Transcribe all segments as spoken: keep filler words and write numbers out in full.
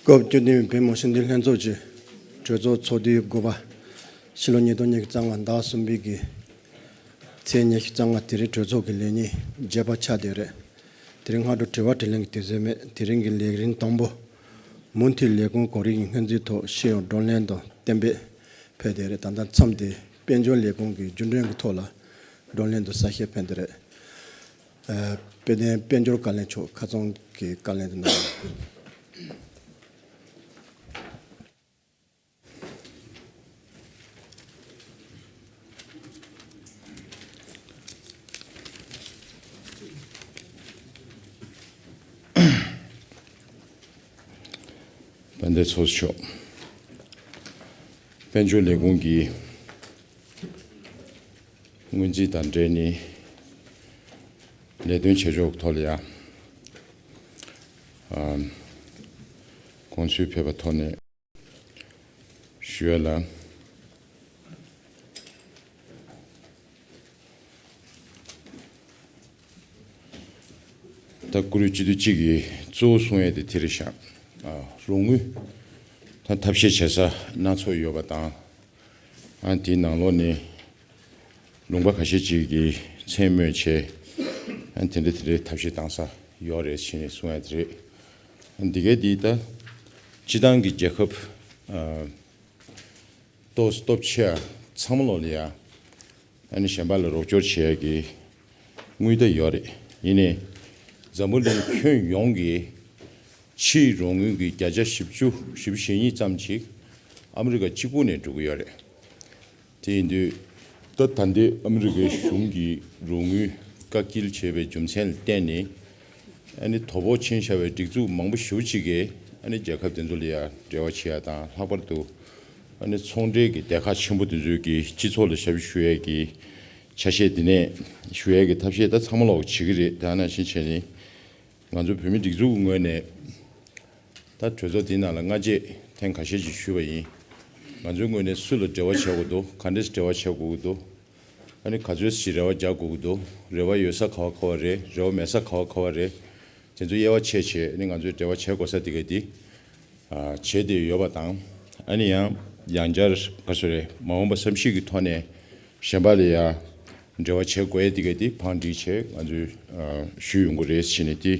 སྐབས་བཅུ་བདུན་པའི་བོད་མི་མང་སྤྱི་འཐུས་ལྷན་ཚོགས་ཀྱི་གྲོས་ཚོགས་ཚོགས་དུས་དགུ་པ། ཕྱི་ལོ་ཉིས་སྟོང་ཉི་ཤུ་རྩ་ལྔ་ཟླ་གསུམ་པའི་གི་ཚེས་ཉི་ཤུ་རྩ་ལྔ། དེ་རིང་གྲོས་ཚོགས་ཀྱི་ལས་ཉིན་བརྒྱད་པ་ཆགས་བསྡད་རེད། དེ་རིང་སྔ་དྲོ་དྲི་བ་དྲིས་ལན་གྱི་དུས་ཚོད་མེད། དེ་རིང་གི་ལས་རིམ་དང་པོ། མུ་མཐུད་ལས་ཁུངས་གོ་རིམ་གྱི་སྔོན་རྩིས་ཐོག་ཤེས་ཡོན་བགྲོ་གླེང་དང་གཏན་འབེབས་ཕེབས་བསྡད་རེད། ད་ལྟ་མཚམས་དེ་དཔལ་འབྱོར་ལས་ཁུངས་ཀྱི་རྒྱུན་གྲོན་གྱི་ཐོག་ལ་བགྲོ་གླེང་དང་གསལ་བཤད་ཕེབས་བསྡད་རེད། ཨ། དཔལ་ལྡན་དཔལ་འབྱོར་བཀའ་བློན་མཆོག་ཁ་རྩང་གི་བཀའ་ལན་དུ་གནང་། དཔལ་ལྡན་ཚོགས་གཙོ་མཆོག་དཔལ་འབྱོར་ལས་ཁུངས་ཀྱི་སྔོན་རྩིས་དང་འབྲེལ་ནས་ལས་དོན་བྱེད་ཕྱོགས་ཐོག་ལ་ཡང་དགོངས་ཚུལ་ཕེབས་པ་ཐོག་ནས་ཞུ་ཡ་ལ། ད་བཀུར་འོས་སྤྱི་འཐུས་གཅིག་གིས་གཙོ་བོ་གསུང་ཡ་དེ་དེ་རེད་ཤག་ཨ། རོགས་དངུལ་ད་ཐབས་ཤེས་བྱེད་ས་སྣ་ཚོགས་ཡོད་པ་དང་། ཨ། དེའི་ནང་ལོགས་ནས་ལུང་པ་ཁ་ཤས་ཅིག་གིས་མཚན་སྨོས་བྱས། ཨ། དེ་འདྲ་དེ་འདྲའི་ཐབས་ཤེས་བཏང་ས་ཡོད་རེད་ཟེར་ནས་གསུང་ཡ་དེ་རེད། ཨ། འདི་གའི་འདི་ད་སྤྱི་བཏང་གི་རྒྱལ་ཁབ། ཨ། སྟོབས་སྟོབས་ཆེ་བ་ཚང་མ་ལོག་ལ་ཡ། ཨ་ནི་གཞན་པ་ལ་རོགས་སྐྱོར་བྱེད་ཡ་གི་དངུལ་ད་ཡོད་རེད། ཡིན་ནའི་འཛམ་བུ་གླིང་ཁྱོན་ཡོངས་ཀྱི་ཕྱིའི་རོགས་དངུལ་གྱི་བརྒྱ་ཆ་བཞི་བཅུ། བཞི་བཅུ་ཞེ་གཉིས་ཙམ་ཅིག་ཨ་མི་རི་ཀ་གཅིག་པུ་ནས་འགྲོ་གི་ཡོད་རེད། དེ་ཡིན་དུས་ད་ད་ལྟའི་ཨ་མི་རི་ཀའི་གཞུང་གིས་རོགས་དངུལ་བཀག་སྐྱིལ་བྱས་པའི་རྒྱུ་མཚན་ལ་བརྟེན་ནས། ཨ་ནི་དོ་ཕོག་ཕྱིན་བཞག་པའི་སྒྲིག་འཛུགས་མང་པོ་ཞེ་པོ་ཅིག་གིས་ཨ་ནི་རྒྱལ་ཁབ་དེ་ཚོ་ལ་ཡང་འབྲེལ་བ་བྱེད་ཡ་དང་། ལྷག་པར་དུ་ཨ་ནི་ཚོང་འབྲེལ་གྱི་སྡེ་ཁག་ཆེན་པོ་དེ་ཚོའི་གི་སྤྱི་ཚོགས་ལ་ཞབས་ཞུ་ཞུ་ཡས་ཀྱི་ཆ་ཤས། དེ་ནས་ཞུ་ཡས་ཀྱི་ཐབས་ཤེས་ད་ཚང་མ་ལོག་བྱེད་ཀྱི་རེད། དེ་ནང་བཞིན་བྱས་ནས་ང་ཚོ་བོད་མིའི་སྒྲིག་འཛུགས་ཀྱི་ངོས་ནས་ད་གྲོས་ཚོགས་འདིའི་ནང་ལ་སྔ་རྗེས་ཐེངས་ཁ་ཤས་ཅིག་ཞུས་པ་ཡིན། ང་ཚོའི་ངོས་ནས་སུ་ལ་འབྲེལ་བ་བྱེད་དགོས་འདུག་ག་འདྲས་འབྲེལ་བ་བྱེད་དགོས་ཀྱི་འདུག་ཨ་ནི་ག་ཚོད་ཅིག་རེ་བ་རྒྱག་དགོས་ཀྱི་འདུག་རེ་བ་ཡོད་ས་ག་བ་ག་བ་རེད། རེ་བ་མེད་ས་ག་བ་ག་བ་རེད། དེ་ཚོ་དབྱེ་བ་ཕྱེ་བྱས། ཨ་ནི་ང་ཚོས་འབྲེལ་བ་བྱེད་དགོས་ས་དེ་ག་དེ། ཨ། བྱས་ཏེ་ཡོད་པ་དང་། ཨ་ནི་ཡང་ཡང་བསྐྱར་ག་ཚོད་རེད། མ་འོངས་པ་བསམ་གཞིག་གི་ཐོག་ནས་གཞན་པ་ལ་ཡང་འབྲེལ་བ་བྱེད་དགོས་ཡས་དེ་ག་དེ་བང་སྒྲིག་བྱས། ང་ཚོས་ཨ་ཞུས་ཡོང་གི་རེད་ཟེར་ནས། དེ་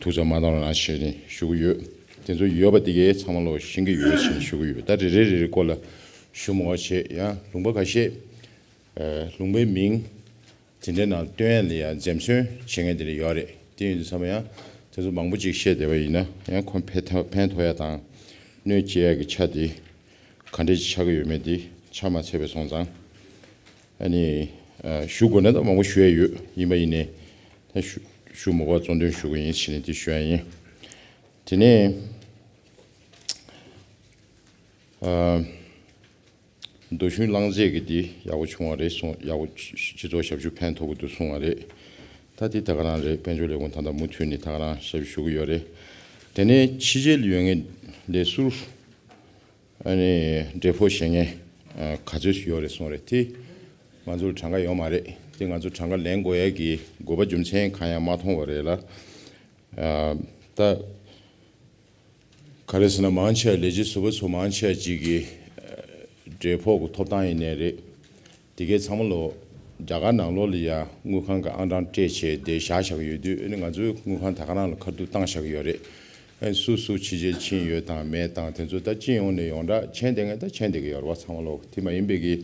ཐུགས་ཚོད་མ་གཏོང་རོགས་གནང་ཟེར་ནས་ཞུ་གི་ཡོད། དེ་ཚོ་ཡོད་པ་དེ་གས་ཚང་མ་ལོག་ཤེས་ཀྱི་ཡོད་ཟེར་ནས་ཞུ་གི་ཡོད། ད་རེ་རེ་རེ་རེ་སྐོར་ལ་ཞུ་མ་དགོས་བྱས། ཡང་ལུང་པ་ཁ་ཤས། ཨ། ལུང་པའི་མིང་དེ་འདྲའི་ནང་བཏོན་ཡ་ལ་ཡང་འཛེམ་ཟོན་བྱེད་མཁན་དེ་འདྲ་ཡོད་རེད། དེ་ཡིན་དུས་ཙམ་པ་ཡང་དེ་ཚོ་མང་པོ་ཅིག་བཤད་བསྡད་པ་ཡིན་ན་ཡང་ཁོང་ཕན་ཐོགས་ཕན་ཐོགས་ཡ་དང་གནོད་སྐྱེལ་ཡ་གི་ཆ་དེ་ག་འདྲས་ཆགས་ཀྱི་ཡོད་མེད་དེ་ཆ་མ་འཚལ་བ་སོང་ཙང་། ཨ་ནི་ཨ་ཞུ་དགོས་ན་ད་མང་པོ་ཞུ་ཡ་ཡོད། ཡིན་པ་ཡིན་ནའི་ད་ཞུ་ཞུ་མ་དགོས་པ་གཙོ་འདོན་ཞུ་གི་ཡིན་ཟེར་ནས་དེ་ཞུ་ཡ་ཡིན། དེ་ནས་ཨ། རྡོ་གཞུང་རླངས་རྫས་ཀྱི་འདི་ཡག་པོ་བྱུང་བ་རེད་གསུངས། ཡག་པོ། སྤྱི་ཚོགས་ཞབས་ཞུ་ཕན་ཐོགས་ཀྱི་འདུག་གསུངས་པ་རེད། ད་འདི་ད་ག་རང་རེད། དཔལ་འབྱོར་ལས་ཁུངས་ད་ལྟ་མུ་མཐུད་ནས་ད་ག་རང་ཞབས་ཞུ་གི་ཡོད་རེད། དེ་ནས་ཕྱི་རྒྱལ་ཡོད་མཁན་ལས་ཟུར། ཨ་ནི་འབྲས་ཕོག་བཞེས་མཁན་ག་ཚོད་ཞིག་ཡོད་རེད་གསུངས་རེད། དེ་ང་ཚོར་གྲངས་ཀ་ཡོད་མ་རེད། དེ་ང་ཚོ་གྲངས་ཀ་ལེན་དགོས་ཡ་གི་དགོས་པ་རྒྱུ་མཚན་གང་ཡང་མ་མཐོང་བ་རེད་ལ། ཨ། ད། ག་རེ་ཟེར་ན། མང་ཆེ་བ་ལས་བྱེད་ཟུར་པ་ཚོ་མང་ཆེ་བ་ཅིག་གི་འབྲས་ཕོག་གི་ཐོབ་ཐང་ཡིན་ནའི་རེད། དེ་གའི་ཚང་མ་ལོ་རྒྱ་གར་ནང་ལོགས་ལ་ཡ་དངུལ་ཁང་གི་ཨང་གྲངས་སྤྲད་བྱས་དེ་བཞག་བཞག་གི་ཡོད་དུས། ཨ་ནི་ང་ཚོའི་དངུལ་ཁང་ད་ག་རང་ལ་ཁ་ཐུག་བཏང་བཞག་གི་ཡོད་རེད། ཨ་ནི་སུ་སུ་ཕྱི་རྒྱལ་ཕྱིན་ཡོད་དང་མེད་དང་། དེ་ཚོ་ད་སྤྱི་ཡོངས་ནས་ཡོངས་གྲགས་མཁྱེན་བསྡད་མཁན་ད་མཁྱེན་བསྡད་ཀྱི་ཡོད་རེད་བ། ཚང་མ་ལོ། དེ་མ་ཡིན་པའི་གི་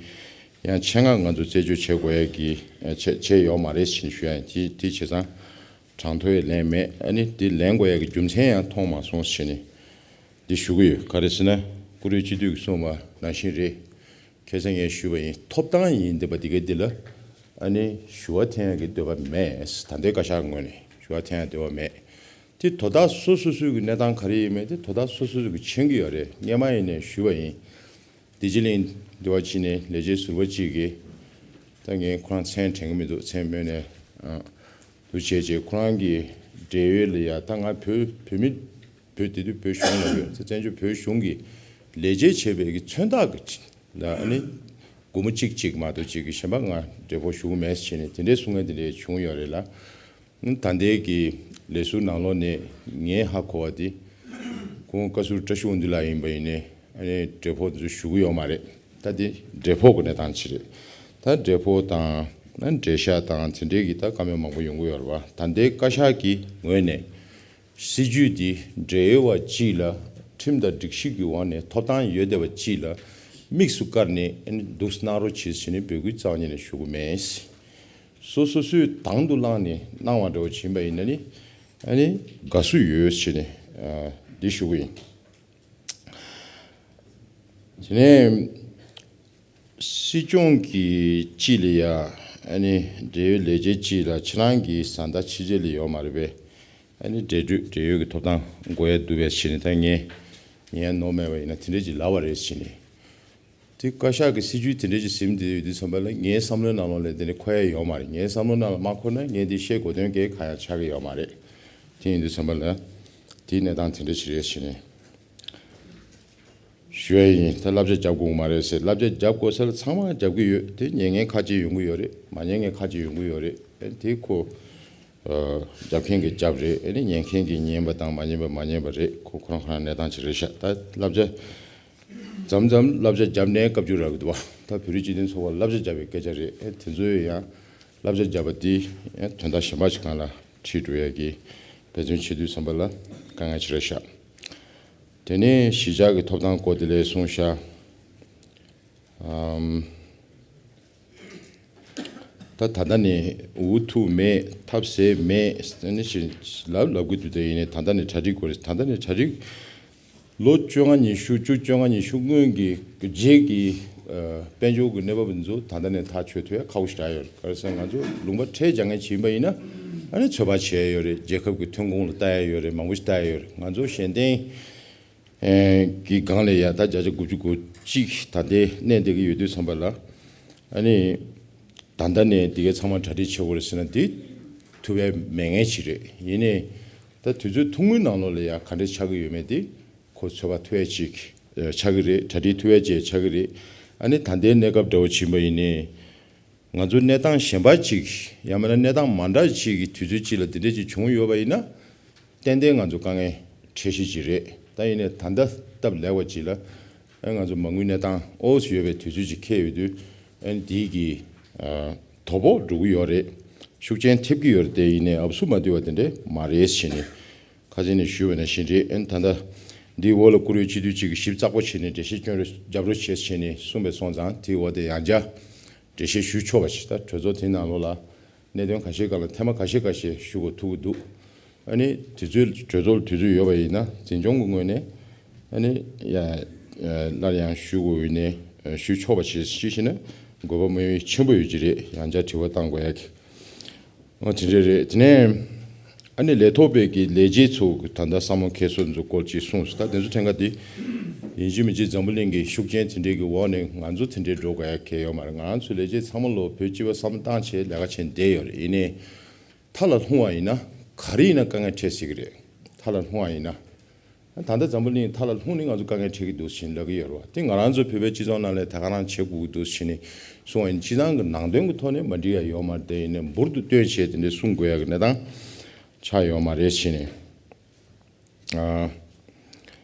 ཡང་ཆེད་མངགས་ང་ཚོ་རྩད་གཅོད་བྱེད་དགོས་ཡ་གི་བྱས་བྱས་ཡོད་མ་རེད་ཟེར་ནས་ཞུ་ཡ་ཡིན། དེ་དེ་བྱས་ཙང་། གྲངས་ཐོ་ཡང་ལེན་མེད། ཨ་ནི་འདི་ལེན་དགོས་ཡ་གི་རྒྱུ་མཚན་ཡང་མཐོང་མ་སོང་ཟེར་ནས་འདི་ཞུ་གི་ཡོད། ག་རེ་ཟེར་ན། བཀུར་འོས་སྤྱི་འཐུས་ཀྱིས་གསུངས་པ་ནང་བཞིན་རེད། ཁ་སང་ངས་ཞུས་པ་ཡིན། ཐོབ་ཐང་ཡིན་བསྡད་པ་འདི་གའི་འདི་ལ་ཨ་ནི་ཞུ་བ་འཐེན་ཡ་གི་འདོད་པ་མེད། ད་ལྟའི་བཀའ་ཤག་ངོས་ནས་ཞུ་བ་འཐེན་ཡ་འདོད་པ་མེད། དེ་དོ་བདག་སོ་སོ་སོའི་གི་གནས་སྟངས་ག་རེ་ཡིན་མིན་དེ་དོ་བདག་སོ་སོ་སོ་གི་མཁྱེན་གི་ཡོད་རེད། སྔོན་མ་ཡིན་ནའི་ཞུས་པ་ཡིན། བདེ་སྐྱིད་གླིང་འདི་བ་ཕྱིན་ནས་ལས་བྱེད་ཟུར་པ་གཅིག་གིས། ད་ངས་ཁོ་རང་མཚན་དྲན་གི་མི་འདུག་མཚན་སྨོས་ནས། ཨ། འདུག་བྱས་བྱས་ཁོ་རང་གི་འབྲེལ་ཡོད་ལ་ཡ། ད་ང་བོད་བོད་མི། བོད་དེ་དུས་བོད་གཞུང་ལ་ཡོད་ཚེ། བཙན་བྱོལ་བོད་གཞུང་གི་ལས་བྱེད་བྱས་པའི་གི་མཚོན་རྟགས་ཀྱི་ལ་ཨ་ནི་སྒོར་མོ་གཅིག་གཅིག་མ་གཏོགས་གཅིག་གི་གཞན་པ་ང་འབྲས་བུ་ཞུ་གི་མེད་ཟེར་ནས་དེ་འདྲའི་གསུང་མཁན་དེ་འདྲའི་བྱུང་ཡོད་རེད་ལ། ད་ལྟའི་གི་ལས་ཟུར་ནང་ལོགས་ནས་ངས་ཧ་གོ་བ་དེ། ཁོང་བཀའ་ཟུར་བཀྲ་ཤིས་དབང་འདུས་ལགས་ཡིན་པ་ཡིན་ནའི་ཨ་ནི་འབྲས་སྤོགས་འདི་ཚོ་ཞུ་གི་ཡོད་མ་རེད། ད་འདི་འབྲས་སྤོགས་ཀྱི་གནས་སྟངས་ཅིག་རེད། ད་འབྲས་སྤོགས་དང་ཨ་ནི་འབྲས་ཤ་དང་དེ་འདྲའི་གི་ད་བཀའ་མོལ་མང་པོ་ཡོང་གི་ཡོད་རེད་བ། ད་ལྟའི་བཀའ་ཤག་གི་ངོས་ནས་སྲིད་ཇུས་འདི་འབྲེལ་ཡོད་པ་གཅིག་ལ་ཁྲིམས་དང་སྒྲིག་གཞི་གི་འོག་ནས་ཐོབ་ཐང་ཡོད་བསྡད་པ་གཅིག་ལ་དམིགས་སུ་བཀར་ནས་ཨ་ནི་འདུག་གནང་རོགས་གྱིས་ཟེར་ནས་འབོད་སྐུལ་རྩ་བ་ཉིད་ནས་ཞུ་གི་མེད། སོ་སོ་སོས་དང་དུ་བླངས་ནས་གནང་བ་འདྲ་བོ་ཕྱིན་པ་ཡིན་ན་ནི་ཨ་ནི་དགའ་བསུ་ཡོད་ཟེར་ནས་ཨ་འདི་ཞུ་གི་ཡིན། དེ་ནས་སྲིད་སྐྱོང་གི་སྤྱི་ལ་ཡ་ཨ་ནི་འབྲེལ་ཡོད་ལས་བྱེད་སྤྱི་ལ་ཁྱེད་རང་གི་བཟའ་ཟླ་ཕྱི་རྒྱལ་ལ་ཡོད་མ་རེད་པས། ཨ་ནི་འབྲེལ་འབྲེལ་ཡོད་ཀྱི་ཐོབ་ཐང་དགོས་ཡ་འདུག་པས་ཟེར་ནས་ད་ངས་ཉན་ནོར་མེད་པ་ཡིན་ན་དེ་འདྲས་ཅིག་ལབ་པ་རེད་ཟེར་ནས། དེ་བཀའ་ཤག་གི་སྲིད་ཇུས་དེ་འདྲས་ཅིག་ཟིན་བསྡད་ཡོད་དུས་ཙམ་པ་ལ་ངའི་བསམ་བློའི་ནང་ལོགས་ལ་དེ་འདྲས་འཁོར་ཡ་ཡོད་མ་རེད། ངའི་བསམ་བློའི་ནང་ལ་མ་འཁོར་ན་ངས་དེ་བཤད་དགོས་དོན་གང་ཡང་ཆགས་ཀྱི་ཡོད་མ་རེད། དེ་ཡིན་དུས་ཙམ་པ་ལ་དེའི་གནས་སྟངས་དེ་འདྲས་ཅིག་རེད་ཟེར་ནས། ཞུ་ཡ་ཡིན། ད་བསླབ་བྱ་རྒྱབ་དགོས་མ་རེད་ཟེར། བསླབ་བྱ་རྒྱབ་དགོས་ས་ལ་ཚང་མ་རྒྱབ་ཀྱི་ཡོད། དེ་ཉན་མཁན་ཁ་ཅིག་ཡོང་གི་ཡོད་རེད། མ་ཉན་མཁན་ཁ་ཅིག་ཡོང་གི་ཡོད་རེད། ཨེ་དེ་ཁོ་ཨ་རྒྱབ་མཁན་གྱིས་རྒྱབ་རེད། ཨེ་ནི་ཉན་མཁན་གྱིས་ཉན་པ་དང་མ་ཉན་པ་མ་ཉན་པ་རེད། ཁོ་ཁོ་རང་ཁོ་རང་གནས་སྟངས་ཅིག་རེད་ཤག་ད་བསླབ་བྱ་མཚམས་མཚམས་བསླབ་བྱ་རྒྱབ་ནས་བཀའ་བཀྱོན་རག་གི་འདུག་བ། ད་བོད་རིགས་སྤྱི་མཐུན་ཚོགས་པ་བསླབ་བྱ་རྒྱབ་པའི་སྐད་ཆ་རེད། ཨེ་དེ་ཚོའི་ཡང་བསླབ་བྱ་རྒྱབ་པ་དེ་ཨེ་དོན་དག་གཞན་པ་ཞིག་སྒང་ལ་ཁྲིད་འགྲོ་ཡ་གི་འབད་བརྩོན་བྱེད་དུས་ཙམ་པ་ལ་དཀའ་ངལ་ཅིག་རེད་ཤག་དེ་ནས་གཞིས་ཆགས་ཀྱི་ཐོབ་ཐང་སྐོར་དེ་ལས་གསུངས་ཤག་ཨམ། ད་ད་ལྟ་ནས་འུ་ཐུག་མེད་ཐབས་ཟད་མེད་ཟེར་ནས་ཞིག་ལབ་ལབ་གི་འདུག་དེ་ཡིན་ནའི་ད་ལྟ་ནས་གྲ་སྒྲིག་དགོས་རེད། ད་ལྟ་ནས་གྲ་སྒྲིག་ལོ་བཅོ་ལྔ་ཉི་ཤུ་བཅུ་བཅོ་ལྔ་ཉི་ཤུ་སྔོན་གྱི་རྗེས་ཀྱི་ཨ་དཔལ་འབྱོར་གྱི་གནས་བབ་འདི་ཚོ་ད་ལྟ་ནས་ཐག་ཆོད་ཐུབ་ཡ་ཁག་པོ་ཞིག་རག་ཡོད་རེད། ག་རེ་ཟེར་ན་ང་ཚོ་ལུང་པ་ཁྲལ་རྒྱག་མཁན་ཞིག་ཡིན་པ་ཡིན་ན་ཨ་ནི་ཚོད་དཔག་བྱས་ཡོད་རེད། རྒྱལ་ཁབ་ཀྱི་ཐོན་ཁུངས་ལ་ལྟ་ཡ་ཡོད་རེད། མང་པོ་ཞིག་ལྟ་ཡ་ཡོད་རེད། ང་ཚོ་གཞན་བརྟེན་གི་སྒང་ལ་ཡ་ད་བརྒྱ་ཆ་དགུ་བཅུ་གོ་གཅིག་ད་ལྟའི་གནས་བསྡད་ཀྱི་ཡོད་དུས་ཙམ་པ་ལ་ཨ་ནི་ད་ལྟ་ནས་འདི་གའི་ཚང་མ་གྲ་སྒྲིག་བྱེད་དགོས་རེད་ཟེར་ན་འདི་ཐུབ་པའི་མེད་ངེས་ཅིག་རེད། ཡིན་ནའི་ད་དུས་ཚོད་ཐུང་ངུའི་ནང་ལོགས་ལ་ཡ་ག་འདྲ་ཆགས་ཀྱི་ཡོད་མེད་དེ་ཁོ་ཚོད་དཔག་ཐུབ་ཡ་ཅིག་ཆགས་ཀྱི་རེད། གྲ་སྒྲིག་ཐུབ་ཡ་ཅིག་ཆགས་ཀྱི་རེད། ཨ་ནི་ད་ལྟའི་གནས་སྐབས་འདྲ་བོ་ཕྱིན་པ་ཡིན་ནའི། ང་ཚོ་གནས་སྟངས་གཞན་པ་ཅིག་ཡང་མིན་ན་གནས་སྟངས་མ་འདྲ་ཅིག་གི་དུས་ཚོད་ཅིག་ལ་འདི་འདྲ་ཅིག་བྱུང་ཡོད་པ་ཡིན་ན། ཏན་ཏན་ང་ཚོ་དཀའ་ངལ་འཕྲད་གཞི་ཅིག་རེད། ད་ཡིན་ནའི་ད་ལྟ་སྟབས་ལེགས་པ་ཅིག་ལ་ཨ་ང་ཚོ་མ་དངུལ་གནས་སྟངས་ཨོ་ཙི་ཡོད་པའི་དུས་ཚོད་ཅིག་འཁེལ་ཡོད་དུས་ཨ་འདིའི་གི་ཨ་དོ་ཕོག་འགྲོ་གི་ཡོད་རེད། ཤུགས་རྐྱེན་ཐེབས་ཀྱི་ཡོད་རེད། དེ་ཡིན་ནའི་ཨབ་སུ་མ་བསྡུས་པ་དེ་འདྲ་མ་རེད་ཟེར་ནས། ཁ་སང་ནས་ཞུས་པ་ནང་བཞིན་རེད། ཨ་ནི་ད་ལྟ་འདིའི་འོག་ལ་བཀུར་འོས་སྤྱི་འཐུས་གཅིག་གིས་ཞིབ་ཚགས་པོ་བྱས་ནས་འགྲེལ་བཤད་སྐྱོན་རེ་རྒྱབ་རོགས་བྱས་བྱས་ནས་གསུངས་པ་སོང་ཙང་དེའི་འོག་དེ་ཡང་བསྐྱར་འགྲེལ་བཤད་ཞུ་ཆོག་པ་ཞིག་ད་གྲོས་ཚོགས་དེའི་ནང་ལོགས་ལ་གནད་དོན་ཁ་ཤས་སྒང་ལ་ཐེངས་མ་ཁ་ཤས་ཁ་ཤས་ཞུ་དགོས་ཐུག་གི་འདུག་ཨ་ནི་དུས་ཚོད་གྲོས་ཚོགས་ལ་དུས་ཚོད་ཡོད་པ་ཡིན་ན་འཛིན་སྐྱོང་གི་ངོས་ནས་ཨ་ནི་ཡ་ཡ་སླར་ཡང་ཞུ་དགོས་ཡོད་ནས་ཞུ་ཆོག་པ་ཞིག་ཞིག་བྱས་ན་དགོས་པ་དམིགས་ཡུལ་ཆེན་པོ་ཡོད་ཀྱི་རེད། ཡང་བསྐྱར་དྲི་བ་བཏང་དགོས་ཡ་གི། ཨོ་དེ་འདྲ་རེད། དེ་ནས་ཨ་ནི་ལས་ཐོག་པའི་གི་ལས་བྱེད་ཚོ་གི་ད་ལྟ་བསམ་བློ་འཁྱེར་སྲོལ་ཚོ་སྐོར་ཅིག་གསུངས་སོང་། ད་དེ་ཚོ་ཕྲན་ཁ་དེ་ཡིན་གཅིག་མིན་གཅིག་འཛམ་བུ་གླིང་གི་ཤུགས་རྐྱེན་དེ་འདྲའི་གི་འོག་ནས་ང་ཚོ་དེ་འདྲའི་འགྲོ་དགོས་ཡ་གལ་ཡོད་མ་རེད། ང་རང་ཚོའི་ལས་བྱེད་ཚང་མ་ལོ་བོད་སྤྱི་པ་བསམ་བློ་བཏང་བྱས་ལས་ཀ་བྱས་བསྡད་ཡོད་རེད། ཡིན་ནའི་མཐའ་ལ་ལྷུང་བ་ཡིན་ན་ག་རེ་ཡིན་ན་དཀའ་ངལ་འཕྲད་སྲིད་གི་རེད། མཐའ་ལ་ལྷུང་བ་ཡིན་ན། ད་ལྟ་འཛམ་བུ་གླིང་མཐའ་ལ་ལྷུང་ནས་ང་ཚོ་དཀའ་ངལ་འཕྲད་ཀྱི་འདུག་ཟེར་ལབ་ཀྱི་ཡོད་རེད་བ། དེ་ང་རང་ཚོ་བོད་པའི་སྤྱི་ཚོགས་ནང་ལ་ད་ག་རང་བྱེད་དགོས་ཀྱི་འདུག་ཟེར་ནས་གསུངས་པ་ཡིན། སྤྱི་བཏང་གི་ནང་དོན་གྱི་ཐོག་ནས་མ་འགྲིག་ཡ་ཡོད་མ་རེད། དེ་ཡིན་ནའི་འབུར་དུ་བཏོན་བྱས་དེ་འདྲ་གསུང་དགོས་ཡ་གི་གནས་སྟངས་ཆགས་ཡོད་མ་རེད་ཟེར་ནས་ཨ་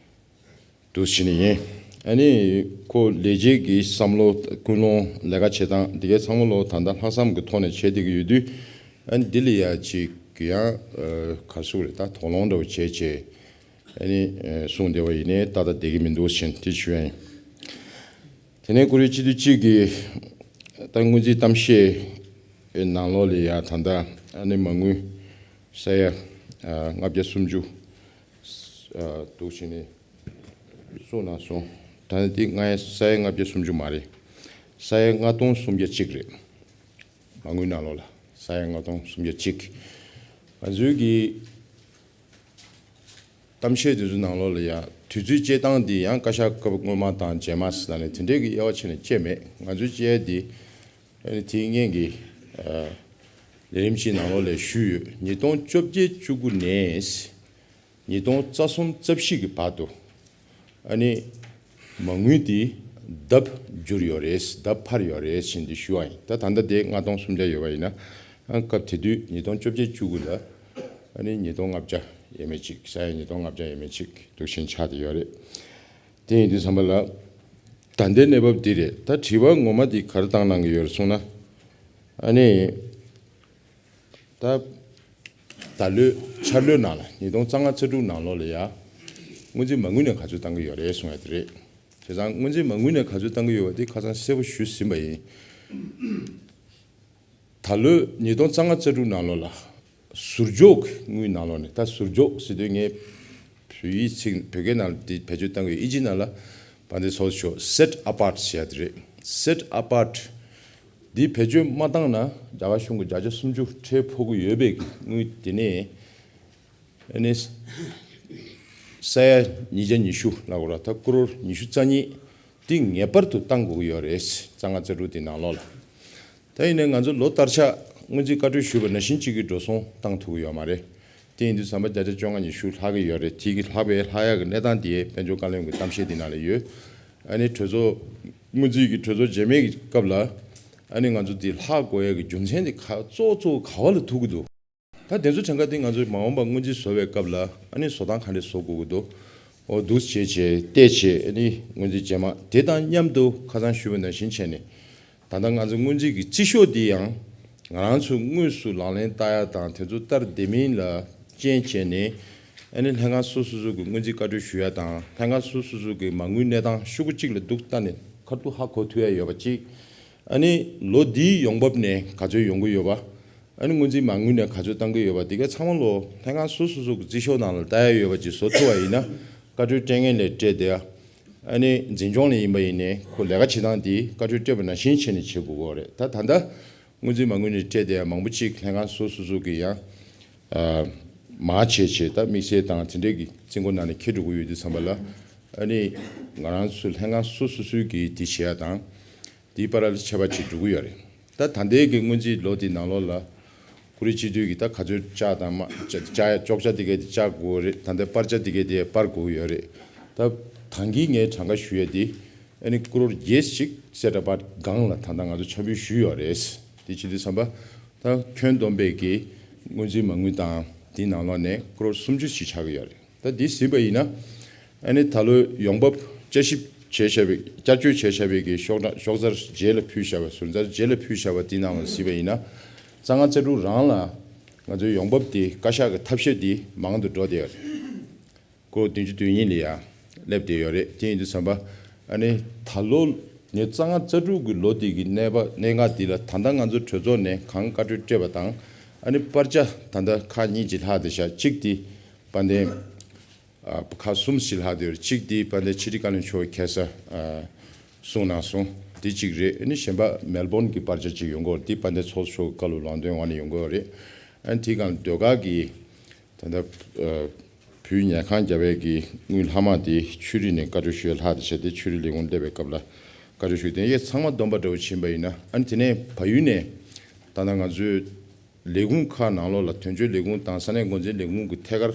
འདུག་ཟེར་ནས་ཡིན། ཨ་ནི་ཁོ་ལས་བྱེད་ཀྱི་བསམ་བློ་ཀུན་སློང་ལས་ཀ་བྱེད་སྟངས་འདི་གའི་ཚང་མ་ལོ་ད་ལྟ་ལྷག་བསམ་གྱི་ཐོག་ནས་བྱས་བསྡད་ཀྱི་ཡོད་དུས་ཨ་ནི་འདི་ལ་ཡ་ཅིག་ཡང་ག་རེ་ཟེར་དགོས་རེད། ད་དོགས་སློང་འདྲ་བོ་བྱས་བྱས། ཨ་ནི་གསུངས་བསྡད་པ་ཡིན་ནའི་ཏག་ཏག་བསྡད་ཀྱི་མི་འདུག་ཟེར་དེ་ཞུ་ཡ་ཡིན། དེ་ནས་བཀུར་འོས་སྤྱི་འཐུས་གཅིག་གིས་ད་སྔོན་རྩིས་གཏམ་བཤད་ནང་ལོགས་ལ་ཡ་ད་ལྟ་ཨ་ནི་མ་དངུལ་ས་ཡ་ལྔ་བརྒྱ་སུམ་ཅུ་འདུག་ཟེར་ནས་གསུངས་གནང་སོང་། ད་ནི་དེ་ལྔ་ས་ཡ་ལྔ་བརྒྱ་སུམ་ཅུ་མ་རེད། ས་ཡ་ལྔ་སྟོང་སུམ་བརྒྱ་གཅིག་རེད། མ་དངུལ་ནང་ལོགས་ལ་ས་ཡ་ལྔ་སྟོང་སུམ་བརྒྱ་གཅིག་ང་ཚོའི་གི་གཏམ་བཤད་དེ་ཚོའི་ནང་ལོགས་ལ་ཡང་དུས་ཚོད་བཅད་སྟངས་འདི་ཡང་བཀའ་ཤག་སྐབས་སྔོན་མ་དང་རྗེས་མ་ཟེར་ནས་དེ་འདྲའི་གི་དབྱེ་བ་ཕྱེ་ནས་བཅད་མེད། ང་ཚོའི་བཅད་ཡ་འདི་ཨ་ནི་དེའི་སྔོན་གྱི་ཨ་ལས་རིམ་གཅིག་ནང་ལོགས་ལ་ཞུས་ཡོད། ཉིས་སྟོང་བཅོ་བརྒྱད་བཅུ་དགུ་ནས་ཉིས་སྟོང་རྩ་གསུམ་རྩ་བཞི་གི་བར་དུ་ཨ་ནི་མ་དངུལ་འདི་ལྡབ་འགྱུར་ཡོད་རེད། ལྡབ་འཕར་ཡོད་རེད་ཟེར་འདི་ཞུ་བ་ཡིན། ད་ད་ལྟ་དེ་ལྔ་སྟོང་སུམ་བརྒྱ་ཡོད་པ་ཡིན་ན་ཨ་སྐབས་དེ་དུས་ཉིས་སྟོང་བཅོ་བརྒྱད་བཅུ་དགུ་ལ་ཨ་ནི་ཉིས་སྟོང་ལྔ་བརྒྱ་ ཡས་མས་ཅིག་ས་ཡ་ཉིས་སྟོང་ལྔ་བརྒྱ་ཡས་མས་ཅིག་འདུག་བཞིན་ཆགས་བསྡད་ཡོད་རེད། དེ་ཡིན་དུས་ཙམ་པ་ལ་ད་ལྟའི་གནས་བབ་འདི་རེད། ད་དྲི་བ་ངོ་མ་འདི་ག་རེ་བཏང་གནང་གི་ཡོད་རེད་གསུངས་ན། ཨ་ནི། ད། ད་ལོའི་འཆར་ལོའི་ནང་ལ་ཉིས་སྟོང་རྩ་ལྔ་རྩ་དྲུག་ནང་ལོགས་ལ་ཡ། སྔོན་རྩིས་མ་དངུལ་ནས་ག་ཚོད་བཏང་གི་ཡོད་རེད་གསུང་ཡ་དེ་རེད། བྱས་ཙང་སྔོན་རྩིས་མ་དངུལ་ནས་ག་ཚོད་བཏང་གི་ཡོད་པ་དེ་ཁ་སང་གསལ་པོ་ཞུས་ཟིན་པ་ཡིན། ད་ལོའི་ཉིས་སྟོང་རྩ་ལྔ་རྩ་དྲུག་ནང་ལོགས་ལ། ཟུར་འཇོག་གི་དངུལ་ནང་ལོགས་ནས་ད་ཟུར་འཇོག་ཟེར་དུས་ངས་བོད་ཡིག་ཚིག་བོད་སྐད་ནང་ལ་དེ་བེད་སྤྱོད་བཏང་གི་ཡོད། ཨིན་ཇི་ནང་ལ་བ་འདི་སོགས་ཤོག set apart ཟེར་ཡ་དེ་རེད། set apart འདི་བེད་སྤྱོད་མ་བཏང་ན་རྒྱ་གར་གཞུང་གི་བརྒྱ་ཆ་སུམ་ཅུ་ཁྲལ་ཕོག་གི་ཡོད་པའི་དངུལ་དེ་ནས་ཨ་ནི་ས་ཡ་ཉིས་བརྒྱ་ཉི་ཤུ་ལབ་དགོས་ར། ད་ཀོ་རོར་ཉི་ཤུ་རྩ་གཉིས་འདི་ངེས་པར་དུ་བཏང་དགོས་ཀྱི་ཡོད་རེད། རྩ་ལྔ་རྩ་དྲུག་དེ་ནང་ལོགས་ལ། ད་ཡིན་ནའི་ང་ཚོ་ལོ་ལྟར་ཆགས་སྔོན་རྩིས་བཀའ་འཁྲོལ་ཞུས་པ་ནང་བཞིན་གཅིག་གི་འགྲོ་སོང་བཏང་ཐུབ་ཀྱི་ཡོད་མ་རེད། དེ་ཡིན་དུས་ཙམ་པ་བརྒྱ་ཆ་བཅོ་ལྔ་ཉི་ཤུ་ལྷག་གི་ཡོད་རེད། དེ་གི་ལྷག་པའི་ལྷག་ཡག་གི་གནས་སྟངས་དེ་དཔལ་འབྱོར་བཀའ་བློན་གྱི་གཏམ་བཤད་དེ་ནང་ལ་ཡོད། ཨ་ནི་གྲོས་ཚོགས་སྔོན་རྩིས་ཀྱི་གྲོས་ཚོགས་རྗེས་མའི་སྐབས་ལ་ཨ་ནི་ང་ཚོ་དེ་ལྷག་དགོས་ཡག་གི་རྒྱུ་མཚན་དེ་ག་གཙོ་གཙོ་ག་བ་ལ་ཐུག་གི་འདུག་ད་དེ་ཚོ་གྲངས་ཀ་དེ་ང་ཚོས་མ་འོངས་པ་སྔོན་རྩིས་བཟོ་བའི་སྐབས་ལ་ཨ་ནི་བཟོ་སྟངས་ག་འདྲས་བཟོ་དགོས་ཀྱི་འདུག་འོ་འདུག་བྱས་བྱས་བལྟས་བྱས་ཨ་ནི་སྔོན་རྩིས་རྗེས་མ་དེ་དང་མཉམ་དུ་ཁ་སང་ཞུས་པ་ནང་བཞིན་བྱས་ནས། ད་ལྟ་ང་ཚོ་སྔོན་རྩིས་ཀྱི་རྩིས་ཤོག་འདི་ཡང་ང་རང་ཚོས་དངོས་སུ་ལག་ལེན་བསྟར་ཡ་དང་དེ་ཚོ་བསྟར་བསྡད་མིན་ལ་རྐྱེན་བྱས་ནས་ཨ་ནི་ལྷན་ཁང་སོ་སོ་སོ་གི་སྔོན་རྩིས་བཀའ་འཁྲོལ་ཞུ་ཡ་དང་ལྷན་ཁང་སོ་སོ་སོ་གི་མ་དངུལ་གནས་སྟངས་ཤོག་གུ་གཅིག་ལ་འདུག་ལྟ་ནས་ཁ་ཐུག་ཧ་གོ་ཐུབ་ཡ་ཡོད་པ་གཅིག་ཨ་ནི་ལོ་འདིའི་ཡོང་འབབ་ནས་ག་ཚོད་ཡོང་གི་ཡོད་པ། ཨ་ནི་སྔོན་རྩིས་མ་དངུལ་ནས་ག་ཚོད་བཏང་གི་ཡོད་པ་དེ་ག་ཚང་མ་ལོ་ལྷན་ཁང་སོ་སོ་སོ་གི་རྩིས་ཤོག་ནང་ལ་ལྟ་ཡ་ཡོད་པ་ཅིག་བཟོ་ཐུབ་པ་ཡིན་ན་བཀའ་འཁྲོལ་སྤྲད་མཁན་ལས་སྤྲད་བསྡད་ཡ། ཨ་ནི་འཛིན་སྐྱོང་ལས་ཡིན་པ་ཡིན་ནའི་ཁོ་ལས་ཀ་བྱེད་སྟངས་དེ་བཀའ་འཁྲོལ་སྤྲད་པ་ནང་བཞིན་བྱས་ནས་བྱེད་དགོས་ཀྱི་ཡོད་རེད། ད་ད་ལྟ་སྔོན་རྩིས་མ་དངུལ་ནས་སྤྲད་བསྡད་ཡ་མང་པོ་ཅིག་ལྷན་ཁང་སོ་སོ་སོ་གི་ཡང་ཨ་མར་བྱས་བྱས་ད་དམིགས་བསལ་དང་དེ་འདྲས་ཀྱི་རྩིས་འགོ་ནང་ནས་འཁྱེར་འགྲོ་གི་ཡོད་དུས་ཙམ་པ་ལ་ཨ་ནི་ང་རང་ཚོ་ལྷན་ཁང་སོ་སོ་སོའི་གི་དེ་བྱེད་ཡ་དང་། དེའི་བར་ལ་ཁྱད་པར་ཅིག་འགྲོ་གི་ཡོད་རེད། ད་ད་ལྟའི་གི་སྔོན་རྩིས་ལོ་དེའི་ནང་ལོགས་ལ་ཀུ་རེ་སྤྱི་འཐུས་ཀྱི་ད་ག་ཚོད་བཅག་དང་མ་བཅག་བཅག་ཡ་གཅོག་ཆ་དེ་གས་དེ་བཅག་དགོས་རེད། ད་ལྟ་སྤར་ཆ་དེ་གས་དེ་སྤར་དགོས་ཡོད་རེད། ད་ད་གིན་ངས་གྲངས་ཀ་ཞུ་ཡ་དེ་ཨ་ནི་ཀོ་རོར་བརྒྱད་ཅིག་set apart སྒང་ལ་ད་ལྟ་ང་ཚོ་ཆ་འབུལ་ཞུས་ཡོད་རེད། དེ་བྱེད་དུས་ཙམ་པ་ད་ཁྱོན་བསྡོམས་པའི་གི་སྔོན་རྩིས་མ་དངུལ་དང་དེའི་ནང་ལོགས་ནས་ཀོ་རོར་སུམ་ཅུ་ཞིག་ཆགས་ཀྱི་ཡོད་རེད། ད་འདི་གཟིགས་པ་ཡིན་ན། ཨ་ནི་ད་ལོའི་ཡོང་འབབ་བསྐྱར་ཞིབ་བྱས་བཞག་པའི་བསྐྱར་བཅོས་བྱས་བཞག་པའི་གི་ཤོག་གྲངས་ཤོག་ཚར་རྗེས་ལ་ཕུལ་བཞག་པ་ཟུར་ཚར་རྗེས་ལ་ཕུལ་བཞག་པ་འདི་ནང་ལ་གཟིགས་པ་ཡིན་ན། རྩ་ལྔ་རྩ་དྲུག་རང་ལ་ང་ཚོའི་ཡོང་འབབ་འདི་བཀའ་ཤག་གི་ཐབས་ཤེས་འདི་མང་དུ་འགྲོ་བསྡད་ཡོད་རེད། སྒོར་བདུན་ཅུ་དོན་གཉིས་ལ་ཡ་སླེབས་བསྡད་ཡོད་རེད། དེ་ཡིན་དུས་ཙམ་པ་ཨ་ནི་ད་ལོ་ངས་རྩ་ལྔ་རྩ་དྲུག་གི་ལོ་འདི་གི་གནས་པ་གནད་འགག་འདི་ལ་ད་ལྟ་ང་ཚོ་གྲོས་ཚོགས་ནས་གང་བཀའ་འཁྲོལ་སྤྲད་པ་དང་ཨ་ནི་སྤར་ཆ་ད་ལྟ་ཁག་གཉིས་ཀྱི་ལྷག་བསྡད་ཤག་གཅིག་འདི་དཔལ་ལྡན། ཨ་ཁག་གསུམ་ཞིག་ལྷག་བསྡད་ཡོད་རེད། གཅིག་དེ་དཔལ་ལྡན་ཕྱི་དྲིལ་བཀའ་བློན་མཆོག་གིས་ཁ་སང་ཨ་གསུངས་གནང་སོང་། དེ་གཅིག་རེད། ཨ་ནི་གཞན་པ་མེལ་བོན་གྱི་པར་ཆ་གཅིག་ཡོང་གི་ཡོད་རེད། དེ་དཔལ་ལྡན་ཚོགས་གཙོ་མཆོག་གི་བཀའ་སློབ་ལམ་སྟོན་འོག་ནས་ཡོང་གི་ཡོད་རེད། ཨ་ནི་དེའི་སྒང་ལ་ཟློས་གར་གྱི་ད་ལྟ་ཨ་བོད་ཉལ་ཁང་རྒྱབ་པའི་གི་དངུལ་ལྷག་མ་དེ་ཆོས་རིག་ནས་བཀའ་འཁྲོལ་ཞུ་ཡ་ལྷག་བསྡད་ཤག་དེ་ཆོས་རིག་ལས་ཁུངས་སླེབས་པའི་སྐབས་ལ་བཀའ་འཁྲོལ་ཞུ། དེ་ཡས་ཚང་མ་བསྡོམས་པ་འདྲ་བོ་ཕྱིན་པ་ཡིན་ན། ཨ་ནི་དེ་ནས་བལ་ཡུལ་ནས་ད་ལྟ་ང་ཚོའི་ལས་ཁུངས་ཁག་ནང་ལོགས་ལ་དོན་གཅོད་ལས་ཁུངས་དང་ས་གནས་འགོ་འཛིན་ལས་ཁུངས་ཀྱི་ཐད་ཀར་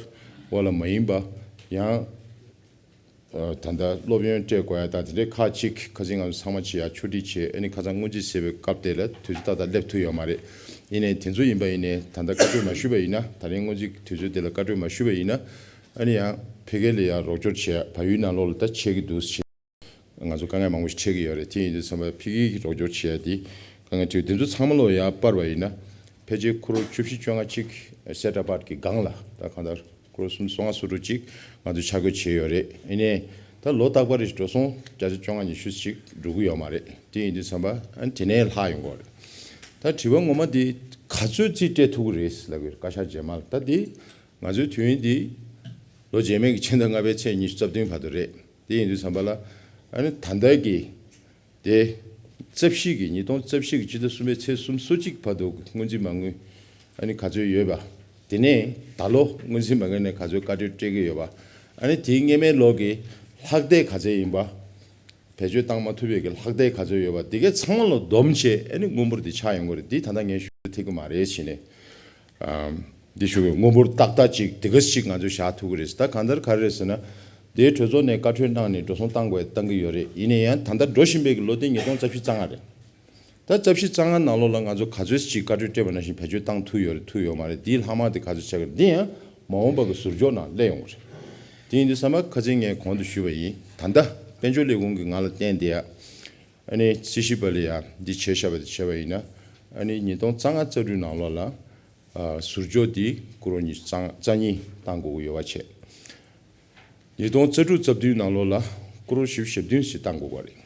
འོག་ལ་མ་ཡིན་པ་ཡང་ཨ་ད་ལྟ་སློབ་ཡོན་སྤྲད་དགོས་ཡ་དང་དེ་འདྲའི་ཁག་ཅིག་ཁ་སང་ང་ཚོ་ཚང་མ་བྱེད་ཡ་ཆོག་སྒྲིག་བྱས། ཨ་ནི་ཁ་སང་སྔོན་རྩིས་ཟེར་བའི་སྐབས་དེ་ལ་དུས་ཚོད་ཏག་ཏག་སླེབས་ཐུབ་ཡོད་མ་རེད། ཡིན་ནའི་དེ་ཚོ་ཡིན་པ་ཡིན་ནའི་ད་ལྟ་བཀའ་འཁྲོལ་མ་ཞུས་པ་ཡིན་ན། ད་རིང་སྔོན་རྩིས་དུས་ཚོད་དེ་ལ་བཀའ་འཁྲོལ་མ་ཞུས་པ་ཡིན་ན་ཨ་ནི་ཡང་ཕ་གི་ལ་ཡང་རོགས་སྐྱོར་བྱེད་ཡ་བལ་ཡུལ་ནང་ལོགས་ལ་ད་བྱེད་ཀྱི་འདུག་ཟེར། ང་ཚོ་དཀའ་ངལ་མང་པོ་ཞིག་འཕྲད་ཀྱི་ཡོད་རེད། དེ་ཡིན་དུས་ཙམ་པ་ཕ་གིའི་རོགས་སྐྱོར་བྱེད་ཡ་དེ་དཀའ་ངལ་འཕྲད། དེ་ཚོ་ཚང་མ་ལོ་ཡར་སྤར་བ་ཡིན་ན་ཕལ་ཆེར་ཁོ་རང་བཅུ་བཞི་བཅོ་ལྔ་གཅིག་set apart གི་སྒང་ལ་ད་གང་ལྟར་ཁོ་རང་སུམ་སོ་ལྔ་སོ་དྲུག་གཅིག་ང་ཚོས་ཆ་བགོས་བྱས་ཡོད་རེད། ཡིན་ནའི་ད་ལོ་རྟག་པར་རེ་བཞིན་འགྲོ་སོང་བརྒྱ་ཆ་བཅོ་ལྔ་ཉི་ཤུ་ཞིག་འགྲོ་གི་ཡོད་མ་རེད། དེ་ཡིན་དུས་ཙམ་པ་ཨ་ནི་དེ་ནས་ལྷག་ཡོང་གི་ཡོད་རེད། ད་དྲི་བ་ངོ་མ་དེ་ག་ཚོད་རྩིས་སྤྲད་ཐུབ་ཀྱི་རེད་ལབ་ཀྱི་རེད། བཀའ་ཤག་རྗེས་མ་ལ། ད་དེ་ང་ཚོའི་དུས་ཡུན་འདི་ལོ་རྗེས་མའི་གི་ཕྱི་ཟླ་ལྔ་པའི་ཚེས་ཉི་ཤུ་རྩ་བདུན་བར་དུ་རེད། དེ་ཡིན་དུས་ཙམ་པ་ལ་ཨ་ནི་ད་ལྟ་གི་དེ་རྩ་བཞི་གི་ཉིས་སྟོང་རྩ་བཞི་གི་སྤྱི་ཟླ་གསུམ་པའི་ཚེས་སུམ་ཅུ་སོ་གཅིག་བར་དུ་སྔོན་རྩིས་མ་དངུལ་ཨ་ནི་ག་ཚོད་ཡོད་པ། དེ་ནས་ད་ལོ་སྔོན་རྩིས་མ་དངུལ་ནས་ག་ཚོད་བཀའ་འཁྲོལ་སྤྲད་ཀྱི་ཡོད་པ། ཨ་ནི་དེའི་སྔོན་མའི་ལོ་གི་ལྷག་བསྡད་ག་ཚོད་ཡིན་པ། བེད་སྤྱོད་བཏང་མ་ཐུབ་པའི་གི་ལྷག་བསྡད་ག་ཚོད་ཡོད་པ་དེ་གའི་ཚང་མ་ལ་བསྡོམས་བྱས་ཨ་ནི་དངུལ་འབོར་དེ་ཆགས་ཡོང་གི་རེད། དེ་ད་ལྟ་ངས་ཞུ་ཐུབ་ཀྱི་མ་རེད་བྱས་ནས། ཨམ། འདི་ཞུ་གི་དངུལ་འབོར་ཏག་ཏག་ཅིག་དེ་ག་ཅིག་ང་ཚོས་བཞག་ཐུབ་ཀྱི་རེད། ད་གང་ལྟར་ག་རེ་རེད་ཟེར་ན། དེའི་གྲོས་ཚོགས་ནས་བཀའ་འཁྲོལ་གནང་ནས་འགྲོ་སོང་བཏང་དགོས་བཏང་གི་ཡོད་རེད། ཡིན་ན་ཡང་ད་ལྟ་འགྲོ་བཞིན་པའི་གི་ལོ་དེ་ཉིས་སྟོང་རྩ་བཞི་རྩ་ལྔ་རེད། ད་རྩ་བཞི་རྩ་ལྔ་ནང་ལོགས་ལ་ང་ཚོ་ག་ཚོད་ཅིག་བཀའ་འཁྲོལ་སྤྲད་པ་ནང་བཞིན་བེད་སྤྱོད་བཏང་ཐུབ་ཡོད་རེད་ཐུབ་ཡོད་མ་རེད། དེའི་ལྷག་མ་དེ་ག་ཚོད་ཆགས་ཀྱི་རེད། འདི་ཡང་ མ་འོངས་པ་གི་ཟུར་འཇོག་ནང་སླེབས་ཡོང་གི་རེད། དེ་ཡིན་དུས་ཙམ་པ་ཁ་སང་ངས་གོང་དུ་ཞུས་པ་ཡིན། ད་ལྟ་དཔལ་འབྱོར་ལས་ཁུངས་ཀྱིས་ང་ལ་བསྟན་བསྡད་ཡ། ཨ་ནི་རྩིས་ཞིབ་པ་ལ་ཡ་འདི་བྱས་བཞག་པ་དེ་བྱས་པ་ཡིན་ན། ཨ་ནི་ཉིས་སྟོང་རྩ་ལྔ་རྩ་དྲུག་ནང་ལོགས་ལ་ཨ་ཟུར་འཇོག་འདི་ཀོ་རོར་ཉི་ཤུ་རྩ་རྩ་གཉིས་བཏང་དགོས་ཀྱི་ཡོད་པ་བྱས། ཉིས་སྟོང་རྩ་དྲུག་རྩ་བདུན་ནང་ལོགས་ལ་ཀོ་རོར་བཞི་བཅུ་ཞེ་བདུན་ཞིག་བཏང་དགོས་པ་རེད།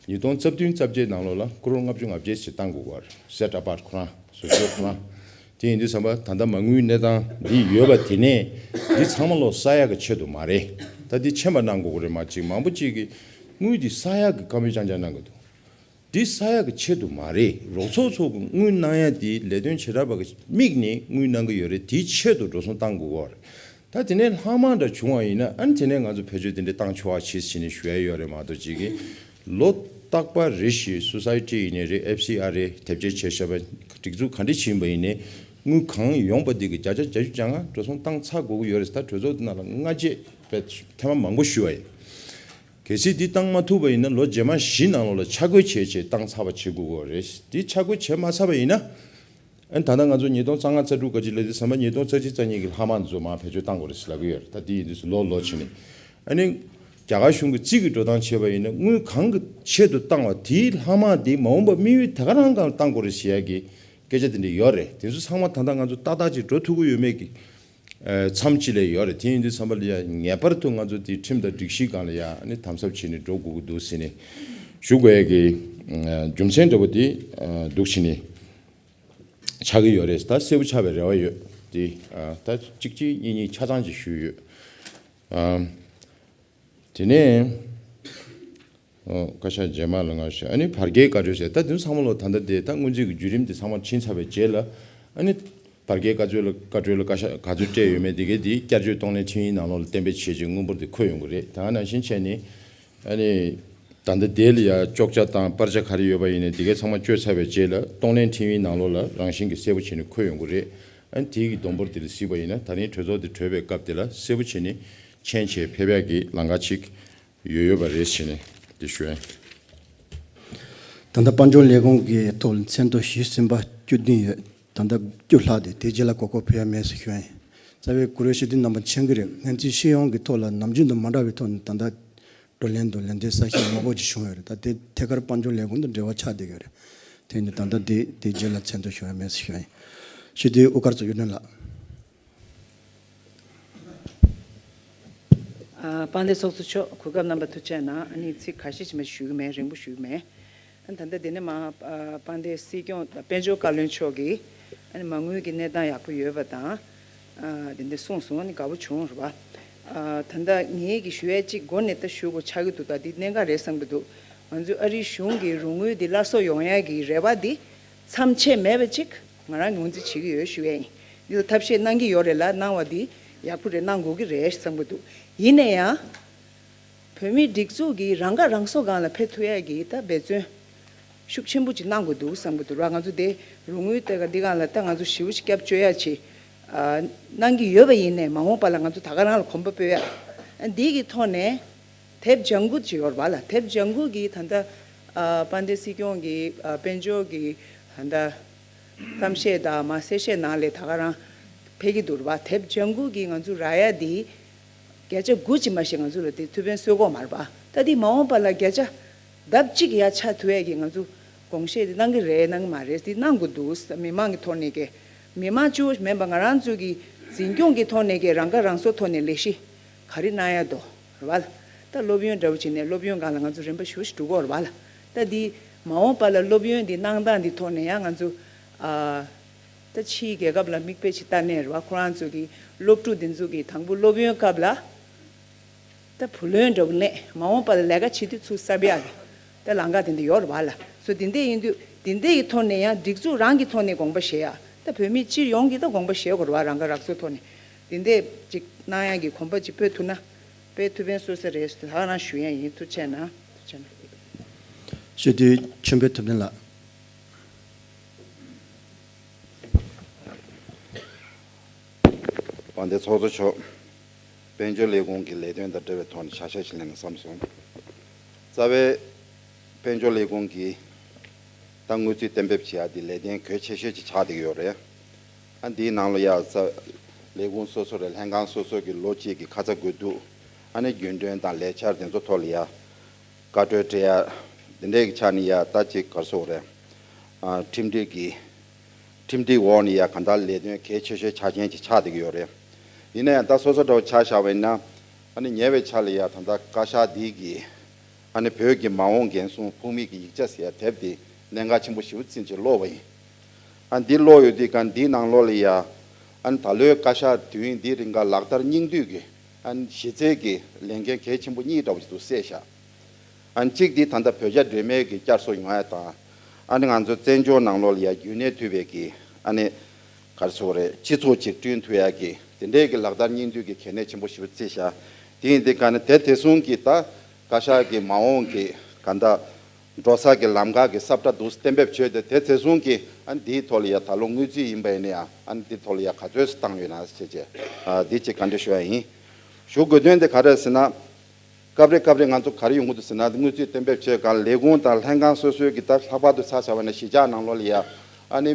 ཉིས་སྟོང་རྩ་བདུན་རྩ་བརྒྱད་ནང་ལོགས་ལ་ཀོ་རོར་ལྔ་བཅུ་ང་བརྒྱད་ཞིག་བཏང་དགོས་པ་རེད། སེཊ་ཨ་པཱཊ་ཁོ་རང་ཟུར་འཇོག་ཁོ་རང་། དེ་ཡིན་དུས་ཙམ་པ་ད་ལྟ་མ་དངུལ་གནས་སྟངས་འདི་ཡོད་པ་དེ་ནས་འདི་ཚང་མ་ལོ་ས་ཡག་གི་ཆེད་དུ་མ་རེད། ད་འདི་ཕྱེད་མ་གནང་དགོས་ཀྱི་རེད། མ་གཅིག་མང་པོ་གཅིག་གིས་དངུལ་འདི་ས་ཡག་གི་བཀའ་མོལ་རྐྱང་རྐྱང་གནང་གི་འདུག་འདི་ས་ཡག་གི་ཆེད་དུ་མ་རེད། རོགས་ཚོགས་ཚོ་གི་དངུལ་གནང་ཡ་དེ་ལས་དོན་བྱེ་བྲག་པ་གི་དམིགས་ནས་དངུལ་གནང་གི་ཡོད་རེད། དེའི་ཆེད་དུ་འགྲོ་སོང་བཏང་དགོས་ཀྱི་ཡོད་རེད། ད་དེ་ནས་ལྷག་མ་འདྲ་བྱུང་བ་ཡིན་ན་ཨ་ནི་དེ་ནས་ང་ཚོ་བེད་སྤྱོད་དེ་འདྲ་བཏང་ཆོག་པ་བྱེད་ཟེར་ནས་ཞུ་ཡ་ཡོད་རེད་མ་གཏོགས་ཅིག་གིས་ལོ་རྟག་པར་རེ་བཞིན་སོ་སའི་ཊི་ཡིན་ནའི་རེད། ཨེཕ་སི་ཨར་ཨེ་དེབ་སྐྱེལ་བྱས་བཞག་པ་སྒྲིག་འཛུགས་ག་འདྲ་ཞིག་ཡིན་པ་ཡིན་ནའི་དངུལ་གང་ཡོང་པ་དེ་གི་བརྒྱ་ཆ་བརྒྱད་ཅུ་གྱ་ལྔ་འགྲོ་སོང་བཏང་ཚར་དགོས་ཀྱི་ཡོད་རེད། ད་གྲོས་ཚོགས་འདི་ནང་ལ་སྔ་རྗེས་བས་ཐེངས་མ་མང་པོ་ཞུས་པ་ཡིན། གལ་སྲིད་འདི་བཏང་མ་ཐུབ་པ་ཡིན་ན་ལོ་རྗེས་མ་བཞི་ནང་ལོགས་ལ་ཆ་བགོས་བྱས་བྱས་བཏང་ཚར་བ་བྱེད་དགོས་ཀྱི་རེད། འདི་ཆ་བགོས་བྱས་མ་ཚར་བ་ཡིན་ན། ཨ་ནི་ད་ལྟ་ང་ཚོ་ཉིས་སྟོང་རྩ་ལྔ་རྩ་དྲུག་ག་ཅིག་ལབ་དུས་ཙམ་པ་ཉིས་སྟོང་རྩ་གཅིག་རྩ་གཉིས་ཀྱི་ལྷག་མ་འདི་ཚོ་མར་བེད་སྤྱོད་བཏང་དགོས་རེད་ཟེར་ལབ་ཀྱི་ཡོད་རེད། ད་འདི་ཡིན་དུས་སུ་ལོ་ལོ་བྱས་ནས་ཨ་ནི་རྒྱ་གར་གཞུང་གི་རྩིས་ཀྱི་འགྲོ་སྟངས་བྱས་པ་ཡིན་ན་དངུལ་གང་གི་ཆེད་དུ་བཏང་བ་དེའི་ལྷག་མ་དེ་མ་འོངས་པ་དམིགས་ཡུལ་ད་ག་རང་སྒང་ལ་བཏང་དགོས་རེད་ཟེར་ཡ་གི་སྐད་ཆ་དེ་འདྲ་ཡོད་རེད། དེ་ཚོ་ཚང་མ་ད་ལྟ་ང་ཚོ་ཏག་ཏག་ཅིག་འགྲོ་ཐུབ་ཀྱི་ཡོད་མེད་ཀྱི་མཚམས་གཅིག་ལ་ཡོད་རེད། དེ་ཡིན་དུས་ཙམ་པ་ལ་ཡ་ངེས་པར་དུ་ང་ཚོ་དེ་ཁྲིམས་དང་སྒྲིག་གཞི་སྒང་ལ་ཡ་ཨ་ནི་དམ་ཟབ་བྱས་ནས་འགྲོ་དགོས་ཀྱི་འདུག་ཟེར་ནས་ཞུ་དགོས་ཡ་གི་རྒྱུ་མཚན་འདྲ་པོ་དེ་འདུག་བྱས་ནས། ཆགས་ཀྱི་ཡོད་རེད། ད་གསལ་པོ་ཆགས་པའི་རེ་བ་ཡོད། དེ་ཨ་ད་གཅིག་གཅིག་གཉིས་གཉིས་ཆ་ཚང་ཅིག་ཞུས་ཡོད། ཨ་དེ་ནས་ཨོ་བཀའ་ཤག་རྗེས་མ་ལ་ང་ཞུ་ཨ་ནི་བར་བརྒལ་བཀའ་འཁྲོལ་ཟེར། ད་དེ་ཚང་མ་ལོ་ད་ལྟ་དེ་ད་སྔོན་རྩིས་ཀྱི་བརྒྱུད་རིམ་དེ་ཚང་མ་ཕྱིན་ཚར་བའི་རྗེས་ལ་ཨ་ནི་བར་བརྒལ་བཀའ་འཁྲོལ་ལ་བཀའ་འཁྲོལ་ལ་བཀའ་ཤག་ག་ཚོད་སྤྲད་ཡོད་མེད་དེ་གའི་དེ་བསྐྱར་བཅོས་གཏོང་ལེན་ཁྲིམས་ཡིག་ནང་ལོགས་ལ་གཏན་འབེབས་བྱས་རྗེས་དངུལ་འབོར་དེ་འཁོད་ཡོང་གི་རེད། ད་ག་ནང་བཞིན་བྱས་ནས། ཨ་ནི། ད་ལྟ་དེ་ལ་ཡ་གཅོག་ཆ་དང་སྤར་ཆ་ག་རེ་ཡོད་པ་ཡིན་ནའི་དེ་གའི་ཚང་མ་བཅོས་ཚར་བའི་རྗེས་ལ་གཏོང་ལེན་ཁྲིམས་ཡིག་ནང་ལོགས་ལ་རང་བཞིན་གྱིས་གསལ་པོ་བྱས་ནས་འཁོད་ཡོང་གི་རེད། ཨ་ནི་དེ་གི་སྡོམ་འབོར་དེ་ལ་གཟིགས་པ་ཡིན་ན་ད་རིང་གྲོས་ཚོགས་དེ་གྲོལ་བའི་སྐབས་དེ་ལ་གསལ་པོ་བྱས་ནས་མཆན་བྱས་ཕེབས་ཡག་གི་ལམ་ཁ་ཅིག་ཡོད་ཡོད་པ་རེད་ཟེར་ནས་དེ་ཞུ་ཡ་ཡིན། ད་ལྟ་དཔལ་འབྱོར་ལས་ཁུངས་ཀྱི་ཐོག་ལ་མཚན་ཐོ་གཞི་ཟིན་པ་བཅུ་བདུན་ཡོད། ད་ལྟ་བཅུ་ལྷག་དེ་དེ་རྗེས་ལ་གོ་སྐབས་ཕུལ་ཡ་མེད་ཟེར་ཞུ་ཡ་ཡིན། རྩ་བའི་གུ་རུ་ཞི་བདེ་རྣམ་པ་མཁྱེན་གྱི་རེད། སྔོན་རྩིས་སྤྱི་ཡོངས་ཀྱི་ཐོག་ལ་ནམ་རྒྱུན་དང་མ་འདྲ་བའི་ཐོག་ནས་ད་ལྟ་བགྲོ་གླེང་དང་ལན་འདེབས་གསལ་བཤད་མང་པོ་ཅིག་བྱུང་ཡོད་རེད། ད་དེ་ཐད་ཀར་དཔལ་འབྱོར་ལས་ཁུངས་དང་འབྲེལ་བ་ཆགས་བསྡད་ཡོད་རེད། དེ་ནི་ད་ལྟ་དེ་དེ་རྗེས་ལ་མཚན་ཐོ་ཞུ་ཡ་མེད་ཟེར་ཞུ་ཡ་ཡིན། ཞི་བདེའི་དབུ་དཀར་ཚོགས་གཡུ་སྒྲོན་ལགས། ཨ་དཔལ་ལྡན་ཚོགས་གཙོ་མཆོག་གོ་སྐབས་གནང་བར་ཐུགས་རྗེ་གནང་། ཨ་ནི་ཚིག་ཁ་ཤས་ཅིག་མ་ཞུ་གི་མེད། རིང་པོ་ཞུ་གི་མེད། ཨ་ད་ལྟ་དེ་ནས་མ་ཨ་དཔལ་ལྡན་སྲིད་སྐྱོང་དང་དཔལ་འབྱོར་བཀའ་བློན་མཆོག་གིས་ཨ་ནི་མ་དངུལ་གྱི་གནས་སྟངས་ཡག་པོ་ཡོད་པ་དང་། ཨ་དེ་འདྲ་གསུངས་སོང་། ཨ་ནི་དགའ་པོ་བྱུང་རེད་པ། ཨ་ད་ལྟ་ངེད་ཀྱིས་ཞུ་ཡས་གཅིག་མགོ་ནས་ད་ཞུ་དགོས་ཆགས་ཀྱི་འདུག་ད་འདི་གནད་འགག་རེད་བསམ་གྱི་འདུག་ང་ཚོའི་ཨ་རིའི་གཞུང་གི་རོགས་དངུལ་འདི་སླར་གསོ་ཡོང་ཡས་ཀྱི་རེ་བ་འདི་མཚམས་ཆད་མེད་པ་ཅིག་ང་རང་ངོས་འཛིན་བྱེད་ཀྱི་ཡོད་ཞུ་ཡས་ཡིན། འདི་ལ་ཐབས་ཤེས་གནང་གི་ཡོད་རེད་ལ། གནང་བ་འདི་ཡག་པོ་རེད། གནང་དགོས་ཀྱི་རེད་བསམ་གྱི་འདུག་ཡིན་ན་ཡང་། བོད་མིའི་སྒྲིག་འཛུགས་ཀྱི་རང་ཁ་རང་གསོ་སྒང་ལ་ཕེབས་ཐུབ་ཡ་གི་ད་འབད་བརྩོན་ཤུགས་ཆེན་པོ་ཅིག་གནང་དགོས་འདུག་བསམ་གྱི་འདུག་ར། ང་ཚོ་དེ་རོགས་དངུལ་དེ་ག་འདི་སྒང་ལ་ད་ང་ཚོ་ཞེ་པོ་ཅིག་སྐྱབས་བཅོལ་ཡ་ཅིག་ཨ་གནང་གི་ཡོད་པ་ཡིན་ནའི་མ་འོངས་པ་ལ་ང་ཚོ་ད་ག་རང་ལ་གོམ་པ་སྤོས་ཡ་ཨ་འདི་གི་ཐོག་ནས་དེབ་ལྗང་གུ་ཅིག་ཡོད་རེད་པ་ལ། དེབ་ལྗང་གུ་གི་ད་ལྟ་ཨ་དཔལ་ལྡན་སྲིད་སྐྱོང་གི་ཨ་དཔལ་འབྱོར་གི་ད་ལྟ་གཏམ་བཤད་དང་མ་གསལ་བཤད་ནང་ལ་ད་ག་རང་ཕེབས་ཀྱི་འདུག་རེད་པ། དེབ་ལྗང་གུ་གི་ང་ཚོ་རག་ཡ་འདི་བརྒྱ་ཆ་དགུ་ཅིག་མ་ཞིག་ང་ཚོ་ལ་དེ་ཐུགས་ཕན་གསོས་ཀྱི་ཡོད་མ་རེད་པ། ད་འདི་མ་འོངས་པ་ལ་བརྒྱ་ཆ་ལྡབ་གཅིག་ཡར་ཆག་ཐུབ་ཡས་ཀྱི་ང་ཚོ་དགོངས་བཞེས་དེ་གནང་གི་རེད་གནང་གི་མ་རེད། དེ་གནང་དགོས་འདུག་མི་མང་གི་ཐོག་ནས་ཀྱི་མི་མང་གཅིག་པོ་མིན་པ་ང་རང་ཚོ་གི་འཛིན་སྐྱོང་གི་ཐོག་ནས་ཀྱི་རང་ཁ་རང་གསོ་ཐོག་ནས་ལས་གཞི་ག་རེ་གནང་ཡ་འདུག་རེད་པ། ད་སློབ་ཡོན་འདྲ་བོ་བྱས་ནས་སློབ་ཡོན་སྒང་ལ་ང་ཚོ་རིམ་པ་ཞེ་པོ་ཞིག་འགྲོ་གི་ཡོད་རེད་པ། ད་འདི་མ་འོངས་པ་ལ་སློབ་ཡོན་འདི་གནང་སྟངས་འདི་ཐོག་ནས་ཡང་ང་ཚོ་ཨ། ད་ཕྱིའི་རྒྱལ་ཁབ་ལ་མིག་དཔེ་ཅིག་ལྟ་ནས་རེད་པ། ཁོ་རང་ཚོ་གི་སློབ་ཕྲུག་འདི་ཚོ་གི་དང་པོ་སློབ་ཡོན་སྐབས་ལ་ད་བུ་ལོན་འདྲ་བོ་གནས། མ་འོངས་པ་ལ་ལས་ཀ་བྱེད་དུས་ཚུར་གསབ་ཡག་གི་ད་ལམ་ཁ་དེ་འདྲ་ཡོད་རེད་པ་ལ། སོ་དེ་འདྲ་ཡིན་དུས་དེ་འདྲ་གི་ཐོག་ནས་ཡང་སྒྲིག་འཛུགས་རང་གི་ཐོག་ནས་དགོངས་པ་བཞེས་ཡག་ད་བོད་མི་སྤྱི་ཡོངས་ཀྱིས་ད་དགོངས་པ་བཞེས་དགོས་རེད་པ། རང་ཁ་རང་གསོ་ཐོག་ནས་དེ་འདྲ་ཅིག་གནང་ཡག་གི་གོམ་པ་ཅིག་སྤོས་ཐུབ་ན་དཔེ་ཐུགས་ཕན་གསོས་ས་རེད་ཟེར་ད་ག་རང་ཞུ་ཡག་ཡིན། ཐུགས་རྗེ་གནང་། ཐུགས་རྗེ་གནང་། ཞུ་དུས་ཆོས་འཕེལ་ཐུབ་བསྟན་ལགས། དཔལ་ལྡན་ཚོགས་གཙོ་མཆོག་དཔལ་འབྱོར་ལས་ཁུངས་ཀྱི་ལས་དོན་དང་འབྲེལ་བའི་ཐོག་ནས་ཆ་ཤས་ཤིག་གླེང་ན་བསམ་སོང་། རྩ་བའི་དཔལ་འབྱོར་ལས་ཁུངས་ཀྱིས་ད་དངུལ་རྩིས་གཏན་འབེབས་བྱེད་ཡག་འདི་ལས་དོན་གལ་ཆེ་ཤོས་ཅིག་ཆགས་བསྡད་ཀྱི་ཡོད་རེད། ཨ་འདིའི་ནང་ལ་ཡ་རྩ་ ལས་ཁུངས་སོ་སོ་རེད། ལྷན་ཁང་སོ་སོ་གི་ལོ་གཅིག་གི་ཁ་ཚ་དགོས་གཏུགས། ཨ་ནི་རྒྱུན་གྲོན་དང་ལས་འཆར་དེ་ཚོ་ཐོག་ལ་ཡ་བཀའ་འཁྲོལ་སྤྲད་ཡ། དེ་འདྲའི་གི་ཆ་ནས་ཡ་ད་ཅིག་ག་རེ་ཟེར་དགོས་རེད། ཨ། ཁྲིམས་སྒྲིག་གི་ཁྲིམས་སྒྲིག་འོག་ནས་ཡ་གང་ལྟར་ལས་དོན་གལ་ཆེ་ཤོས་ཆ་རྐྱེན་ཅིག་ཆགས་བསྡད་ཀྱི་ཡོད་རེད། ཡིན་ན་ཡང་ད་སོ་སོ་འདྲ་བོ་ཆ་བཞག་པ་ཡིན་ན། ཨ་ནི་ཉེ་བའི་ཆར་ལ་ཡ་ད་ལྟ་བཀའ་ཤག་འདི་གི་ཨ་ནི་བོད་ཀྱི་མ་འོངས་འགན་སྲུང་ཕུགས་དམིགས་ཀྱི་ཡིག་ཆ་ཟེར་ཡ་དེབ་དེ་གནད་འགག་ཆེན་པོ་ཞེ་པོ་ཅིག་ཅིག་ཀློག་པ་ཡིན། ཨ། འདི་ཀློག་ཡོང་དུས་ཀ་འདིའི་ནང་ལོགས་ལ་ཡ། ཨ་ནི་ད་ལོའི་བཀའ་ཤག་དུས་ཡུན་འདིའི་རིང་ག་ལག་བསྟར་སྙིང་བསྡུས་ཀྱི་ཨ་ནི་གཞི་རྩའི་གི་ལས་འགན་གལ་ཆེན་པོ་གཉིས་འདྲ་བོ་ཞིག་འདུག་གསལ་བཞག་ཨ་ནི་གཅིག་འདི་ད་ལྟ་བོད་རྒྱ་འབྲེལ་མོལ་གྱི་བསྐྱར་གསོ་ཡོང་ཡ་དང་། ཨ་ནི་ང་ཚོ་བཙན་བྱོལ་ནང་ལོགས་ལ་ཡ་རྒྱུན་གནས་ཐུབ་པའི་གི་ཨ་ནི་ག་རེ་ཟེར་དགོས་རེད། སྤྱི་ཚོགས་ཅིག་བསྐྲུན་ཐུབ་ཡ་གི་དེ་འདྲའི་གི་ལག་བསྟར་སྙིང་བསྡུས་ཀྱི་གལ་གནད་ཆེན་པོ་ཞེ་པོ་བརྩིས་བཞག་དེ་ཡིན་དུས་ཀ་ནི་དེ་དེ་གསུམ་གྱི་ད་བཀའ་ཤག་གི་མ་འོངས་ཀྱི་ག་ད་འགྲོ་ས་གི་ལམ་ཁ་གི་ས་བཀྲ་འདུག་གཏན་འབེབས་བྱས་ཏེ། དེ་དེ་གསུམ་གྱི་ཨ་ནི་འདིའི་ཐོག་ལ་ཡ་ད་ལོ་དངུལ་རྩིས་ཡིན་པ་ཡིན་ན་ཡང་ཨ་ནི་འདིའི་ཐོག་ལ་ཡ་ག་ཚོད་བཏང་ཡོད་ན་ཟེར་བྱས། ཨ། འདི་གཅིག་བཀའ་འདྲི་ཞུ་ཡ་ཡིན། ཞུ་དགོས་དོན་དེ་ག་རེ་ཟེར་ན། སྐབས་རེ་སྐབས་རེ་ང་ཚོ་ག་རེ་ཡོང་གི་འདུག་ཟེར་ན། དངུལ་རྩིས་གཏན་འབེབས་བྱས་གང་ལས་ཁུངས་དང་ལྷན་ཁང་སོ་སོའི་གི་ད་ལྷག་པར་དུ་ཆ་བཞག་པ་ན་གཞིས་ཆགས་ནང་ལོགས་ལ་ཡ་ཨ་ནི་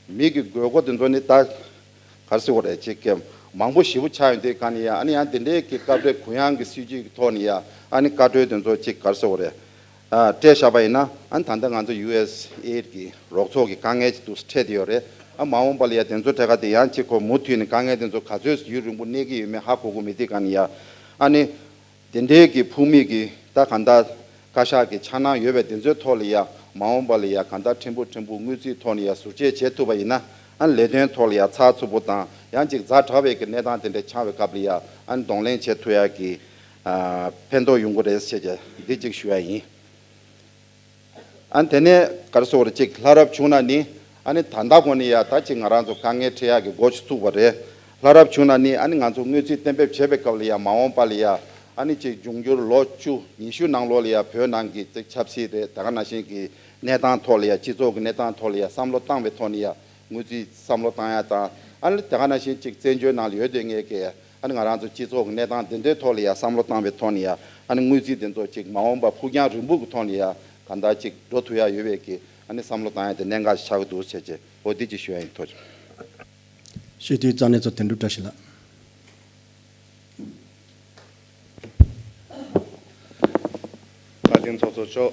མི་གི་དགོས་མཁོ་དེ་ཚོ་ནི་ད་ག་རེ་ཟེར་དགོས་རེད། ཅིག་གི་མང་པོ་ཞེ་པོ་ཆགས་ཡོང་དུས་ག་ནི་ཡ་ཨ་ནི་ཡང་དེ་འདྲའི་གི་སྐབས་རེ་གུ་ཡངས་ཀྱི་སྲིད་ཇུས་ཀྱི་ཐོག་ནས་ཡ་ཨ་ནི་བཀའ་འཁྲོལ་དེ་ཚོ་ཅིག་ག་རེ་ཟེར་དགོས་རེད། ཨ། སྤྲད་བཞག་པ་ཡིན་ན་ཨ་ནི་ད་ལྟ་ང་ཚོ་ཡུ་ཨེས་ཨེ་ཌི་གི་རོགས་ཚོགས་ཀྱི་དཀའ་ངལ་ཅིག་འདུག་འཕྲད་དེ་ཡོད་རེད། ཨ། མ་འོངས་པ་ལ་ཡ་དེ་ཚོ་འཕྲད་ག་དེ་ཡང་ཅིག་ཁོ་མུ་མཐུད་ནས་དཀའ་ངལ་དེ་ཚོ་ག་ཚོད་ཡུན་རིང་པོ་གནས་ཀྱི་ཡོད་མེད་ཧ་གོ་གི་མེད་དུས་ག་ནི་ཡ་ཨ་ནི། དེ་འདྲའི་གི་ཕུགས་དམིགས་ཀྱི་ད་གང་ལྟར་བཀའ་ཤག་གི་འཆར་སྣང་ཡོད་པའི་དེ་ཚོའི་ཐོག་ལ་ཡ་མ་འོངས་པ་ལ་ཡ་གང་ལྟར་ཕྲན་བུ་ཕྲན་བུ་དངུལ་རྩིས་ཐོག་ནས་ཡ་ཟུར་བཅད་བྱེད་ཐུབ་པ་ཡིན་ན་ཨ་ནི་ལས་དོན་ཐོག་ལ་ཡ་ཚགས་ཚུད་པོ་དང་ཡང་ཅིག་ཛ་དྲག་པའི་གི་གནས་སྟངས་དེ་འདྲ་ཆགས་པའི་སྐབས་ལ་ཡ་ཨ་ནི་གདོང་ལེན་བྱེད་ཐུབ་ཡ་གི་ཨ་ཕན་ཐོགས་ཡོང་གི་རེད་ཟེར་བྱས་འདི་གཅིག་ཞུ་ཡ་ཡིན། ཨ་ནི་དེ་ནས་ག་རེ་ཟེར་དགོས་རེད། ཅིག་ལྷག་རབས་བྱུང་ན་ནི་ཨ་ནི་ད་ལྟ་གོ་ནས་ཡ་ད་ཅིག་ང་རང་ཚོ་དཀའ་ངལ་འཕྲད་ཡག་གི་འགོ་ཅིག་བཙུགས་པ་རེད། ལྷག་རབས་བྱུང་ན་ནི་ཨ་ནི་ང་ཚོ་དངུལ་རྩིས་གཏན་འབེབས་བྱེད་པའི་སྐབས་ལ་ཡ་མ་འོངས་པ་ལ་ཡ་ཨ་ནི་ཅིག་འབྱུང་འགྱུར་ལོ་བཅུ་ཉི་ཤུ་ནང་ལོགས་ལ་ཡ་བོད་ནང་གི་ཅིག་ཆབ་སྲིད་རེད། ད་ག་ནང་བཞིན་གྱི་གནས་སྟངས་ཐོག་ལ་ཡ་སྤྱི་ཚོགས་ཀྱི་གནས་སྟངས་ཐོག་ལ་ཡ་བསམ་བློ་བཏང་བའི་ཐོག་ནས་ཡ་དངུལ་རྩིས་བསམ་བློ་བཏང་ཡ་དང་ཨ་ནི་ད་ག་ནང་བཞིན་ཅིག་བཙན་བྱོལ་ནང་ལ་ཡོད་དེ་ངེས་ཀྱི། ཨ་ནི་ང་རང་ཚོ་སྤྱི་ཚོགས་ཀྱི་གནས་སྟངས་འདི་འདྲའི་ཐོག་ལ་ཡ་བསམ་བློ་བཏང་བའི་ཐོག་ནས་ཡ་ཨ་ནི་དངུལ་རྩིས་འདི་ཚོ་ཅིག་མ་འོངས་པ་ཕུགས་རྒྱང་རིང་པོ་གི་ཐོག་ནས་ཡ་གང་ལྟར་ཅིག་འགྲོ་ཐུབ་ཡ་ཡོད་པའི་གི་ཨ་ནི་བསམ་བློ་བཏང་ཡ་དེ་གནད་འགག་ཆགས་ཀྱི་འདུག་ཟེར་བྱས། འོ་འདི་ཅིག་ཞུ་ཡ་ཡིན། ཐུགས་རྗེ་ཆེ། སྤྱི་འཐུས་རྩ་གནད་ཚོ་དོན་གྲུབ་བཀྲ་ཤིས་ལགས། བཀའ་དྲིན་ཚོགས་གཙོ་མཆོག་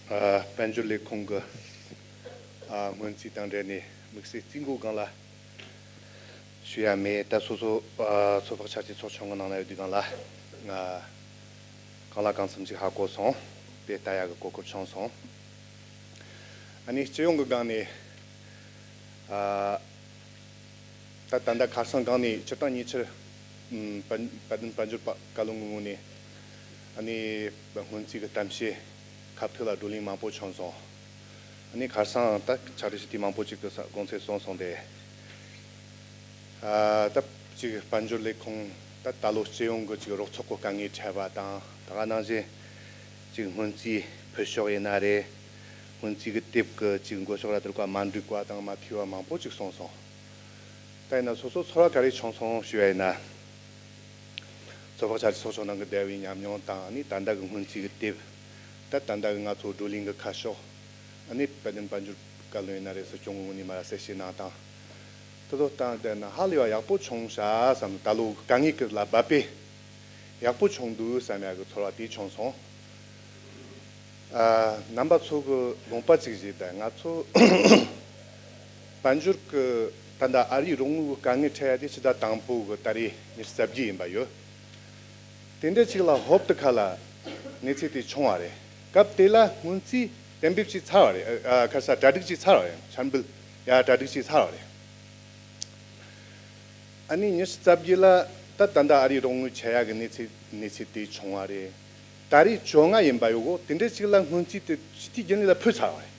ཨ། དཔལ་འབྱོར་ལས་ཁུངས་ཀྱི་ཨ། སྔོན་རྩིས་དང་འབྲེལ་ནས་དམིགས་བསལ་རྩིས་འགོ་སྒང་ལ་ཞུ་ཡ་མེད། ད་སོ་སོ་ཨ། ཚོད་དཔག་འཆར་ཅན་ཚོགས་ཆུང་གི་ནང་ན་ཡོད་དུས་སྒང་ལ་ང་གང་ལ་གང་འཚམ་ཅིག་ཧ་གོ་སོང་། དེ་ལྟ་ཡག་གི་གོ་སྐབས་བྱུང་སོང་། ཨ་ནི་སྤྱི་ཡོངས་ཀྱི་སྒང་ནས་ཨ། ད་ད་ལྟ་ཁ་སང་སྒང་ནས་སྤྱིར་བཏང་ཉེ་ཆར་ཨམ། དཔལ་དཔལ་ལྡན་དཔལ་འབྱོར་པ་བཀའ་བློན་གྱི་ངོས་ནས་ཨ་ནི་སྔོན་རྩིས་ཀྱི་གཏམ་བཤད་ཁ་ཐུག་ལ་བགྲོ་གླེང་མང་པོ་བྱུང་སོང་། ཨ་ནི་ཁ་སང་ད་ཕྱག་བྲིས་ཞུ་དུས་མང་པོ་ཅིག་གི་ས་དགོངས་ཚུལ་གསུངས་སོང་སྟེ། ཨ། ད་ཅིག་དཔལ་འབྱོར་ལས་ཁུངས་ད་ད་ལོ་སྤྱི་ཡོངས་ཀྱི་ཅིག་རོགས་ཚོགས་ཀྱི་དཀའ་ངལ་འཕྲད་པ་དང་། ད་ག་ནང་བཞིན་ཅིག་སྔོན་རྩིས་ཕུལ་ཕྱོགས་ཡིན་ན་རེད། སྔོན་རྩིས་ཀྱི་དེབ་ཀྱི་ཅིག་འགོད་ཕྱོགས་ལ་དེར་ཀ་མ་འགྲིག་པ་དང་མ་འཐུས་པ་མང་པོ་ཅིག་གསུངས་སོང་། ད་ཡིན་ན་སོ་སོ་ཚོར་བ་ག་རེ་བྱུང་སོང་ཞུ་བ་ཡིན་ན། ཚོད་དཔག་འཆར་ཅན་ཚོགས་ཆུང་ནང་གི་བསྡད་པའི་ཉམས་མྱོང་དང་། ཨ་ནི་ད་ལྟ་གི་སྔོན་རྩིས་ཀྱི་དེབ། ད་ད་ལྟ་གི་ང་ཚོ་བགྲོ་གླེང་གི་ཁ་ཕྱོགས། ཨ་ནི་དཔལ་ལྡན་དཔལ་འབྱོར་བཀའ་བློན་ཡིན་ན་རེད། སྲིད་སྐྱོང་གི་ངོས་ནས་མར་གསལ་བཤད་གནང་སྟངས། དེ་ཚོ་བལྟས་བསྡད་ན་ཧ་ལས་པ་ཡག་པོ་བྱུང་ཤག་བསམ། ད་ལོ་དཀའ་ངལ་གྱི་ལ་བབས་པས་ཡག་པོ་བྱུང་འདུག་བསམ་ཡག་གི་ཚོར་བ་དེ་བྱུང་སོང་། ཨ། རྣམ་པ་ཚོ་གི་དགོངས་པ་གཅིག་བཞེས་ད། ང་ཚོ་དཔལ་འབྱོར་གྱི་ད་ལྟ་ཨ་རིའི་རོགས་དངུལ་གྱི་དཀའ་ངལ་འཕྲད་ཡ་དེ་ཕྱི་ཟླ་དང་པོ་གི་ཏ་རིག་ཉི་ཤུ་རྩ་བརྒྱད་ཡིན་པ་ཡོད། དེ་འདྲ་ཅིག་ལ་ཧོབ་ཏེ་ཁ་ལ་གནས་ཚུལ་དེ་བྱུང་བ་རེད། སྐབས་དེ་ལ་སྔོན་རྩིས་གཏན་འབེབས་བྱས་ཚར་བ་རེད། ཨ། ཁ་ས་གྲ་སྒྲིག་བྱས་ཚར་བ་རེད། འཆར་འབུལ་ཡ་གྲ་སྒྲིག་བྱས་ཚར་བ་རེད། ཨ་ནི་ཉི་ཤུ་རྩ་བརྒྱད་ལ་ད་ད་ལྟ་ཨ་རིའི་རོགས་དངུལ་ཆད་ཡག་གི་གནས་ཚུལ་གནས་ཚུལ་དེ་བྱུང་བ་རེད། ཏ་རིག་བཅོ་ལྔ་ཡིན་པ་ཡོད་གོ། དེ་འདྲ་ཅིག་ལ་སྔོན་རྩིས་དེ་སྤྱི་འཐུས་རྒྱུན་ལས་ལ་ཕུལ་ཚར་བ་རེད།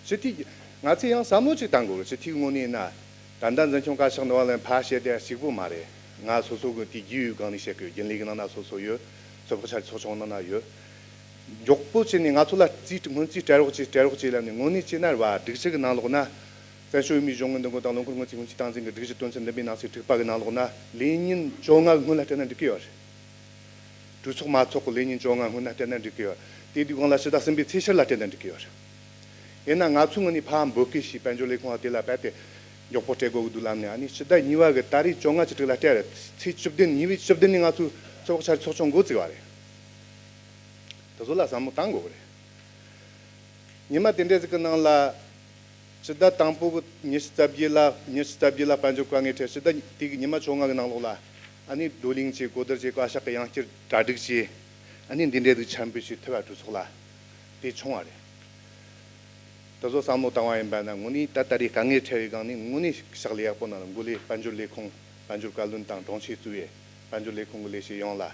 སྤྱི་འཐུས་ང་ཚོས་ཡང་བསམ་བློ་ཅིག་བཏང་དགོས་རེད། སྤྱི་འཐུས་ངོས་ནས་ན་ད་ལྟ་འཛིན་སྐྱོང་བཀའ་ཤག་ནང་ལ་ཕར་བཤད་དེ་ཞིག་པོ་མ་རེད། ང་སོ་སོ་གི་དེ་རྒྱུས་ཡོད་སྒང་ནས་བཤད་གི་ཡོད། རྒྱུན་ལས་ཀྱི་ནང་ན་སོ་སོ་ཡོད། ཚོད་དཔག་འཆར་ཚོགས་ཆུང་ནང་ན་ཡོད། མགྱོགས་པོ་བྱས་ནས་ང་ཚོ་ལ་རྩིས་སྔོན་རྩིས་སྤྲད་རོགས་གྱིས་སྤྲད་རོགས་གྱིས་ལབ་ནས་དངོས་གནས་བྱས་ན་རེད་བ། སྒྲིག་གཞི་གི་ནང་ལོགས་ན། བཙན་བྱོལ་བོད་མིའི་གཞུང་གི་འདུ་འགོད་དང་ལོ་འཁོར་སྔོན་རྩིས་སྔོན་རྩིས་སྟངས་འཛིན་གྱི་སྒྲིག་གཞི་དོན་ཚན་བདུན་པའི་ནང་གསེས་དྲུག་པ་གི་ནང་ལོགས་ན་ལས་ཉིན་བཅོ་ལྔ་གི་སྔོན་ལ་སྤྲད་ན་འགྲིག་གི་ཡོད་རེད། གྲོས་ཚོགས་མ་ཚོགས་གི་ལས་ཉིན་བཅོ་ལྔ་སྔོན་ལ་སྤྲད་ན་འགྲིག་གི་ཡོད། དེ་དུས་གོང་ལ་ཕྱི་ཟླ་གསུམ་པའི་ཚེས་ཕྱེད་ལ་སྤྲད་ན་འགྲིག་གི་ཡོད་རེད། ཡིན་ན་ང་ཚོའི་ངོས་ནས་ཕར་འབོད་སྐུལ་བྱས། དཔལ་འབྱོར་ལས་ཁུངས་དེ་ལ་རྦད་དེ་ མགྱོགས་པོ་སྤྲད་དགོས་ཀྱི་འདུག་ལབ་ནས། ཨ་ནི་སྤྱི་ཟླ་གཉིས་པ་གི་ཏ་རིག་བཅོ་ལྔ་བཅུ་དྲུག་ལ་སྤྲད་རེད། ཚེས་བཅུ་བདུན་ཉིན་བཅུ་བདུན་ནས་ང་ཚོའི་ཚོགས་འཆར་ཚོགས་ཆུང་འགོ་བཙུགས་པ་རེད། དེ་ཚོ་ལ་བསམ་བློ་བཏང་དགོས་རེད། ཉི་མ་དེ་འདྲ་ཟིག་གི་ནང་ལ་སྤྱི་ཟླ་དང་པོ་གི་ཉི་ཤུ་རྩ་བརྒྱད་ལ་ཉི་ཤུ་རྩ་བརྒྱད་ལ་དཔལ་འབྱོར་དཀའ་ངལ་འཕྲད། སྤྱི་ཟླ་དེ་གི་ཉི་མ་བཅོ་ལྔ་གི་ནང་ལོགས་ལ་ཨ་ནི་བགྲོ་གླེང་བྱས། གོ་བསྡུར་བྱས། བཀའ་ཤག་གི་ཡང་བསྐྱར་གྲ་སྒྲིག་བྱས། ཨ་ནི་འདི་འདྲའི་རིགས་འཆར་འབུལ་བྱས་ཐུབ་པ་གྲོས་ཚོགས་ལ་དེ་བྱུང་བ་རེད། དེ་ཚོ་བསམ་བློ་བཏང་བ་ཡིན་པ་ན། དངོས་གནས་ད་ད་རེས་དཀའ་ངལ་འཕྲད་པའི་སྒང་ནས། དངོས་གནས་ཕྱག་ལས་ཡག་པོ་གནང་ལ། འགོ་ལས་དཔལ་འབྱོར་ལས་ཁུངས། དཔལ་འབྱོར་བཀའ་བློན་དང་དྲུང་ཆེ་གཙོས་པའི་དཔལ་འབྱོར་ལས་ཁུངས་ཀྱི་ལས་བྱེད་ཡོངས་ལ་